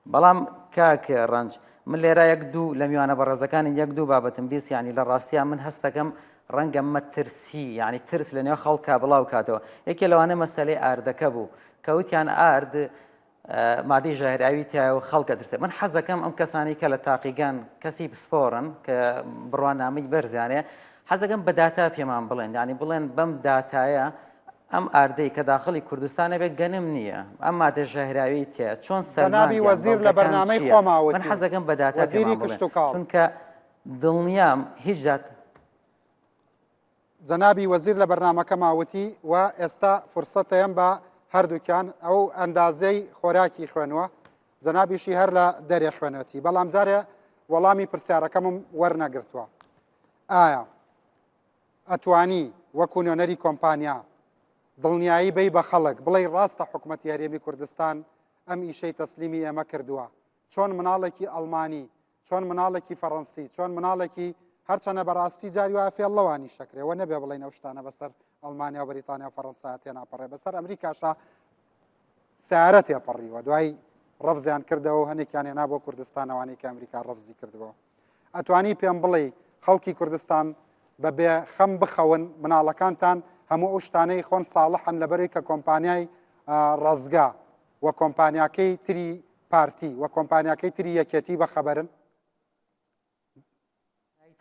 بەڵام کاک ڕەنج من لێرە یەک دوو لە میوانە بەڕێزەکانی یەک دوو بابەتم بیست یعنی لە ڕاستیا من هەستەکەم ڕەنگە مەترسی یعنی ترس لە نێو خەڵکا بڵاو کاتەوە یەکێ لەوانە مەسەلەی ئاردەکە بوو کەوتیان ئارد مادەی ژەهراوی تایە و خەڵک ئەترسێت من حەزەکەم ئەم کەسانی کە لە تاقیگەن کەسی پسپۆڕن کە بڕوانامەی بەرزیانێ حەزەکەم بە داتا پێمان بڵێن یعنی بڵێن بەم داتایە ئەم ئاردەی کە داخلی کوردستانە بێت گەنم نییە ئەم مادە ژەهراوی تێ چۆن سەرنابی وەزیر لە بەرنامەی خۆماوە من حەزەکەم بە داتا پێمان بڵێن چونکە دڵنیام هیچ دات جەنابی وەزیر لە بەرنامەکەما وتی و ئێستا فرسەتەیەم بە هەردووکیان ئەو ئەندازەی خۆراکی خوێنوە جەنابیشی هەر لە دەرێ خوێنێتی بەڵام جارێ وەڵامی پرسیارەکەمم وەرنەگرتووە ئایا ئەتوانی. وەکو نوێنەری کۆمپانیا دڵنیایی بەی بە خەڵک بڵێی ڕاستە حکومەتی هەرێمی کوردستان ئەم ئیشەی تەسلیمی ئێمە کردووە چۆن مناڵێکی ئەڵمانی چۆن مناڵێکی فەڕەنسی چۆن مناڵێکی هەرچەنە بەڕاستی جاری وایە فێڵ لەوانیش دەکرێ وە نەبێ بڵێین ئەو شتانە بەسەر ئەڵمانیا و بەریتانیا و فەڕەنسا تێناپەڕێ بەسەر ئەمریکاشا سیارە تێپەڕیوە دوای ڕەفزیان کردەوە و هەنێکیان هێنا بۆ کوردستان ئەوانەی کە ئەمریکا ڕەفزی کردبەوە ئەتوانی پێم بڵێ خەڵکی کوردستان بە بێ خەم بخەون مناڵەکانتان هەموو ئەو شتانەی خۆن ساڵحن لەبەروی کە کۆمپانیای ڕزگا و کۆمپانیاکەی تری پارتی و کۆمپانیاکەی تری یەکێتی بەخەبەرن؟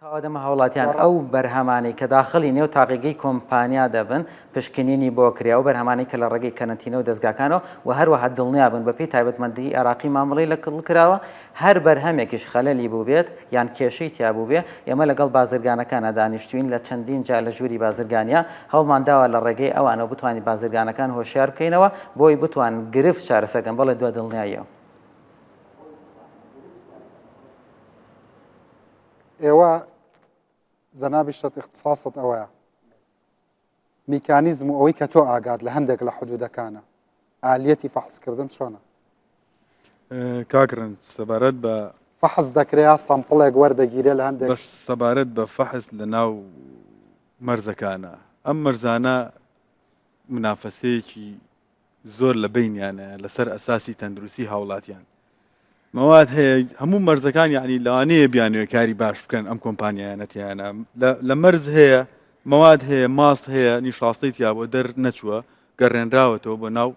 تەواو دەمە هاوڵاتیان ئەو بەرهەمانەی کە داخڵی نێو تاقیگەی کۆمپانیا دەبن پشکنینی بۆ کرێ ئەو بەرهەمانەی کە لە ڕێگەی کەرەنتینە و دەزگاکانەوە و هەروەها دڵنیابن بەپێی تایبەتمەندیی عێراقی مامەڵەی لەگەڵ کراوە هەر بەرهەمێکیش خەلەلی بووبێت یان کێشەی تیا بووبێ ئێمە لەگەڵ بازرگانەکانا دانیشتوین لە چەندین جار لە ژووری بازرگانیا هەوڵمان داوە لە ڕێگەی ئەوانەوە بتوانین بازرگانەکان هۆشیار بکەینەوە بۆی بتوان گرفت چارەسەر کەن بەڵێ دوە دڵنیاییەوە. ئێوە جەنابیشت ئیختساست ئەوەیە میکانیزم و ئەوەی کە تۆ ئاگات لە هەندێک لە حدودەکانە ئالیەتی فەحسکردن چۆنە؟ کاک ڕەنج سەبارەت بە فەحس دەکرێ یا sample ێک وەردەگیرێ لە هەندێک بەس سەبارەت بە فەحس لە ناو مەرزەکانە ئەم مەرزانە منافەسەیەکی زۆر لە بینیانە لەسەر ئەساسی تەندروستی هاوڵاتیان مەواد هەیە هەموو مەرزەکان یعنی لەوانەیە بیانوێ کاری باش بکەن ئەم کۆمپانیایانە تیانە لە مەرز هەیە مەواد هەیە ماست هەیە نیشاستەی تیا بۆ دەر نەچووە گەڕێنراوەتەوە بۆ ناو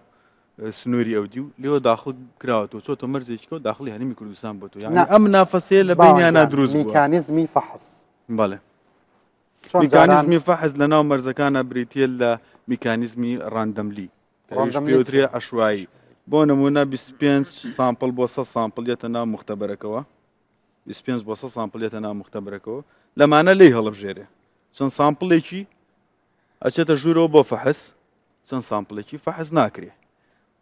سنووری ئەودی و لێوە داخل کراوەتەوە چۆتە مەرزێکەوە داخلی هەرمی کوردستان بۆ تۆ یعنی ئەم منافەسەیە لە بینیانە دروست میکانیزمی فەحس بەڵێ میکانیزمی فەحس لە ناو مەرزەکانە بریتە لە میکانیزمی randomly پێوترێ عەشوایی بۆ نمونە 25 sample بۆ 100 sample یەتە ناو مختبەرەکەوە 25 بۆ 100 sample یەتە ناو مختبەرەکەوە لەمانە لی هەڵبژێرێ چەند sample ێکی ئەچێتە ژوورەوە بۆ فەحس چەند sample ێکی فەحس ناکرێ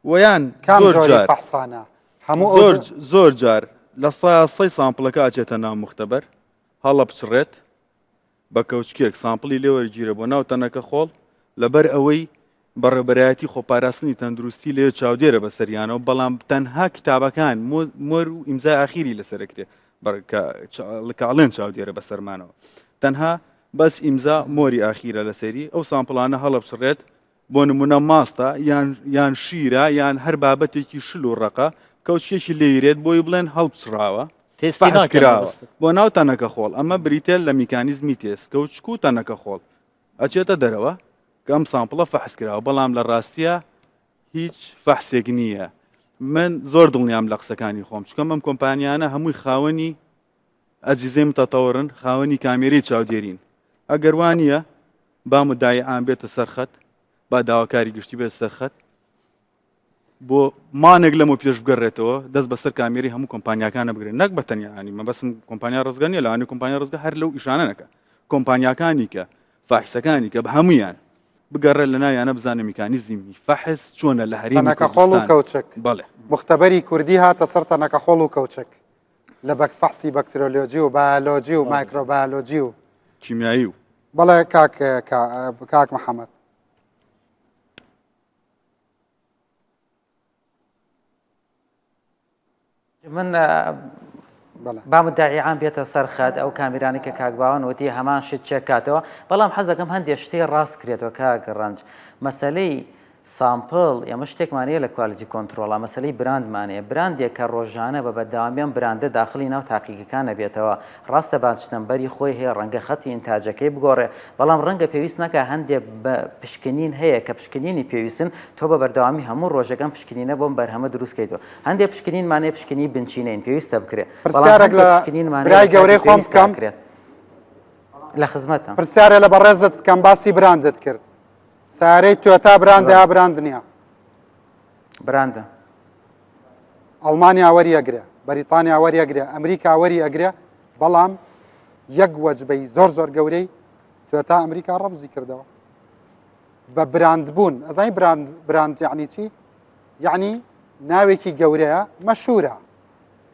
ویان زۆر جار فەحسانە هەموو زۆر زۆر جار لە سای sample ەکە ئەچێتە ناو مختبەر هەڵەبچڕێت بە کەوچکێک sample ی لێ وەرگیرە بۆ ناو تەنەکە خۆڵ، لەبەر ئەوەی بەڕێوبەرایەتی خۆپاراستنی تەندروستی لەوێ چاودێرە بەسەریانەوە، بەڵام تەنها کتابەکان مۆر و ئیمزای ئاخیری لەسەرەکرێ کە ئەڵێن چاودێرە بەسەرمانەوە تەنها بەس ئیمزا مۆری ئاخیرە لەسەری ئەو sample انە هەڵەبچڕێت بۆ نمونە ماستە یان یان شیرە یان هەر بابەتێکی شل و ڕەقە کەوچکێکی لێیرێت بۆی بڵێن هەڵپچڕاوە تێستی فەحس ناکەن کراوە مەبەستت. بۆ ناو تەنەکە خۆڵ ئەمە بریتە لە میکانیزمی تێست کەوچک و تەنەکە خۆڵ ئەچێتە دەرەوە کە ئەم sample ە فەحس کراوە بەڵام لە ڕاستیە هیچ فەحسێک نییە من زۆر دڵنیام لە قسەکانی خۆم چکەم ئەم کۆمپانیانە هەمووی خاوەنی ئەجیزەی متەتەوەرن خاوەنی کامێرەی چاودێرین ئەگەر وانە با مدعی عام بێتە سەر خەت با داواکاری گشتی بێت سەر خەت بۆ مانێک لەمە پێش بگەڕێتەوە دەست بەسەر کامێری هەموو کۆمپانیاکانە بگرن نەک بە تەنیا ینی مەبەسم کۆمپانیا ڕزگە نیە لەوانی کۆمپانیا ڕزگە هەر لەو ئیشانە نەکە کۆمپانیاکانی کە فاحسەکانی کە بە هەمویان بگەڕێ لە ناویانە بزانە میکانیزمی فەحس چۆنە لە هەرێمی تەنەکە خۆڵ و کوردستان کەوچک بەڵێ مختبەری کوردی هاتە سەر تەنەکە خۆڵ و کەوچک لە بەک فەحسی بەکترۆلۆجی و بایۆلۆجی و مایکرۆبایۆلۆجی و کیمیایی و بەڵێ کاک کاک محەممەد. من با مدعی عام بێتە سەر خەت ئەو کامیرانی کە کاک باوان وتی هەمان شت چێک کاتەوە بەڵام حەزەکەم هەندێک شتەی ڕاست کرێتەوە کاک ڕەنج مەسلەی sample، ئێمە شتێکمان هەیە لە quality control ا مەسەلەی brand مان هەیە، brand ێک کە ڕۆژانە بە بەردەوامی ئەم brand ە داخڵی ناو تاقیگەکان ئەبێتەوە، ڕاستە batch number ی خۆی هەیە ڕەنگە خەتی ئینتاجەکەی بگۆڕێ، بەڵام ڕەنگە پێویست نەکا هەندێ پشکنین هەیە کە پشکنینی پێویستن تۆ بە بەردەوامی هەموو ڕۆژێک ئەم پشکنینە بۆم بەرهەمە دروست کەیتەوە، هەندێ پشکنینمان هەیە پشکنینی بنچینەین پێویستە بکرێ، بەڵام پرسیارێک هەندێ لە پشکنینمان هەیە برای لە کاتی گەورەی خۆم پێویستا بکەم. ئەکرێت. لە خزمەتم. پرسیارێ لە بەڕێزت بکەم باسی brand ت کرد سیارەی تۆیۆتا brand ە یا brand نییە؟ brand ە. ئەڵمانیا وەری ئەگرێ، بەریتانیا وەری ئەگرێ، ئەمریکا وەری ئەگرێ، بەڵام یەک وەجبەی زۆر زۆر گەورەی تۆیۆتا ئەمریکا ڕەفزی کردەوە بە brand بوون. ئەزانی brand brand یعنی چی؟ یعنی ناوێکی گەورەیە مەشهورە.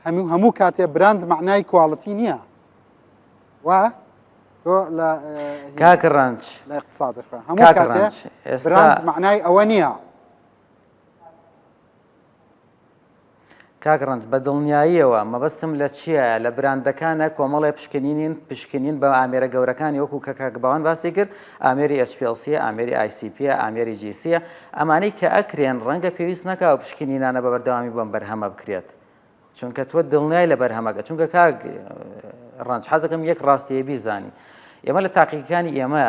هەموو هەموو کاتێ brand معنای quality نییە. و تۆ تۆ لە کاک ڕەنج لە اقتصاد خوێن هەموو کاتێ براند معنای ئەوە نییە. کاک ڕەنج بە دڵنیاییەوە مەبەستم لە چییە لە براندەکانە کۆمەڵێ پشکنینین پشکنین بە ئامێرە گەورەکانی وەکو کە کاک باوان باسی کرد ئامێری HPLC ئامێری ICP ئامێری GC ئەمانەی کە ئەکرێن ڕەنگە پێویست نەکا و پشکنینانە بە بەردەوامی بەم بەرهەمە بکرێت چونکە تۆ دڵنیای لە بەرهەمەکە چونکە کاک ڕەنج حەزەکەم یەک ڕاستیە بیزانی ئێمە لە تاقیگەکانی ئێمە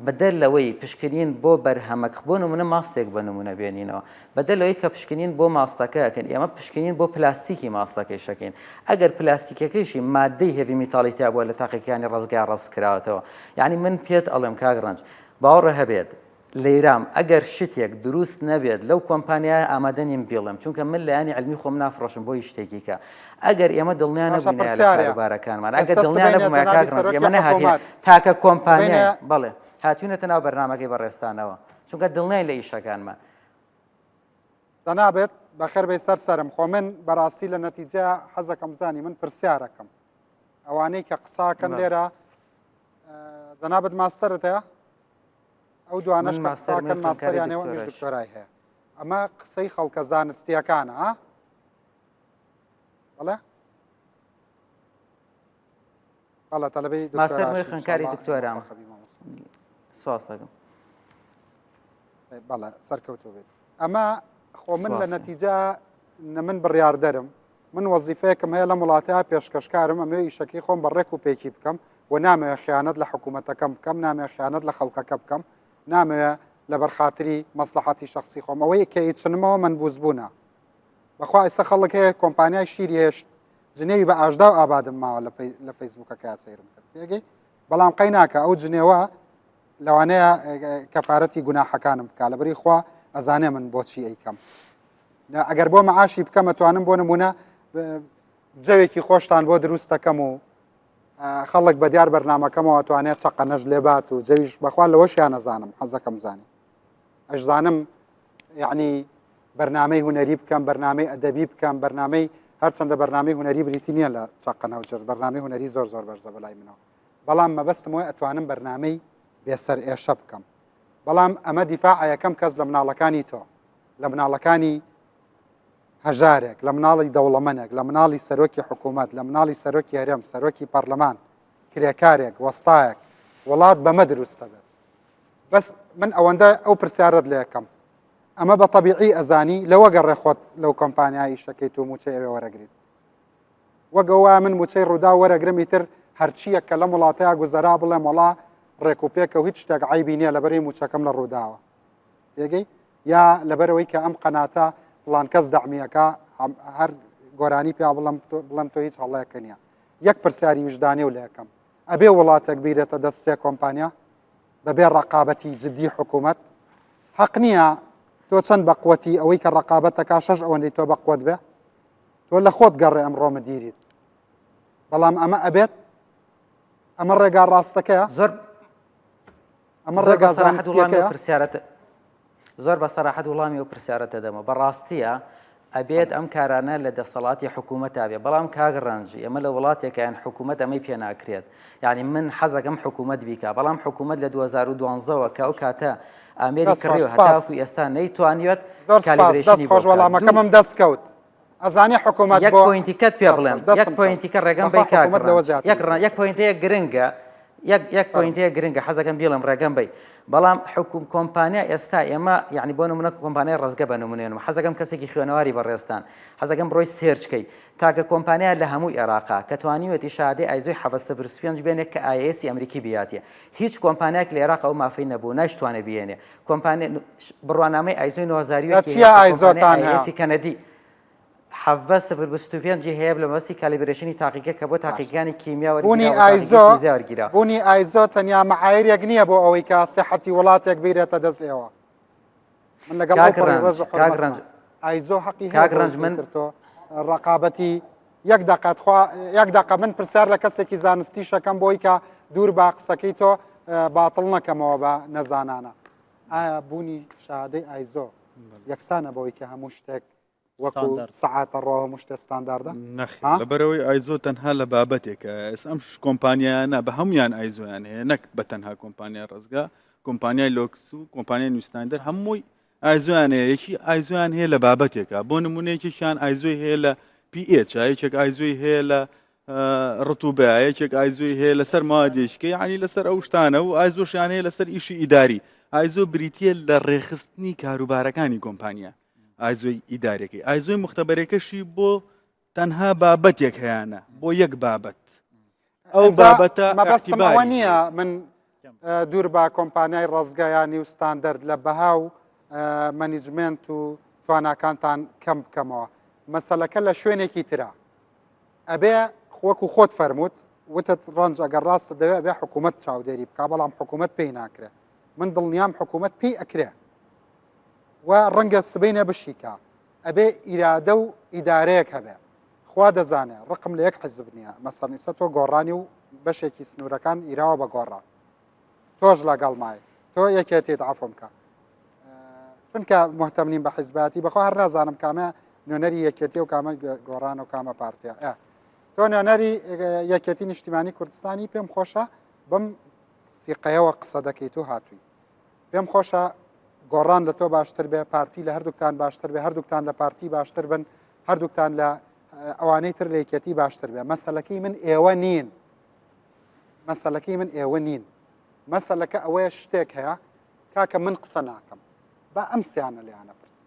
بەدەر لەوەی پشکنین بۆ بەرهەمەک بۆ نمونە ماستێک بە نمونە بێنینەوە بەدەر لەوەی کە پشکنین بۆ ماستەکە ئەکەن ئێمە پشکنین بۆ پلاستیکی ماستەکەی شەکەین ئەگەر پلاستیکەکەیشی مادەی heavy metal ی تیا بووە لە تاقیگەکانی ڕزگار ڕەفز کراوەتەوە یعنی من پێت ئەڵێم کاک ڕەنج باوەڕ هەبێت لەیرام ئەگەر شتێک دروست نەبێت لەو کۆمپانیایە ئامادە نیم بیڵێم چونکە من لایەنی علمی خۆم نافرۆشم بۆ هیچ شتێکی کە ئەگەر ئێمە دڵنیا باشە نەبووینایە لە پرسیارە کاروبارەکانمان ئەگەر ئێستا دڵنیا سبەینێ نەبوومایە جەنابی کاک ڕەنج سەرۆکی ئێمە نەهاتینە حکوومەت تاکە سبەینێ کۆمپانیای بەڵێ هاتوینەتە ناو بەرنامەکەی بەڕێزتانەوە چونکە دڵنیاین لە ئیشەکانمان. جەنابت بەخێر بێی سەر سەرم خۆ من بەڕاستی لە نەتیجە حەزەکەم بزانی من پرسیارەکەم ئەوانەی کە قساکەن لێرە جەنابت ماستەرت هەیە ئەو دوانەش کە قساکەن ماستەریان هەیە ئەمیش دکتۆرای هەیە ئەمە قسەی خەڵکە زانستیەکانە بەڵێ بەڵێ تەلەبەی ماستەرم خوێندکاری دکتۆرام سواس دەکەم بەڵێ سەرکەوتو بێت ئەمە خۆ من لە نەتیجە نە من بڕیاردەرم من وەزیفەیەکم هەیە لەم وڵاتە پێشکەشکارم ئەمەوێ ئیشەکەی خۆم بە ڕێک و پێکی بکەم و نامەوێ خیانەت لە حکوومەتەکەم بکەم نامەوێ خیانەت لە خەڵکەکە بکەم نامەوێ لەبەر خاتری مەسلحەتی شخصی خۆم ئەوەی کە ئیچنمەوە منبوز بوونە بەخوا ئێستا خەڵک هەیە کۆمپانیای شیری هێشت جنێوی بە ئاژدا و ئابادم ماوە لە فەیسبوکەکە سەیرم کرد تێگەی بەڵام قەی ناکە ئەو جنێوە لەوانەیە کەفاەتی گوناحەکانم بکە لەبەری خوا ئەزانێ من بۆچی ئەیکەم ئەگەر بۆ معاشی بکەم ئەتوانم بۆ نمونە جەوێکی خۆشتان بۆ دروست دەکەم و خەڵک بە دیار بەرنمەکەمەوە توانێت چەقەنەش لێبات و جەویش بەخوا لەوەشیان نەزانم حەزەکەم زانی ئەشزانم یعنی بەرنمەی هوەری بکەم بەرنمەی ئەدەبی بکەم بەرنمەی هەرچەندە بەرنمەی هوەری بریتی نییە لە چەقەنە و جرد بەرنمەی هوەری زۆر زۆر بەرزە بەلای منەوە بەڵام مەبەستم وایە ئەتوانم بەرنمەی بێسەر ئێشە بکەم بەڵام ئەمە دیفاع یەکەم کەس لە مناڵەکانی تۆ لە مناڵەکانی هەژارێک لە مناڵی دەوڵەمەنێک لە مناڵی سەرۆکی حکوومەت لە مناڵی سەرۆکی هەرێم سەرۆکی پەرلەمان کرێکارێک وەستایەک وڵات بەمە دروست دەبێت بەس من ئەوەندە ئەو پرسیارت لە یەکەم ئەمە بە طببیعی ئەزانی لەوە گەڕێ خۆت لەو کۆمپانیای ئیشەکەیت و موچەی ئەوێ وەرەگریت وەک ئەوە من موچەی ڕووداو وەرەگرم ئیتر هەرچییەک کە لەم وڵاتەیا گوزەرا بڵێم وەڵا ڕێک و پێکە و هیچ شتێک عیبی نییە لەبەری موچەکەم لە ڕووداوە تێگەی یا لەبەرەوەی کە ئەم قەناتە فڵان کەس دەعمیەکە هەر گۆرانی پیا بڵم بڵم تۆ هیچ هەڵەیەکە نییە یەک پرسیاری وژدانێ و لەکەم ئەبێ وڵاتێک بیرێتە دەست سێ کۆمپانیا بەبێ ڕقابەتی جدی حکوومەت حەق نییە تۆ چەند بەقوەتی ئەوەی کە ڕقابەتەکە شەش ئەوەندەی تۆ بەقوت بێ تۆ لە خۆت گەڕێ ئەمڕۆ مدیریت بەڵام ئەمە ئەبێت ئەمە ڕێگا ڕاستەکەیە زۆر ئەمە ڕێگا زانستیەکەیە پرسیارەت زۆر بە سەراحەت وڵامی ئەو پرسیارەت دەدەمەوە بەڕاستیە ئەبێت ئەم کارانە لە دەسەڵاتی حکوومەت بێ بەڵام کاک ڕەنج ئێمە لە وڵاتێکیان حکوومەت ئەمەی پێ ناکرێت یعنی من حەزەکەم حکوومەت بیکا بەڵام حکوومەت لە 2012ەوە کە ئەو کاتە ئامێری کڕی و هەتاکو ئێستا نەیتوانیوێت زۆر سپاس دەست خۆش وەڵامەکەمم دەست کەوت ئەزانی حکوومەت یەک point ی کەت پێ بڵێم یەک point ی کە ڕێگەم بەی کاک یەک یەک point ەیە گرنگە یەک یەک point ەیە گرنگە حەزەکەم بیڵم ڕێگەم بی بەڵام حکوم کۆمپانیا ئێستا ئێمە یعنی بۆ نمونە کۆمپانیای ڕزگە بە نمونێنم حەزەکەم کەسێکی خوێنەواری بەڕێزتان حەزەکەم بڕۆی search کەی تاکە کۆمپانیا لە هەموو عێراقا کە توانیوەتی شادەی ISO ی 705 بێنێک کە IS ی ئەمریکی بیاتە هیچ کۆمپانیایەک لە عێراق ئەو مافەی نەبوو نایشتوانێ بیێنێ کۆمپانیا بڕوانامەی ISO ی 9001 لە چیا ISO تان هەیە؟ کەنەدی 1725 هەیە لە مەبەستی calibration ی تاقیگە کە بۆ تاقیگانی کیمیا بوونی ISO بوونی ISO تەنیا معایرێک نییە بۆ ئەوەی کە سیحەتی وڵاتێک بیرێتە دەست ئێوە من لەگەڵ ڕێز ISO حەقی کاک ڕەنج من تۆ ڕقابەتی یەک دقە تخوا یەک دقە من پرسیار لە کەسێکی زانستی شەکەم بۆی کە دوور با قسەکەی تۆ باتڵ نەکەمەوە بە نەزانانە ئایا بوونی شادەی ISO یەکسانە بەوەی کە هەموو شتێک. وەکو سەعاتە ڕۆ هەموو شتێ ستانداردە؟ نەخێر لەبەرئەوەی ئایزۆ تەنها لە بابەتێکە ئێستا ئەم کۆمپانیایانە بە هەمویان ئایزۆیان هەیە نەک بە تەنها کۆمپانیای ڕزگا کۆمپانیای لۆکس و کۆمپانیای نیوستاندەر هەمووی ئایزۆیان هەیە یەکی ئایزۆیان هەیە لە بابەتێکە بۆ نمونەیەکیشیان ئایزۆی هەیە لە pH یەکێک ئایزۆی هەیە لە ڕتوبە یەکێک ئایزۆی هەیە لەسەر مادێککە یعنی لەسەر ئەو شتانە و ئایزۆشیان هەیە لەسەر ئیشی ئیداری ئایزۆ بریتە لە ڕێخستنی کاروبارەکانی کۆمپانیا ئایزۆی ئیدارەکەی ئایزۆی مختبەرەکەشی بۆ تەنها بابەتێک هەیەە بۆ یەک بابەت ئەو بابەتە مەبەستم ئەوە نییە من دوور بە کۆمپانیای ڕزگە یا نیو ستاندەرد لە بەها و مەنیجمنت و تواناکانتان کەم بکەمەوە مەسەلەکە لە شوێنێکی ترە ئەبێ وەکو خۆت فەرمووت وتت ڕەنج ئەگەر ڕاستە دەوێ ئەبێ حکوومەت چاودێری بک بەڵام حکوومەت پێی ناکرێ من دڵنیام حکوومەت پێی ئەکرێ و ڕەنگە سبەینێ بشیکا ئەبێ ئیرادە و ئیدارەیەک هەبێ خوا دەزانێ ڕقم لە یەک حزب نییە مەسەن ئیسە تۆ گۆڕانی و بەشێکی سنوورەکان ئیراوە بە گۆڕان تۆش لەگەڵ مای تۆ یەکێتیت عفم کە چونکە مهتەم نیم بە حیزباتی بەخۆ هەر نازانم کامە نوێنەری یەکێتی و کامە گۆڕان و کامە پارتیا تۆ نوێنەری یەکێتی نیشتیمانی کوردستانی پێم خۆشە بەم سیقەیەوە قسە دەکەیت و هاتووی پێم خۆشە گۆڕان لە تۆ باشتر بێ پارتی لە هەردووکتان باشتر بێ هەردووکتان لە پارتی باشتر بن هەردووکتان لە ئەوانەی تر لە یەکێتی باشتر بێ مەسەلەکەی من ئێوە نین مەسەلەکەی من ئێوە نین مەسەلەکە ئەوەیە شتێک هەیە کاکە من قسە ناکەم با ئەم سیانە لێیانە پرسم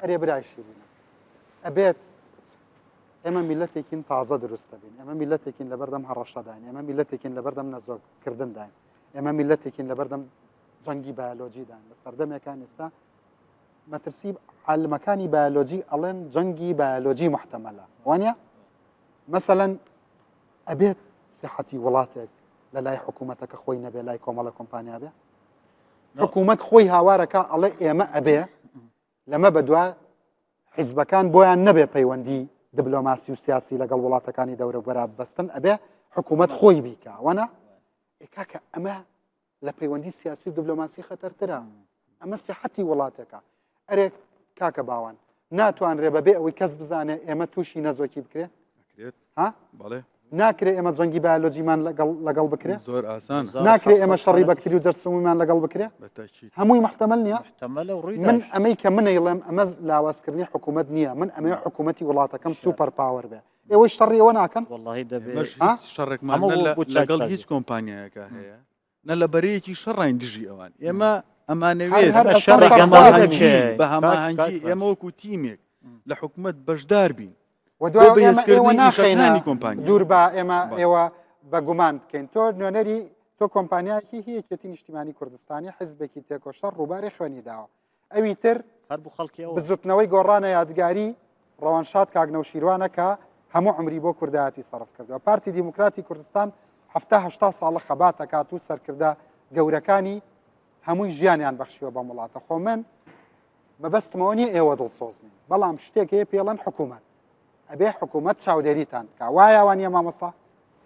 ئەرێ برای شیرینە ئەبێت ئێمە میلەتێکین تازە دروستە بین ئێمە میلەتێکین لەبەردەم هەڕەشەداین ئێمە میلەتێکین لەبەردەم نەزۆکردنداین ئێمە میلەتێکین لەبەردەم جەنگی بایۆلۆجیدان لە سەردەمێکان ئێستا مەترسی عالمەکانی بایۆلۆجی ئەڵێن جەنگی بایۆلۆجی محتەمەلە وانە مەسەەن ئەبێت سیحەتی وڵاتێک لە لای حکوومەتەکە خۆی نەبێ لای کۆمەڵە کۆمپانیا بێ حکوومەت خۆی هاوارەکە ئەڵێ ئێمە ئەبێ لەمە بەدوا حیزبەکان بۆیان نەبێ پەیوەندی دبلۆماسی و سیاسی لەگەڵ وڵاتەکانی دەورەبەرا بەستن ئەبێ حکوومەت خۆی بیکە وەنە کاکە ئەمە لە پەیوەندی سیاسی و دبلۆماسی خەتەرترە ئەمە سیحەتی وڵاتێکە ئەرێ کاکە باوان ناتوانرێ بەبێ ئەوەی کەس بزانێ ئێمە تووشی نەزۆکی بکرێ ها بەڵێ ناکرێ ئێمە جەنگی بایۆلۆجیمان لەگەڵ لەگەڵ بکرێ زۆر ئاسان ناکرێ ئێمە شەڕی بەکتری و جەرسومیمان لەگەڵ بکرێ هەمووی محتەمل نییە من ئەمەی کە منەیڵێم ئەمە لاوازکردنی حکوومەت نییە من ئەمەوێ حکوومەتی وڵاتەکەم super power بێ ئێوەی شەڕی ئەوە ناکەن وەڵاهی دەبێ شەڕێکمان لەگەڵ هیچ کۆمپانیایەکە هەیە نە لە بەرەیەکی شەڕین دژی ئەوان ئێمە ئەمانەوێت بە هەماهەنگی ئێمە وەکو تیمێک لە حکومت بەشدار بین و دوای کۆمپانی دوور بە ئێمە ئێوە بە گومان بکەین تۆ نوێنەری تۆ کۆمپانیایەکی هەیەکێتی نیشتیمانی کوردستانی حزبێکی تێکۆشەر ڕووباری خوێنی داوە ئەوی تر هەر بۆ خەڵکی ئەوە. بزوتنەوەی گۆڕانە یادگاری ڕەوانشاد کاک نەوشیروانە کە هەموو عومری بۆ کوردایەتی سەرف کردوە. پارتی دیموکراتی کوردستان حەفتا هەشتا ساڵە خەبات ئەکات و سەرکردە گەورەکانی هەمووی ژیانیان بەخشیوە بەم وڵاتە. خۆ من مەبەستمەوە نییە ئێوە دڵسۆز نین، بەڵام شتێک هەیە پێڵەن حکوومەت. ئەبێ حکوومەت چاودێریتان بکا. وایە وانییە مامۆستا؟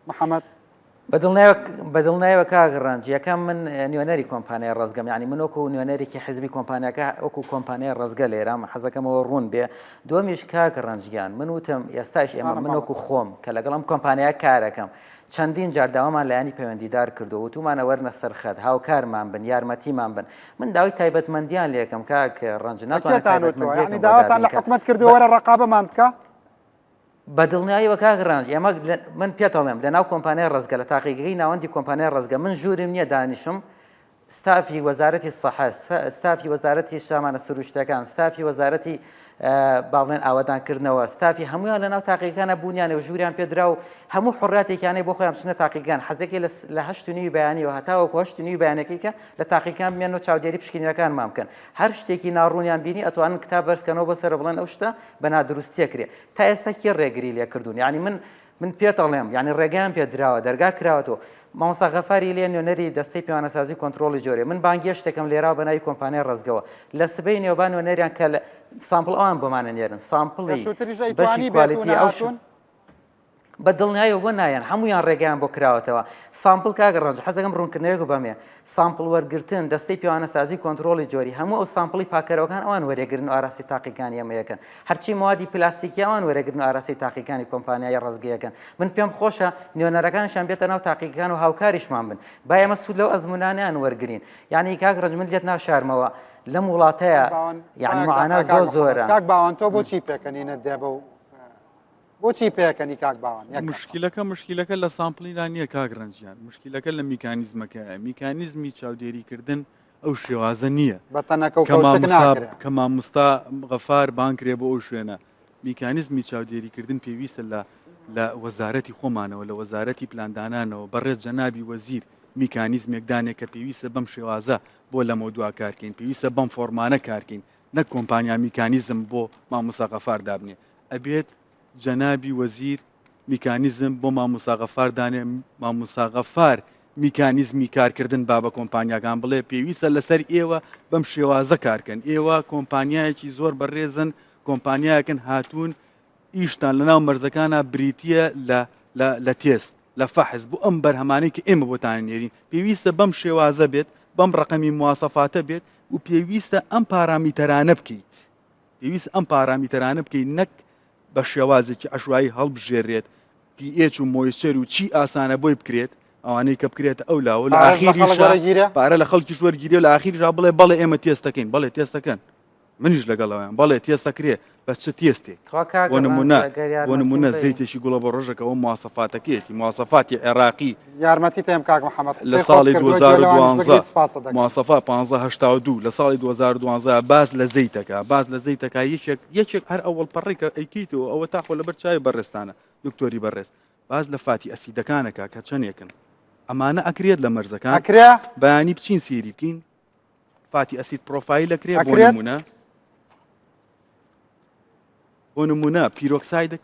محەمەد. بەدڵنیایەوە کاک ڕەنج یەکەم من نوێنەری کۆمپانیای ڕزگەم یعنی من وەکو نوێنەرێکی حزبی کۆمپانیاکە وەکو کۆمپانیای ڕزگە لێرام حەزەکەمەوە ڕوون بێ دووەمیش کاک ڕەنجگیان من وتم ئێستاش ئێمە من وەکو خۆم کە لەگەڵم کۆمپانیا کارەکەم چەندین جار داوامان لایەنی پەیوەندیدار کردو وتومانە وەرنە سەرخەت هاوکارمان بن یارمەتیمان بن من داوای تایبەتمەندیان لێکەم کاک ڕەنج ناتوانێت داواتان لە حکومت کردو وەرە ڕقابەمان بکە بە دڵنیاییەوە کاک ڕەنج ئێمە من پێت ئەڵێم لە ناو کۆمپانیای ڕزگە لە تاقیگەی ناوەندی کۆمپانیای ڕزگە من ژووریم نییە دانیشم ستافی وەزارەتی سەحە ستافی وەزارەتی سامانە سروشتەکان ستافی وەزارەتی با بڵێن ئاوەدانکردنەوە ستافی هەمویان لە ناو تاقیگەکانە بوونیانە و ژووریان پێدرا و هەموو حڕاتێکیانەی بۆ خۆیان بچنە تاقیگان حەزێکی لە هەشت نوی بەیانیەوە هەتاوەکو هەشت نوی بەیانەکەی کە لە تاقیگان بمێن و چاودێری پشکینەکانمان بکەن هەر شتێکی ناڕوونیان بینی ئەتوانن کتاب بەرزکەنەوە بۆ سەر بڵێن ئەو شتە بە نادروستیە کرێ تا ئێستا کێ ڕێگری لێ کردوون یعنی من من پێت ئەڵێم یعنی ڕێگەیان پێ دراوە دەرگا کراوەتەوە مامۆستا غەفاری لێ نوێنەری دەستەی پێوانەسازی کۆنترۆڵی جۆرێ من بانگێشتێکم لێراوە بە ناوی کۆمپانیای ڕزگەوە لە سبەی نێوبا نوێنەریان کە sample ئەوان بۆمانە نێرن sample ی بەشی quality ئەو. بە دڵنیایەوە بۆ نایەن هەمویان ڕێگەیان بۆ کراوەتەوە sample کاک ڕەنج حەزەکەم ڕوونکردنەوەیەک بەمێ sample وەرگرتن دەستەی پێوانەسازی کۆنترۆڵی جۆری هەموو ئەو sample ی پاکەرەوەکان ئەوان وەرێگرن و ئاراستەی تاقیگانی ئەمە یەکەن هەرچی موادی پلاستیکی ئەوان وەرەگرن و ئاراستەی تاقیگانی کۆمپانیای ڕەزگەیەکەن من پێم خۆشە نوێنەرەکانیشان بێتە ناو تاقیگەکان و هاوکاریشمان بن با ئێمە سوود لەو ئەزموونانەیان وەرگرین یعنی کاک ڕەنج من لێت ناشارمەوە لەم وڵاتەیە یعنی معانات زۆر زۆرە کاک باوان تۆ بۆچی پێکەنینت دێ بەو بۆچی پێکەنی کاک باوان مشکلەکە مشکلەکە لە sample یدا نییە کاک ڕەنجیان مشکلەکە لە میکانیزمەکەیە میکانیزمی چاودێریکردن ئەو شێوازە نییە بە تەنەکە و کەوچک ناکرێ کە مامۆستا غەفار بانکرێ بۆ ئەو شوێنە میکانیزمی چاودێریکردن پێویستە لە لە وەزارەتی خۆمانەوە لە وەزارەتی پلاندانانەوە بەڕێز جەنابی وەزیر میکانیزمێک دانێ کە پێویستە بەم شێوازە بۆ لەمە دوا کارکەین پێویستە بەم فۆرمانە کارکەین نەک کۆمپانیا میکانیزم بۆ مامۆستا غەفار دابنێ ئەبێت جەنابی وەزیر میکانیزم بۆ مامۆستا غەفار دانێ مامۆستا غەفار میکانیزمی کارکردن با بە کۆمپانیاکان بڵێ پێویستە لەسەر ئێوە بەم شێوازە کارکەن ئێوە کۆمپانیایەکی زۆر بەڕێزن کۆمپانیایەکن هاتوون ئیشتان لەناو مەرزەکانە بریتە لە لە تێست لە فەحس بۆ ئەم بەرهەمانەی کە ئێمە بۆتان نێرین پێویستە بەم شێوازە بێت بەم ڕقەمی موواسەفاتە بێت و پێویستە ئەم پارامیتەرانە بکەیت پێویست ئەم پارامیتەرانە بکەیت نەک بە شێوازێکی عشوایی هەڵبژێرێت pH و moisture و چی ئاسانە بۆی بکرێت ئەوانەی کە بکرێتە ئەو لاوە لە ئاخیری پارە لە خەڵکی وەرگیری لە ئاخیریشا بڵێ بەڵێ ئێمە تێستەکەین بەڵێ تێستەکەن منیش لەگەڵ ئەویان بەڵێ تێستەکرێ بەس چ تێستێک بۆ نمونە بۆ نمونە زەیتێکی گوڵە بۆ ڕۆژەکەەوە موواسەفاتەکەیەتی موواسەفاتی عێراقی یارمەتی تێم کاک محەممەد لە ساڵی 2012 موواسەفا 1582 لە ساڵی 2012 باس لە زەیتەکە باس لە زەیتەکە یەکێک یەکێک هەر ئەوەڵ پەڕێکە ئەیکەیتەوە ئەوە تاخۆ لەبەر چاوی بەڕێستانە دکتۆری بەڕێز باس لە fatty acid ەکانەکە کە چەندێکن ئەمانە ئەکرێت لە مەرزەکان ئەکرێ بەیانی بچین سێری بکەین fatty acid profile ئەکرێ بۆ نمونە بۆ نمونە peroxide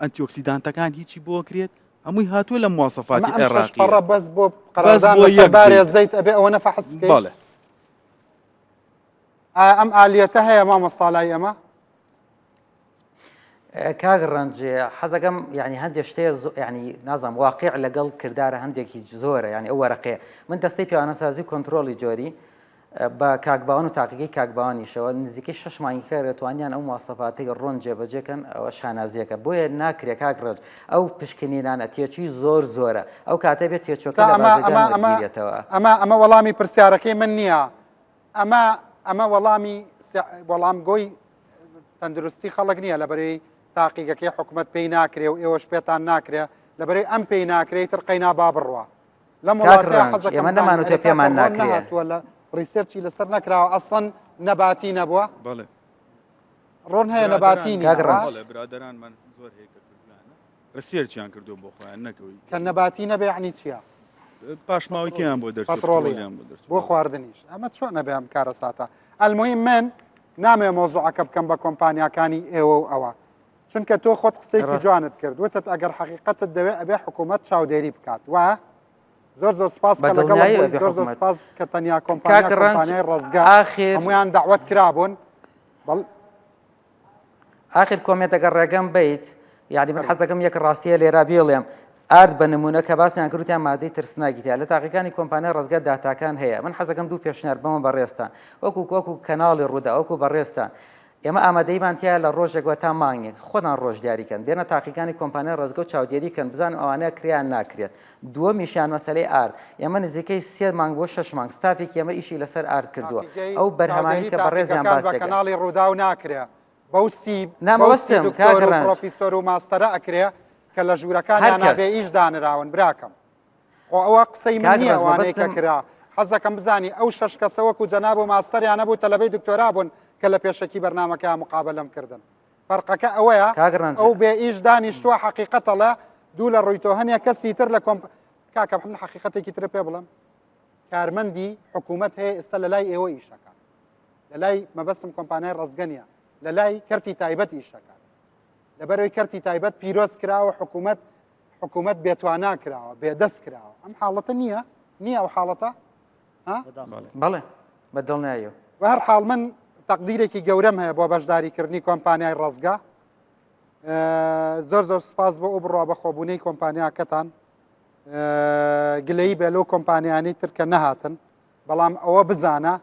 antioxidant ەکان هیچی بۆ کرێت هەمووی هاتووە لە موواسەفاتی عێراقی بەس بۆ قەراردان بۆ یەک بارێ زەیت ئەبێ ئەوە نەفەحس بکەیت ئەم ئالیەتە هەیە مامۆستا لای ئەمە کاک ڕەنج حەزەکەم یعنی هەندێک شتێ ینی نازانم واقع لەگەڵ کردارە هەندێکی زۆرە ینی ئەو وەرەقەیە من دەستەی پێوانەسازی و کۆنتترۆلی جۆری بە کاکباوان و تاقیگەی کاکباوانیشەوە نزیکەی شش مانگی کارە توانیان ئەو موواسەفاتی ڕۆن جێبەجێکەن ئەوە شانازیەکە بۆیە ناکرێ کاک ڕەنج ئەو پشکنینانە تێچووی زۆر زۆرە ئەو کاتە بێت تێچۆکە ئەمە ئەمە وەڵامی پرسیارەکەی من نییە ئەمە ئەمە وەڵامی وەڵامگۆی تەندروستی خەڵک نییە لەبەرەی تاقیگەکەی حکومت پێی ناکرێ و ئێوەش پێتان ناکرێ لەبەرەی ئەم پێی ناکرێت تر قەینا با بڕوا لەم وڵاتە حەزەکەم نەمانوتە پێمان ناکرێتوە لە research ی لەسەر نەکراوە ئەسڵەن نەباتی نەبووە ڕۆن هەیە نەباتی نییە برادەرانمان زۆر هەیە کە research یان کردو بۆ خۆیان نەکەوەی کە نەباتی نەبێ یعنی چییە؟ پاشماوەکەیان بۆ دەرچوو پەترۆڵیان بۆ دەرچوو بۆ خواردنیش ئەمە چۆن نەبێ ئەم کارەساتە ئەلموهیم من نامەوێ مۆزوعەکە بکەم بە کۆمپانیاکانی ئێوە و ئەوە چونکە تۆ خۆت قسەیەکی جوانت کرد وتت ئەگەر حەقیقەتت دەوێ ئەبێ حکوومەت چاودێری بکات وە زۆر زۆر سپاس کە لەگەڵ زۆر زۆر سپاس کە تەنیا کۆمپانیا کۆمپانیای ڕزگار هەمویان داوت کرابوون بەڵ ئاخر comment ەکە ڕێگەم بیت یعنی من حەزەکەم یەک ڕاستیە لێرا بێڵێم ئارد بە نمونە کە باسییان کردیان مادەی ترسناکی تیا لە تاقیکانی کۆمپانیا ڕزگە داتاکان هەیە من حەزەکەم دوو پێشنیار بەمە بەڕێزتان وەکو وەکو کەناڵی ڕوودا وەکو بەڕێزتان ئێمە ئامادەیمان تیا لە ڕۆژێک وە تا مانگێک خۆتان ڕۆژ دیاریکەن بێنە تاقیکانی کۆمپانیا ڕزگە و چاودێری کەن بزان ئەوانە کریان ناکرێت دووەمیشیان مەسەلەی ئارد ئێمە نزیکەی سێ مانگ بۆ شەش مانگ ستافێکی ئێمە ئیشی لەسەر ئارد کردووە ئەو بەرهەمانی کە بەڕێزیان باس بە کەناڵی ڕووداو ناکرێ بەو سی نامەوەستم دکتۆر و پرۆفیسۆر و ماستەرە ئەکرێ کە لە ژوورەکانیان بێ ئیش دانراون براکەم خۆ ئەوە قسەی من نییە ئەوانەی کە کرا حەزەکەم بزانی ئەو شەش کەسە وەکو جەناب و ماستەریانە بوو تەلەبەی دکتۆرا بوون کە لە پێشەکی بەرنامەکە مقابلەم کردن فەرقەکە ئەوەیە ئەو بێ ئیش دانیشتووە حەقیقەتەڵە دوو لە ڕووی تۆ هەنێ کەسی تر لە کۆمپ کاکە من حەقیقەتێکی تر پێ بڵم کارمەندی حکوومەت هەیە ئێستا لە لای ئێوە ئیشەکە لە لای مەبەستم کۆمپانیای ڕزگەنیە لە لای کەرتی تایبەت ئیشەکە لەبەرەوەی کەرتی تایبەت پیرۆز کراوە حکوومەت حکوومەت بێتوانا کراوە بێدەست کراوە ئەم حاڵەتە نییە نییە ئەو حاڵەتە بەڵێ بە دڵنیایەوە بە هەر حاڵ من تەقدیرێکی گەورەم هەیە بۆ بەشداریکردنی کۆمپانیای ڕزگا. زۆر زۆر سپاس بۆ ئەو بڕوا بەخۆبوونەی کۆمپانیاکەتان گلەیی بێ لەو کۆمپانیانی تر کە نەهاتن بەڵام ئەوە بزانە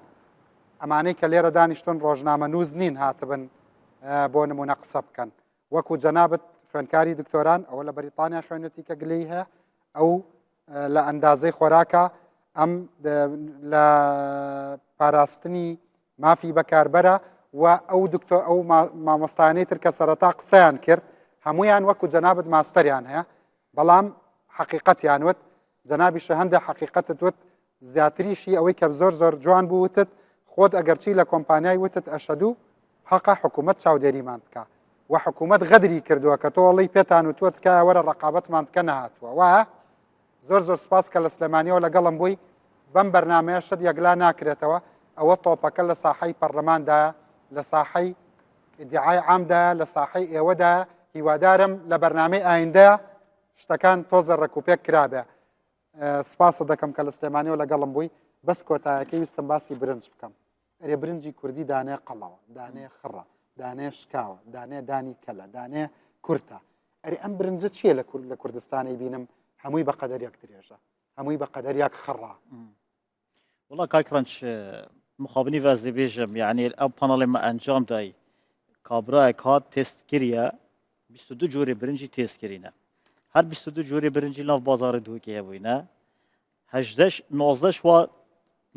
ئەمانەی کە لێرە دانیشتون ڕۆژنامە نووس نین هاتبن بۆ نمونە قسە بکەن وەکو جەنابت خوێندکاری دکتۆران ئەوە لە بەریتانیا خوێنێتی کە گلەی هەیە ئەو لە ئەندازەی خۆراکە ئەم لە پاراستنی مافی بەکاربەرە و ئەو دکتۆر ئەو مامۆستایانەی تر کە سەرەتا قسەیان کرد هەمویان وەکو جەنابت ماستەریان هەیە بەڵام حەقیقەتیان وت جەنابیشە هەندێک حەقیقەتت وت زیاتریشی ئەوەی کە زۆر زۆر جوان بوو وتت خۆت ئەگەرچی لە کۆمپانیای وتت ئەشەدوو حەقە حکوومەت چاودێریمان بکە و حکوومەت غەدری کردووە کە تۆ ئەڵی پێتان و تۆ تکایە وەرە ڕقابەتمان بکە نەهاتووە وایە زۆر زۆر سپاس کە لە سلێمانیەوە لەگەڵم بووی بەم بەرنمەیە شت یەکلا ناکرێتەوە ئەوە تۆپەکە لە ساحەی پەرلەماندایە لە ساحەی ئیدعای عامدایە لە ساحەی ئێوەدایە هیوادارم لە بەرنمەی ئایندەیە شتەکان تۆزە ڕێکوپێک کرابێ سپاست دەکەم کە لە سلێمانیەوە لەگەڵم بووی بەس کۆتایەکەی ویستم باسی برنج بکەم ئەرێ برنجی کوردی دانێ قەڵەوە دانێ خڕە دانێ شکاوە دانێ دانی کەلە دانێ کورتە ئەرێ ئەم برنجە چییە لە کورد لە کوردستانی بینم هەمووی بە قەدەر یەک درێژە هەمووی بە قەدەر یەک خڕە وڵا کاک ڕەنج مخابنی ڤاز دەبێژم یعنی ئەو پانەڵی مە ئەنجام دای کابرایەک هات تێست کریە 22 جۆری برنجی تێست کرینە هەر 22 جۆری برنجی ناو بازاڕی دهۆکی هەبووینە هەژدەش نۆزدەش وا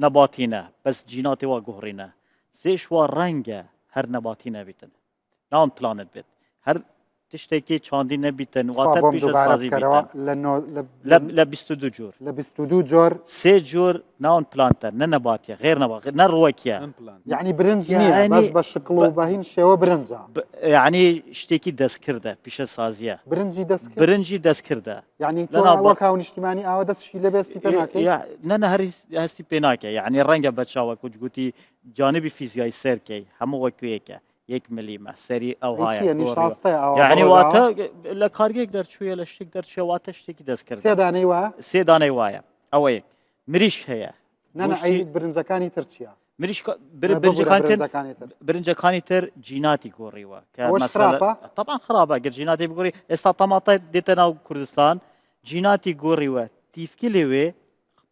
نەباتینە بەس جیناتی وا گۆڕینە سێش وا ڕەنگە هەر نەباتی نەبیتن ناون پلانت بێت هەر تشتێکی چاندی نەبیتن واتە بۆم دووبارە بکەرەوە لە 22 جۆر لە 22 جۆر سێ جۆر ناون پلانتە نە نەباتیە غێر نەبا نە ڕوەکیە یعنی برنج نییە بەس بە شکڵ و بەهین شێوە برنجە یعنی شتێکی دەستکردە پیشەسازیە برنجی دەست برنجی دەستکردە یعنی تۆ وەک هاونیشتیمانی ئاوە دەستشی لێ بێستی پێ ناکەی نە نە هەر هەستی پێ ناکە یعنی ڕەنگە بە چاوە کوچ گوتی جانبی فیزیای سەرکەی هەموو وەکوێکە یەک ملیمە سەری ئەو یعنی واتە لە کارگێک دەرچووە لە شتێک دەرچوە واتە شتێکی دەستکرد سێدانەی وایە سێدانەی وایە ئەوە یەک مریشک هەیە برنجەکانی تر چییە؟ برنجەکانی تر جیناتی گۆڕیوە کە طبعا خراپە گەر جیناتی بگۆڕی ئێستا تەماتە دێتە ناو کوردستان جیناتی گۆڕیوە تیفکی لێوێ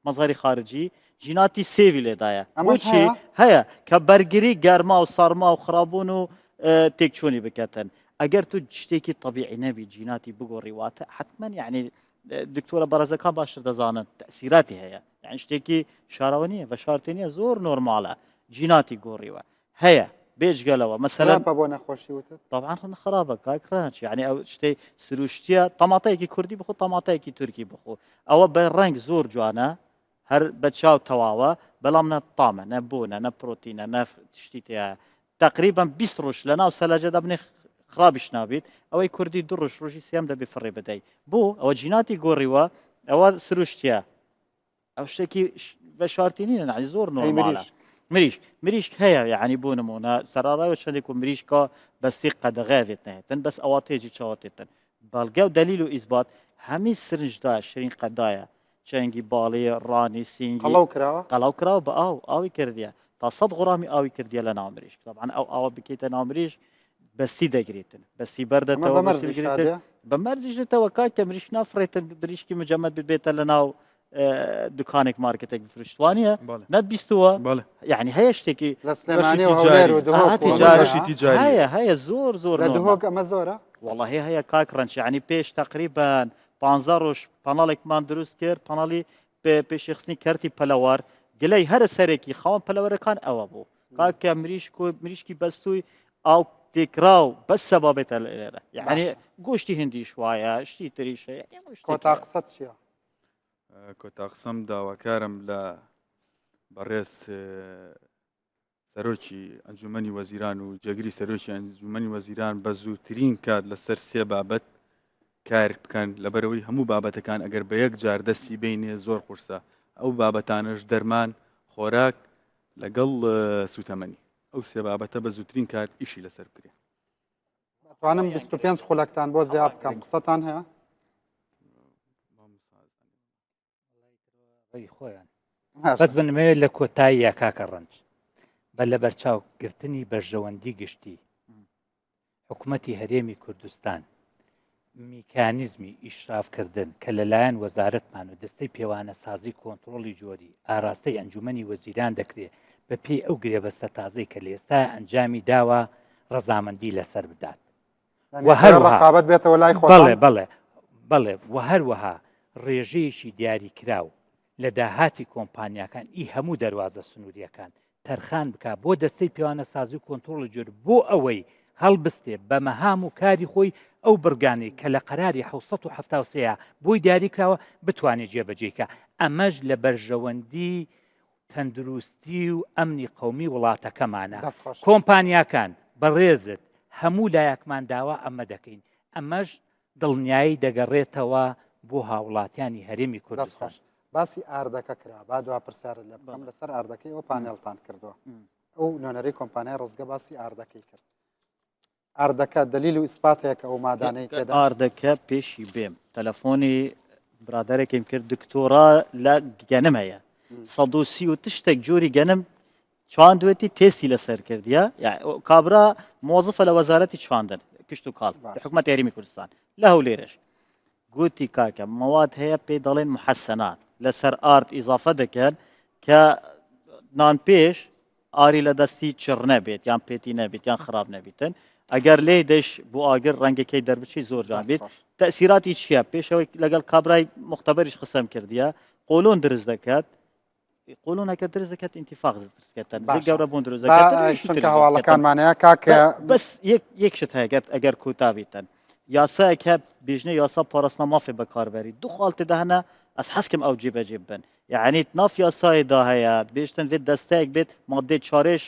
مەزاری خارجی جیناتی سێوی لێدایە ئەمەشی هەیە کە بەرگری گەرما و سارما و خراببوون و تێکچوونی بکەتن ئەگەر تو شتێکی طببیعی نەبی جیناتی بگۆڕی واتە حتمما یعنی دکتۆرە بەڕێزەکان باشتر دەزانن تەسیراتی هەیە یعنی شتێکی شارەوە نییە بە شارتی نییە زۆر نۆرمالە جیناتی گۆڕیوە هەیە بێجگەلەوە مەسەلەن بۆ نەخۆشی وتت طبعا خراپە کاک ڕەنج یعنی ئەو شتەی سروشتیە تەماتەیەکی کوردی بخۆ تەماتەیەکی تورکی بخۆ ئەوە بە ڕەنگ زۆر جوانە هەر بە چاو تەواوە بەڵام نە تامە نە بۆنە نە پرۆتینە نە شتی تایە تقریبا 20 ڕۆژ لە ناو سەلاجەدا بنێ خرابیش نابیت ئەوەی کوردی دو ڕۆژ ڕۆژی سێم دەبێ فڕێ بدەی بۆ ئەوە جیناتی گۆڕیوە ئەوە سروشتیە ئەو شتێکی بە شارتی نینە نەعنی زۆر نۆرمالە مریشک مریشک هەیە یعنی بۆ نمونە سەرڕایەوە چندێک و مریشکە بەستی قەدەغە بێت نهێتن بەس ئەوە تێجی چاوە تێتن بەڵگە و دەلیل و ئیسبات هەمی سرنجدا شرین قەدایە چنگی باڵی ڕانی سینگی قەڵەو کراوە قەڵەو کراوە بە ئاو ئاوی کردیە تا 100 غرامی ئاوی کردیە لە ناو مریشک طبعا ئەو ئاوە بکەیتە ناو مریشک بەستی دەگریتن بەستی بەردەتەوە بە مەرجیش دێتەوە کاکە مریشک نافرێتن مریشکی مجەمەد ببێتە لە ناو دوکانێک مارکتێک بفرشتوانە نەت بیستووە یعنی هەیە شتێکی لە سلێمانی و هەولێر و دهۆک هەیە هەیە زۆر زۆر لە دهۆک ئەمە زۆرە وەڵی هەیە کاک ڕەنج یعنی پێش تقریبان 15 ڕۆژ پاناڵێکمان دروست کرد پاناڵی پێشخستنی کەرتی پەلەوار گلەی هەرە سەرێکی خاوەن پەلەوەرەکان ئەوە بوو کاکە مریشک و مریشکی بەستووی ئاو تێکراو بەس سەبابێتە لێرە یعنی گۆشتی هندیش وایە شتی تریش هەیە کۆتا قسەت چییە؟ کۆتا قسەم داواکارم لە بەڕێز سەرۆکی ئەنجومەنی وەزیران و جێگری سەرۆکی ئەنجومەنی وەزیران بە زووترین کات لەسەر سێ بابەت کار بکەن لەبەرەوەی هەموو بابەتەکان ئەگەر بە یەک جار دەستی بینێ زۆر قورسە ئەو بابەتانەش دەرمان خۆراک لەگەڵ سوتەمەنی ئەو سێ بابەتە بە زووترین کات ئیشی لەسەر بکرێ. ئەتوانم 25 خولەکتان بۆ زیاد بکەم قسەتان هەیە؟ ڕێی خۆیان بەس بنمەوێت لە کۆتاییە کاکە ڕەنج بە لەبەرچاو گرتنی بەرژەوەندی گشتی حکوومەتی هەرێمی کوردستان میکانیزمی ئیشرافکردن کە لەلایەن وەزارەتمان و دەستەی پێوانەسازی کۆنتڕۆڵی جۆری ئاراستەی ئەنجومەنی وەزیران دەکرێت بەپێی ئەو گرێبەستە تازەی کە لە ئێستا ئەنجامی داوە ڕەزامەندی لەسەر بدات و هەروەها ڕقابەت بێتەوە لای خۆ بەڵێ بەڵێ بەڵێ و هەروەها ڕێژەیەکی دیاریکراو لە داهاتی کۆمپانیاکان ئی هەموو دەروازە سنووریەکان تەرخان بکا بۆ دەستەی پێوانەسازی و کۆنترۆڵی جۆر بۆ ئەوەی هەڵبستێ بە مەهام و کاری خۆی ئەو بڕگانەی کە لە قەراری 1970 بۆی دیاری کراوە بتوانێت جێبەجێی کا ئەمەش لە بەرژەوەندی تەندروستی و ئەمنی قەومی وڵاتەکەمانە دەست خۆش. کۆمپانیاکان بەڕێزت هەموو لایەکمان داوا ئەمە دەکەین ئەمەش دڵنیایی دەگەڕێتەوە بۆ هاوڵاتیانی هەرێمی دەست کوردستان. خۆش. باسی ئاردەکە کرا با دوا پرسیارت لێ بکەم لەسەر ئاردەکەی ئەو پانێڵتان کردووە ئەو نوێنەری کۆمپانیای ڕزگە باسی ئاردەکەی کرد ئاردەکە دلیل و ئیسپات هەیە کە ئەو مادانەی تێدا ئاردەکە پێشی بێم تەلەفۆنی برادەرێکم کرد دکتۆرا لە گەنم هەیە 130 و تشتێک جۆری گەنم چاندوێتی تێستی لەسەر کردیە کابرا مۆزفە لە وەزارەتی چاندن کشت و کاڵ لە حکومەت هەرێمی کوردستان لە هەولێرش گوتی کاکە مەواد هەیە پێی دەڵێن محەسەنات لەسەر ئارد ئیزافە دەکەن کە نان پێش ئاری لە دەستی چڕ نەبێت یان پێتی نەبێت یان خراپ نەبیتن ئەگەر لێ دەش بۆ ئاگر ڕەنگەکەی دەربچی زۆر جوان بێت تەسیراتی چییە پێشەوەی لەگەڵ کابرای مختبەریش قسەم کردیە قۆلۆن درز دەکات قۆلۆن ئەگەر درز دەکات ئینتیفاق درز دەکات باشە. گەورە بوون درز دەکات با چونکە هەواڵەکانمانەیە کاکە بەس یەک یەک شت هەیە گەر ئەگەر کۆتا بیتن یاسایەک هەیە بێژنە یاسا پاراستنا مافێ بەکاربەری دوو خاڵ تێدا هەنە ئەس حەزکەم ئەو جێبەجێ ببن یعنی ناف یاسایدا هەیە بێژتن vê دەستەیەک بێت مادەی چارێش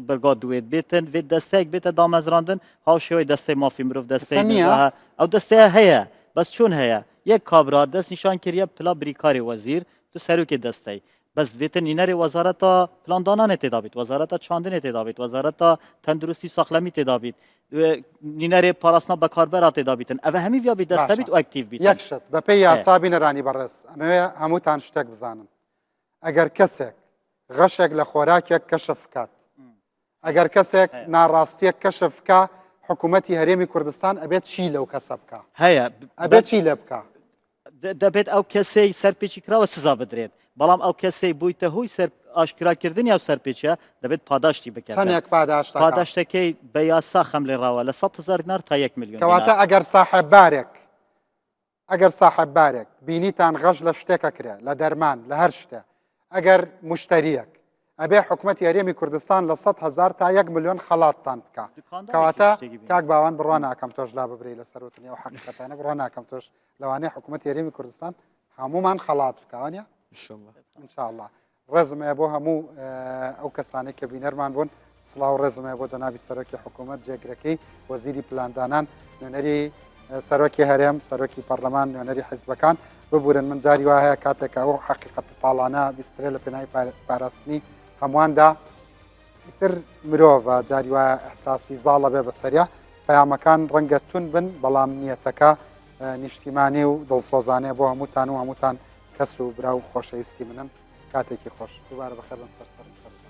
برگا دوێت بێتن vê دەستەیەک بێتە دامەزراندن هاوشێوەی دەستەی مافی مرۆڤ دەستەی ئێستا نییە؟ نزاهە ئەو دەستەیە هەیە بەس چۆن هەیە یەک کابرا دەست نیشان کریە پلا بریکاری وەزیر تو سەرۆکی دەستەی بەس دبێتە نینەرێ وەزارەتا پلاندانانێ تێدا بیت وەزارەتا چاندنێ تێدا بیت وەزارەتا تەندروستی ساخلەمی تێدا بیت نینەرێ پاراستنا بەکاربەرا تێدا بیتن ئەوە هەمی ڤیا بی دەستە باشە. بیت و ئەکتیڤ بیتن یەک شت بەپێی یاسا بینەرانی بەڕێز ئەمەوێ هەمووتان شتێک بزانن ئەگەر کەسێک غەشێک لە خۆراکێک کەشف بکات ئەگەر کەسێک ناڕاستیەک کەشف بکا حکوومەتی هەرێمی کوردستان ئەبێت چی لەو کەسە بکا هەیە ئەبێت چی لێ بکا دەبێت ئەو کەسەی سەرپێچی کراوە سزا بدرێت بەڵام ئەو کەسەی بوویتە هۆی سەر ئاشکراکردنی ئەو سەرپێچە دەبێت پاداشتی بکات چەندێک پاداشت پاداشتەکەی بە یاسا خەم لێ ڕاوە لە 100 هزار دینار تا 1 میلیۆن کەواتە ئەگەر ساحێب بارێک ئەگەر ساحەب بارێک بینیتان غەش لە شتێک ئەکرێ لە دەرمان لە هەر شتێ ئەگەر مشتریەک ئەبێ حکومەتی هەرێمی کوردستان لە 100 هزار تا 1 میلیۆن خەڵاتتان بکە کەواتە کاک باوان بڕوا ناکەم تۆش لا ببری لە سەروتنی ئەو حەقیقەتانە بڕوا ناکەم تۆش لەوانەیە حکومەتی هەرێمی کوردستان هەمومان خەڵات بکوانە انشاءالله ڕێزم هەیە بۆ هەموو ئەو کەسانەی کە بینەرمان بوون سڵاو ڕێزم هەیە بۆ جەنابی سەرۆکی حکوومەت جێگرەکەی وەزیری پلاندانان نوێنەری سەرۆکی هەرێم سەرۆکی پەرلەمان نوێنەری حیزبەکان ببورن من جاری وا هەیە کاتێک ئەو حەقیقەتە تاڵانە بیسترێ لە پێناوی پاراستنی هەموواندا ئیتر مرۆڤە جاری وایە ئەحساسی زاڵە بێ بەسەریا پەیامەکان ڕەنگە تون بن بەڵام نیەتەکە نیشتیمانی و دڵسۆزانەیە بۆ هەمووتان و هەمووتان کەس و برا و خۆشەویستی منن کاتێکی خۆش دووبارە بەخێر بن سەر سەرم سەر.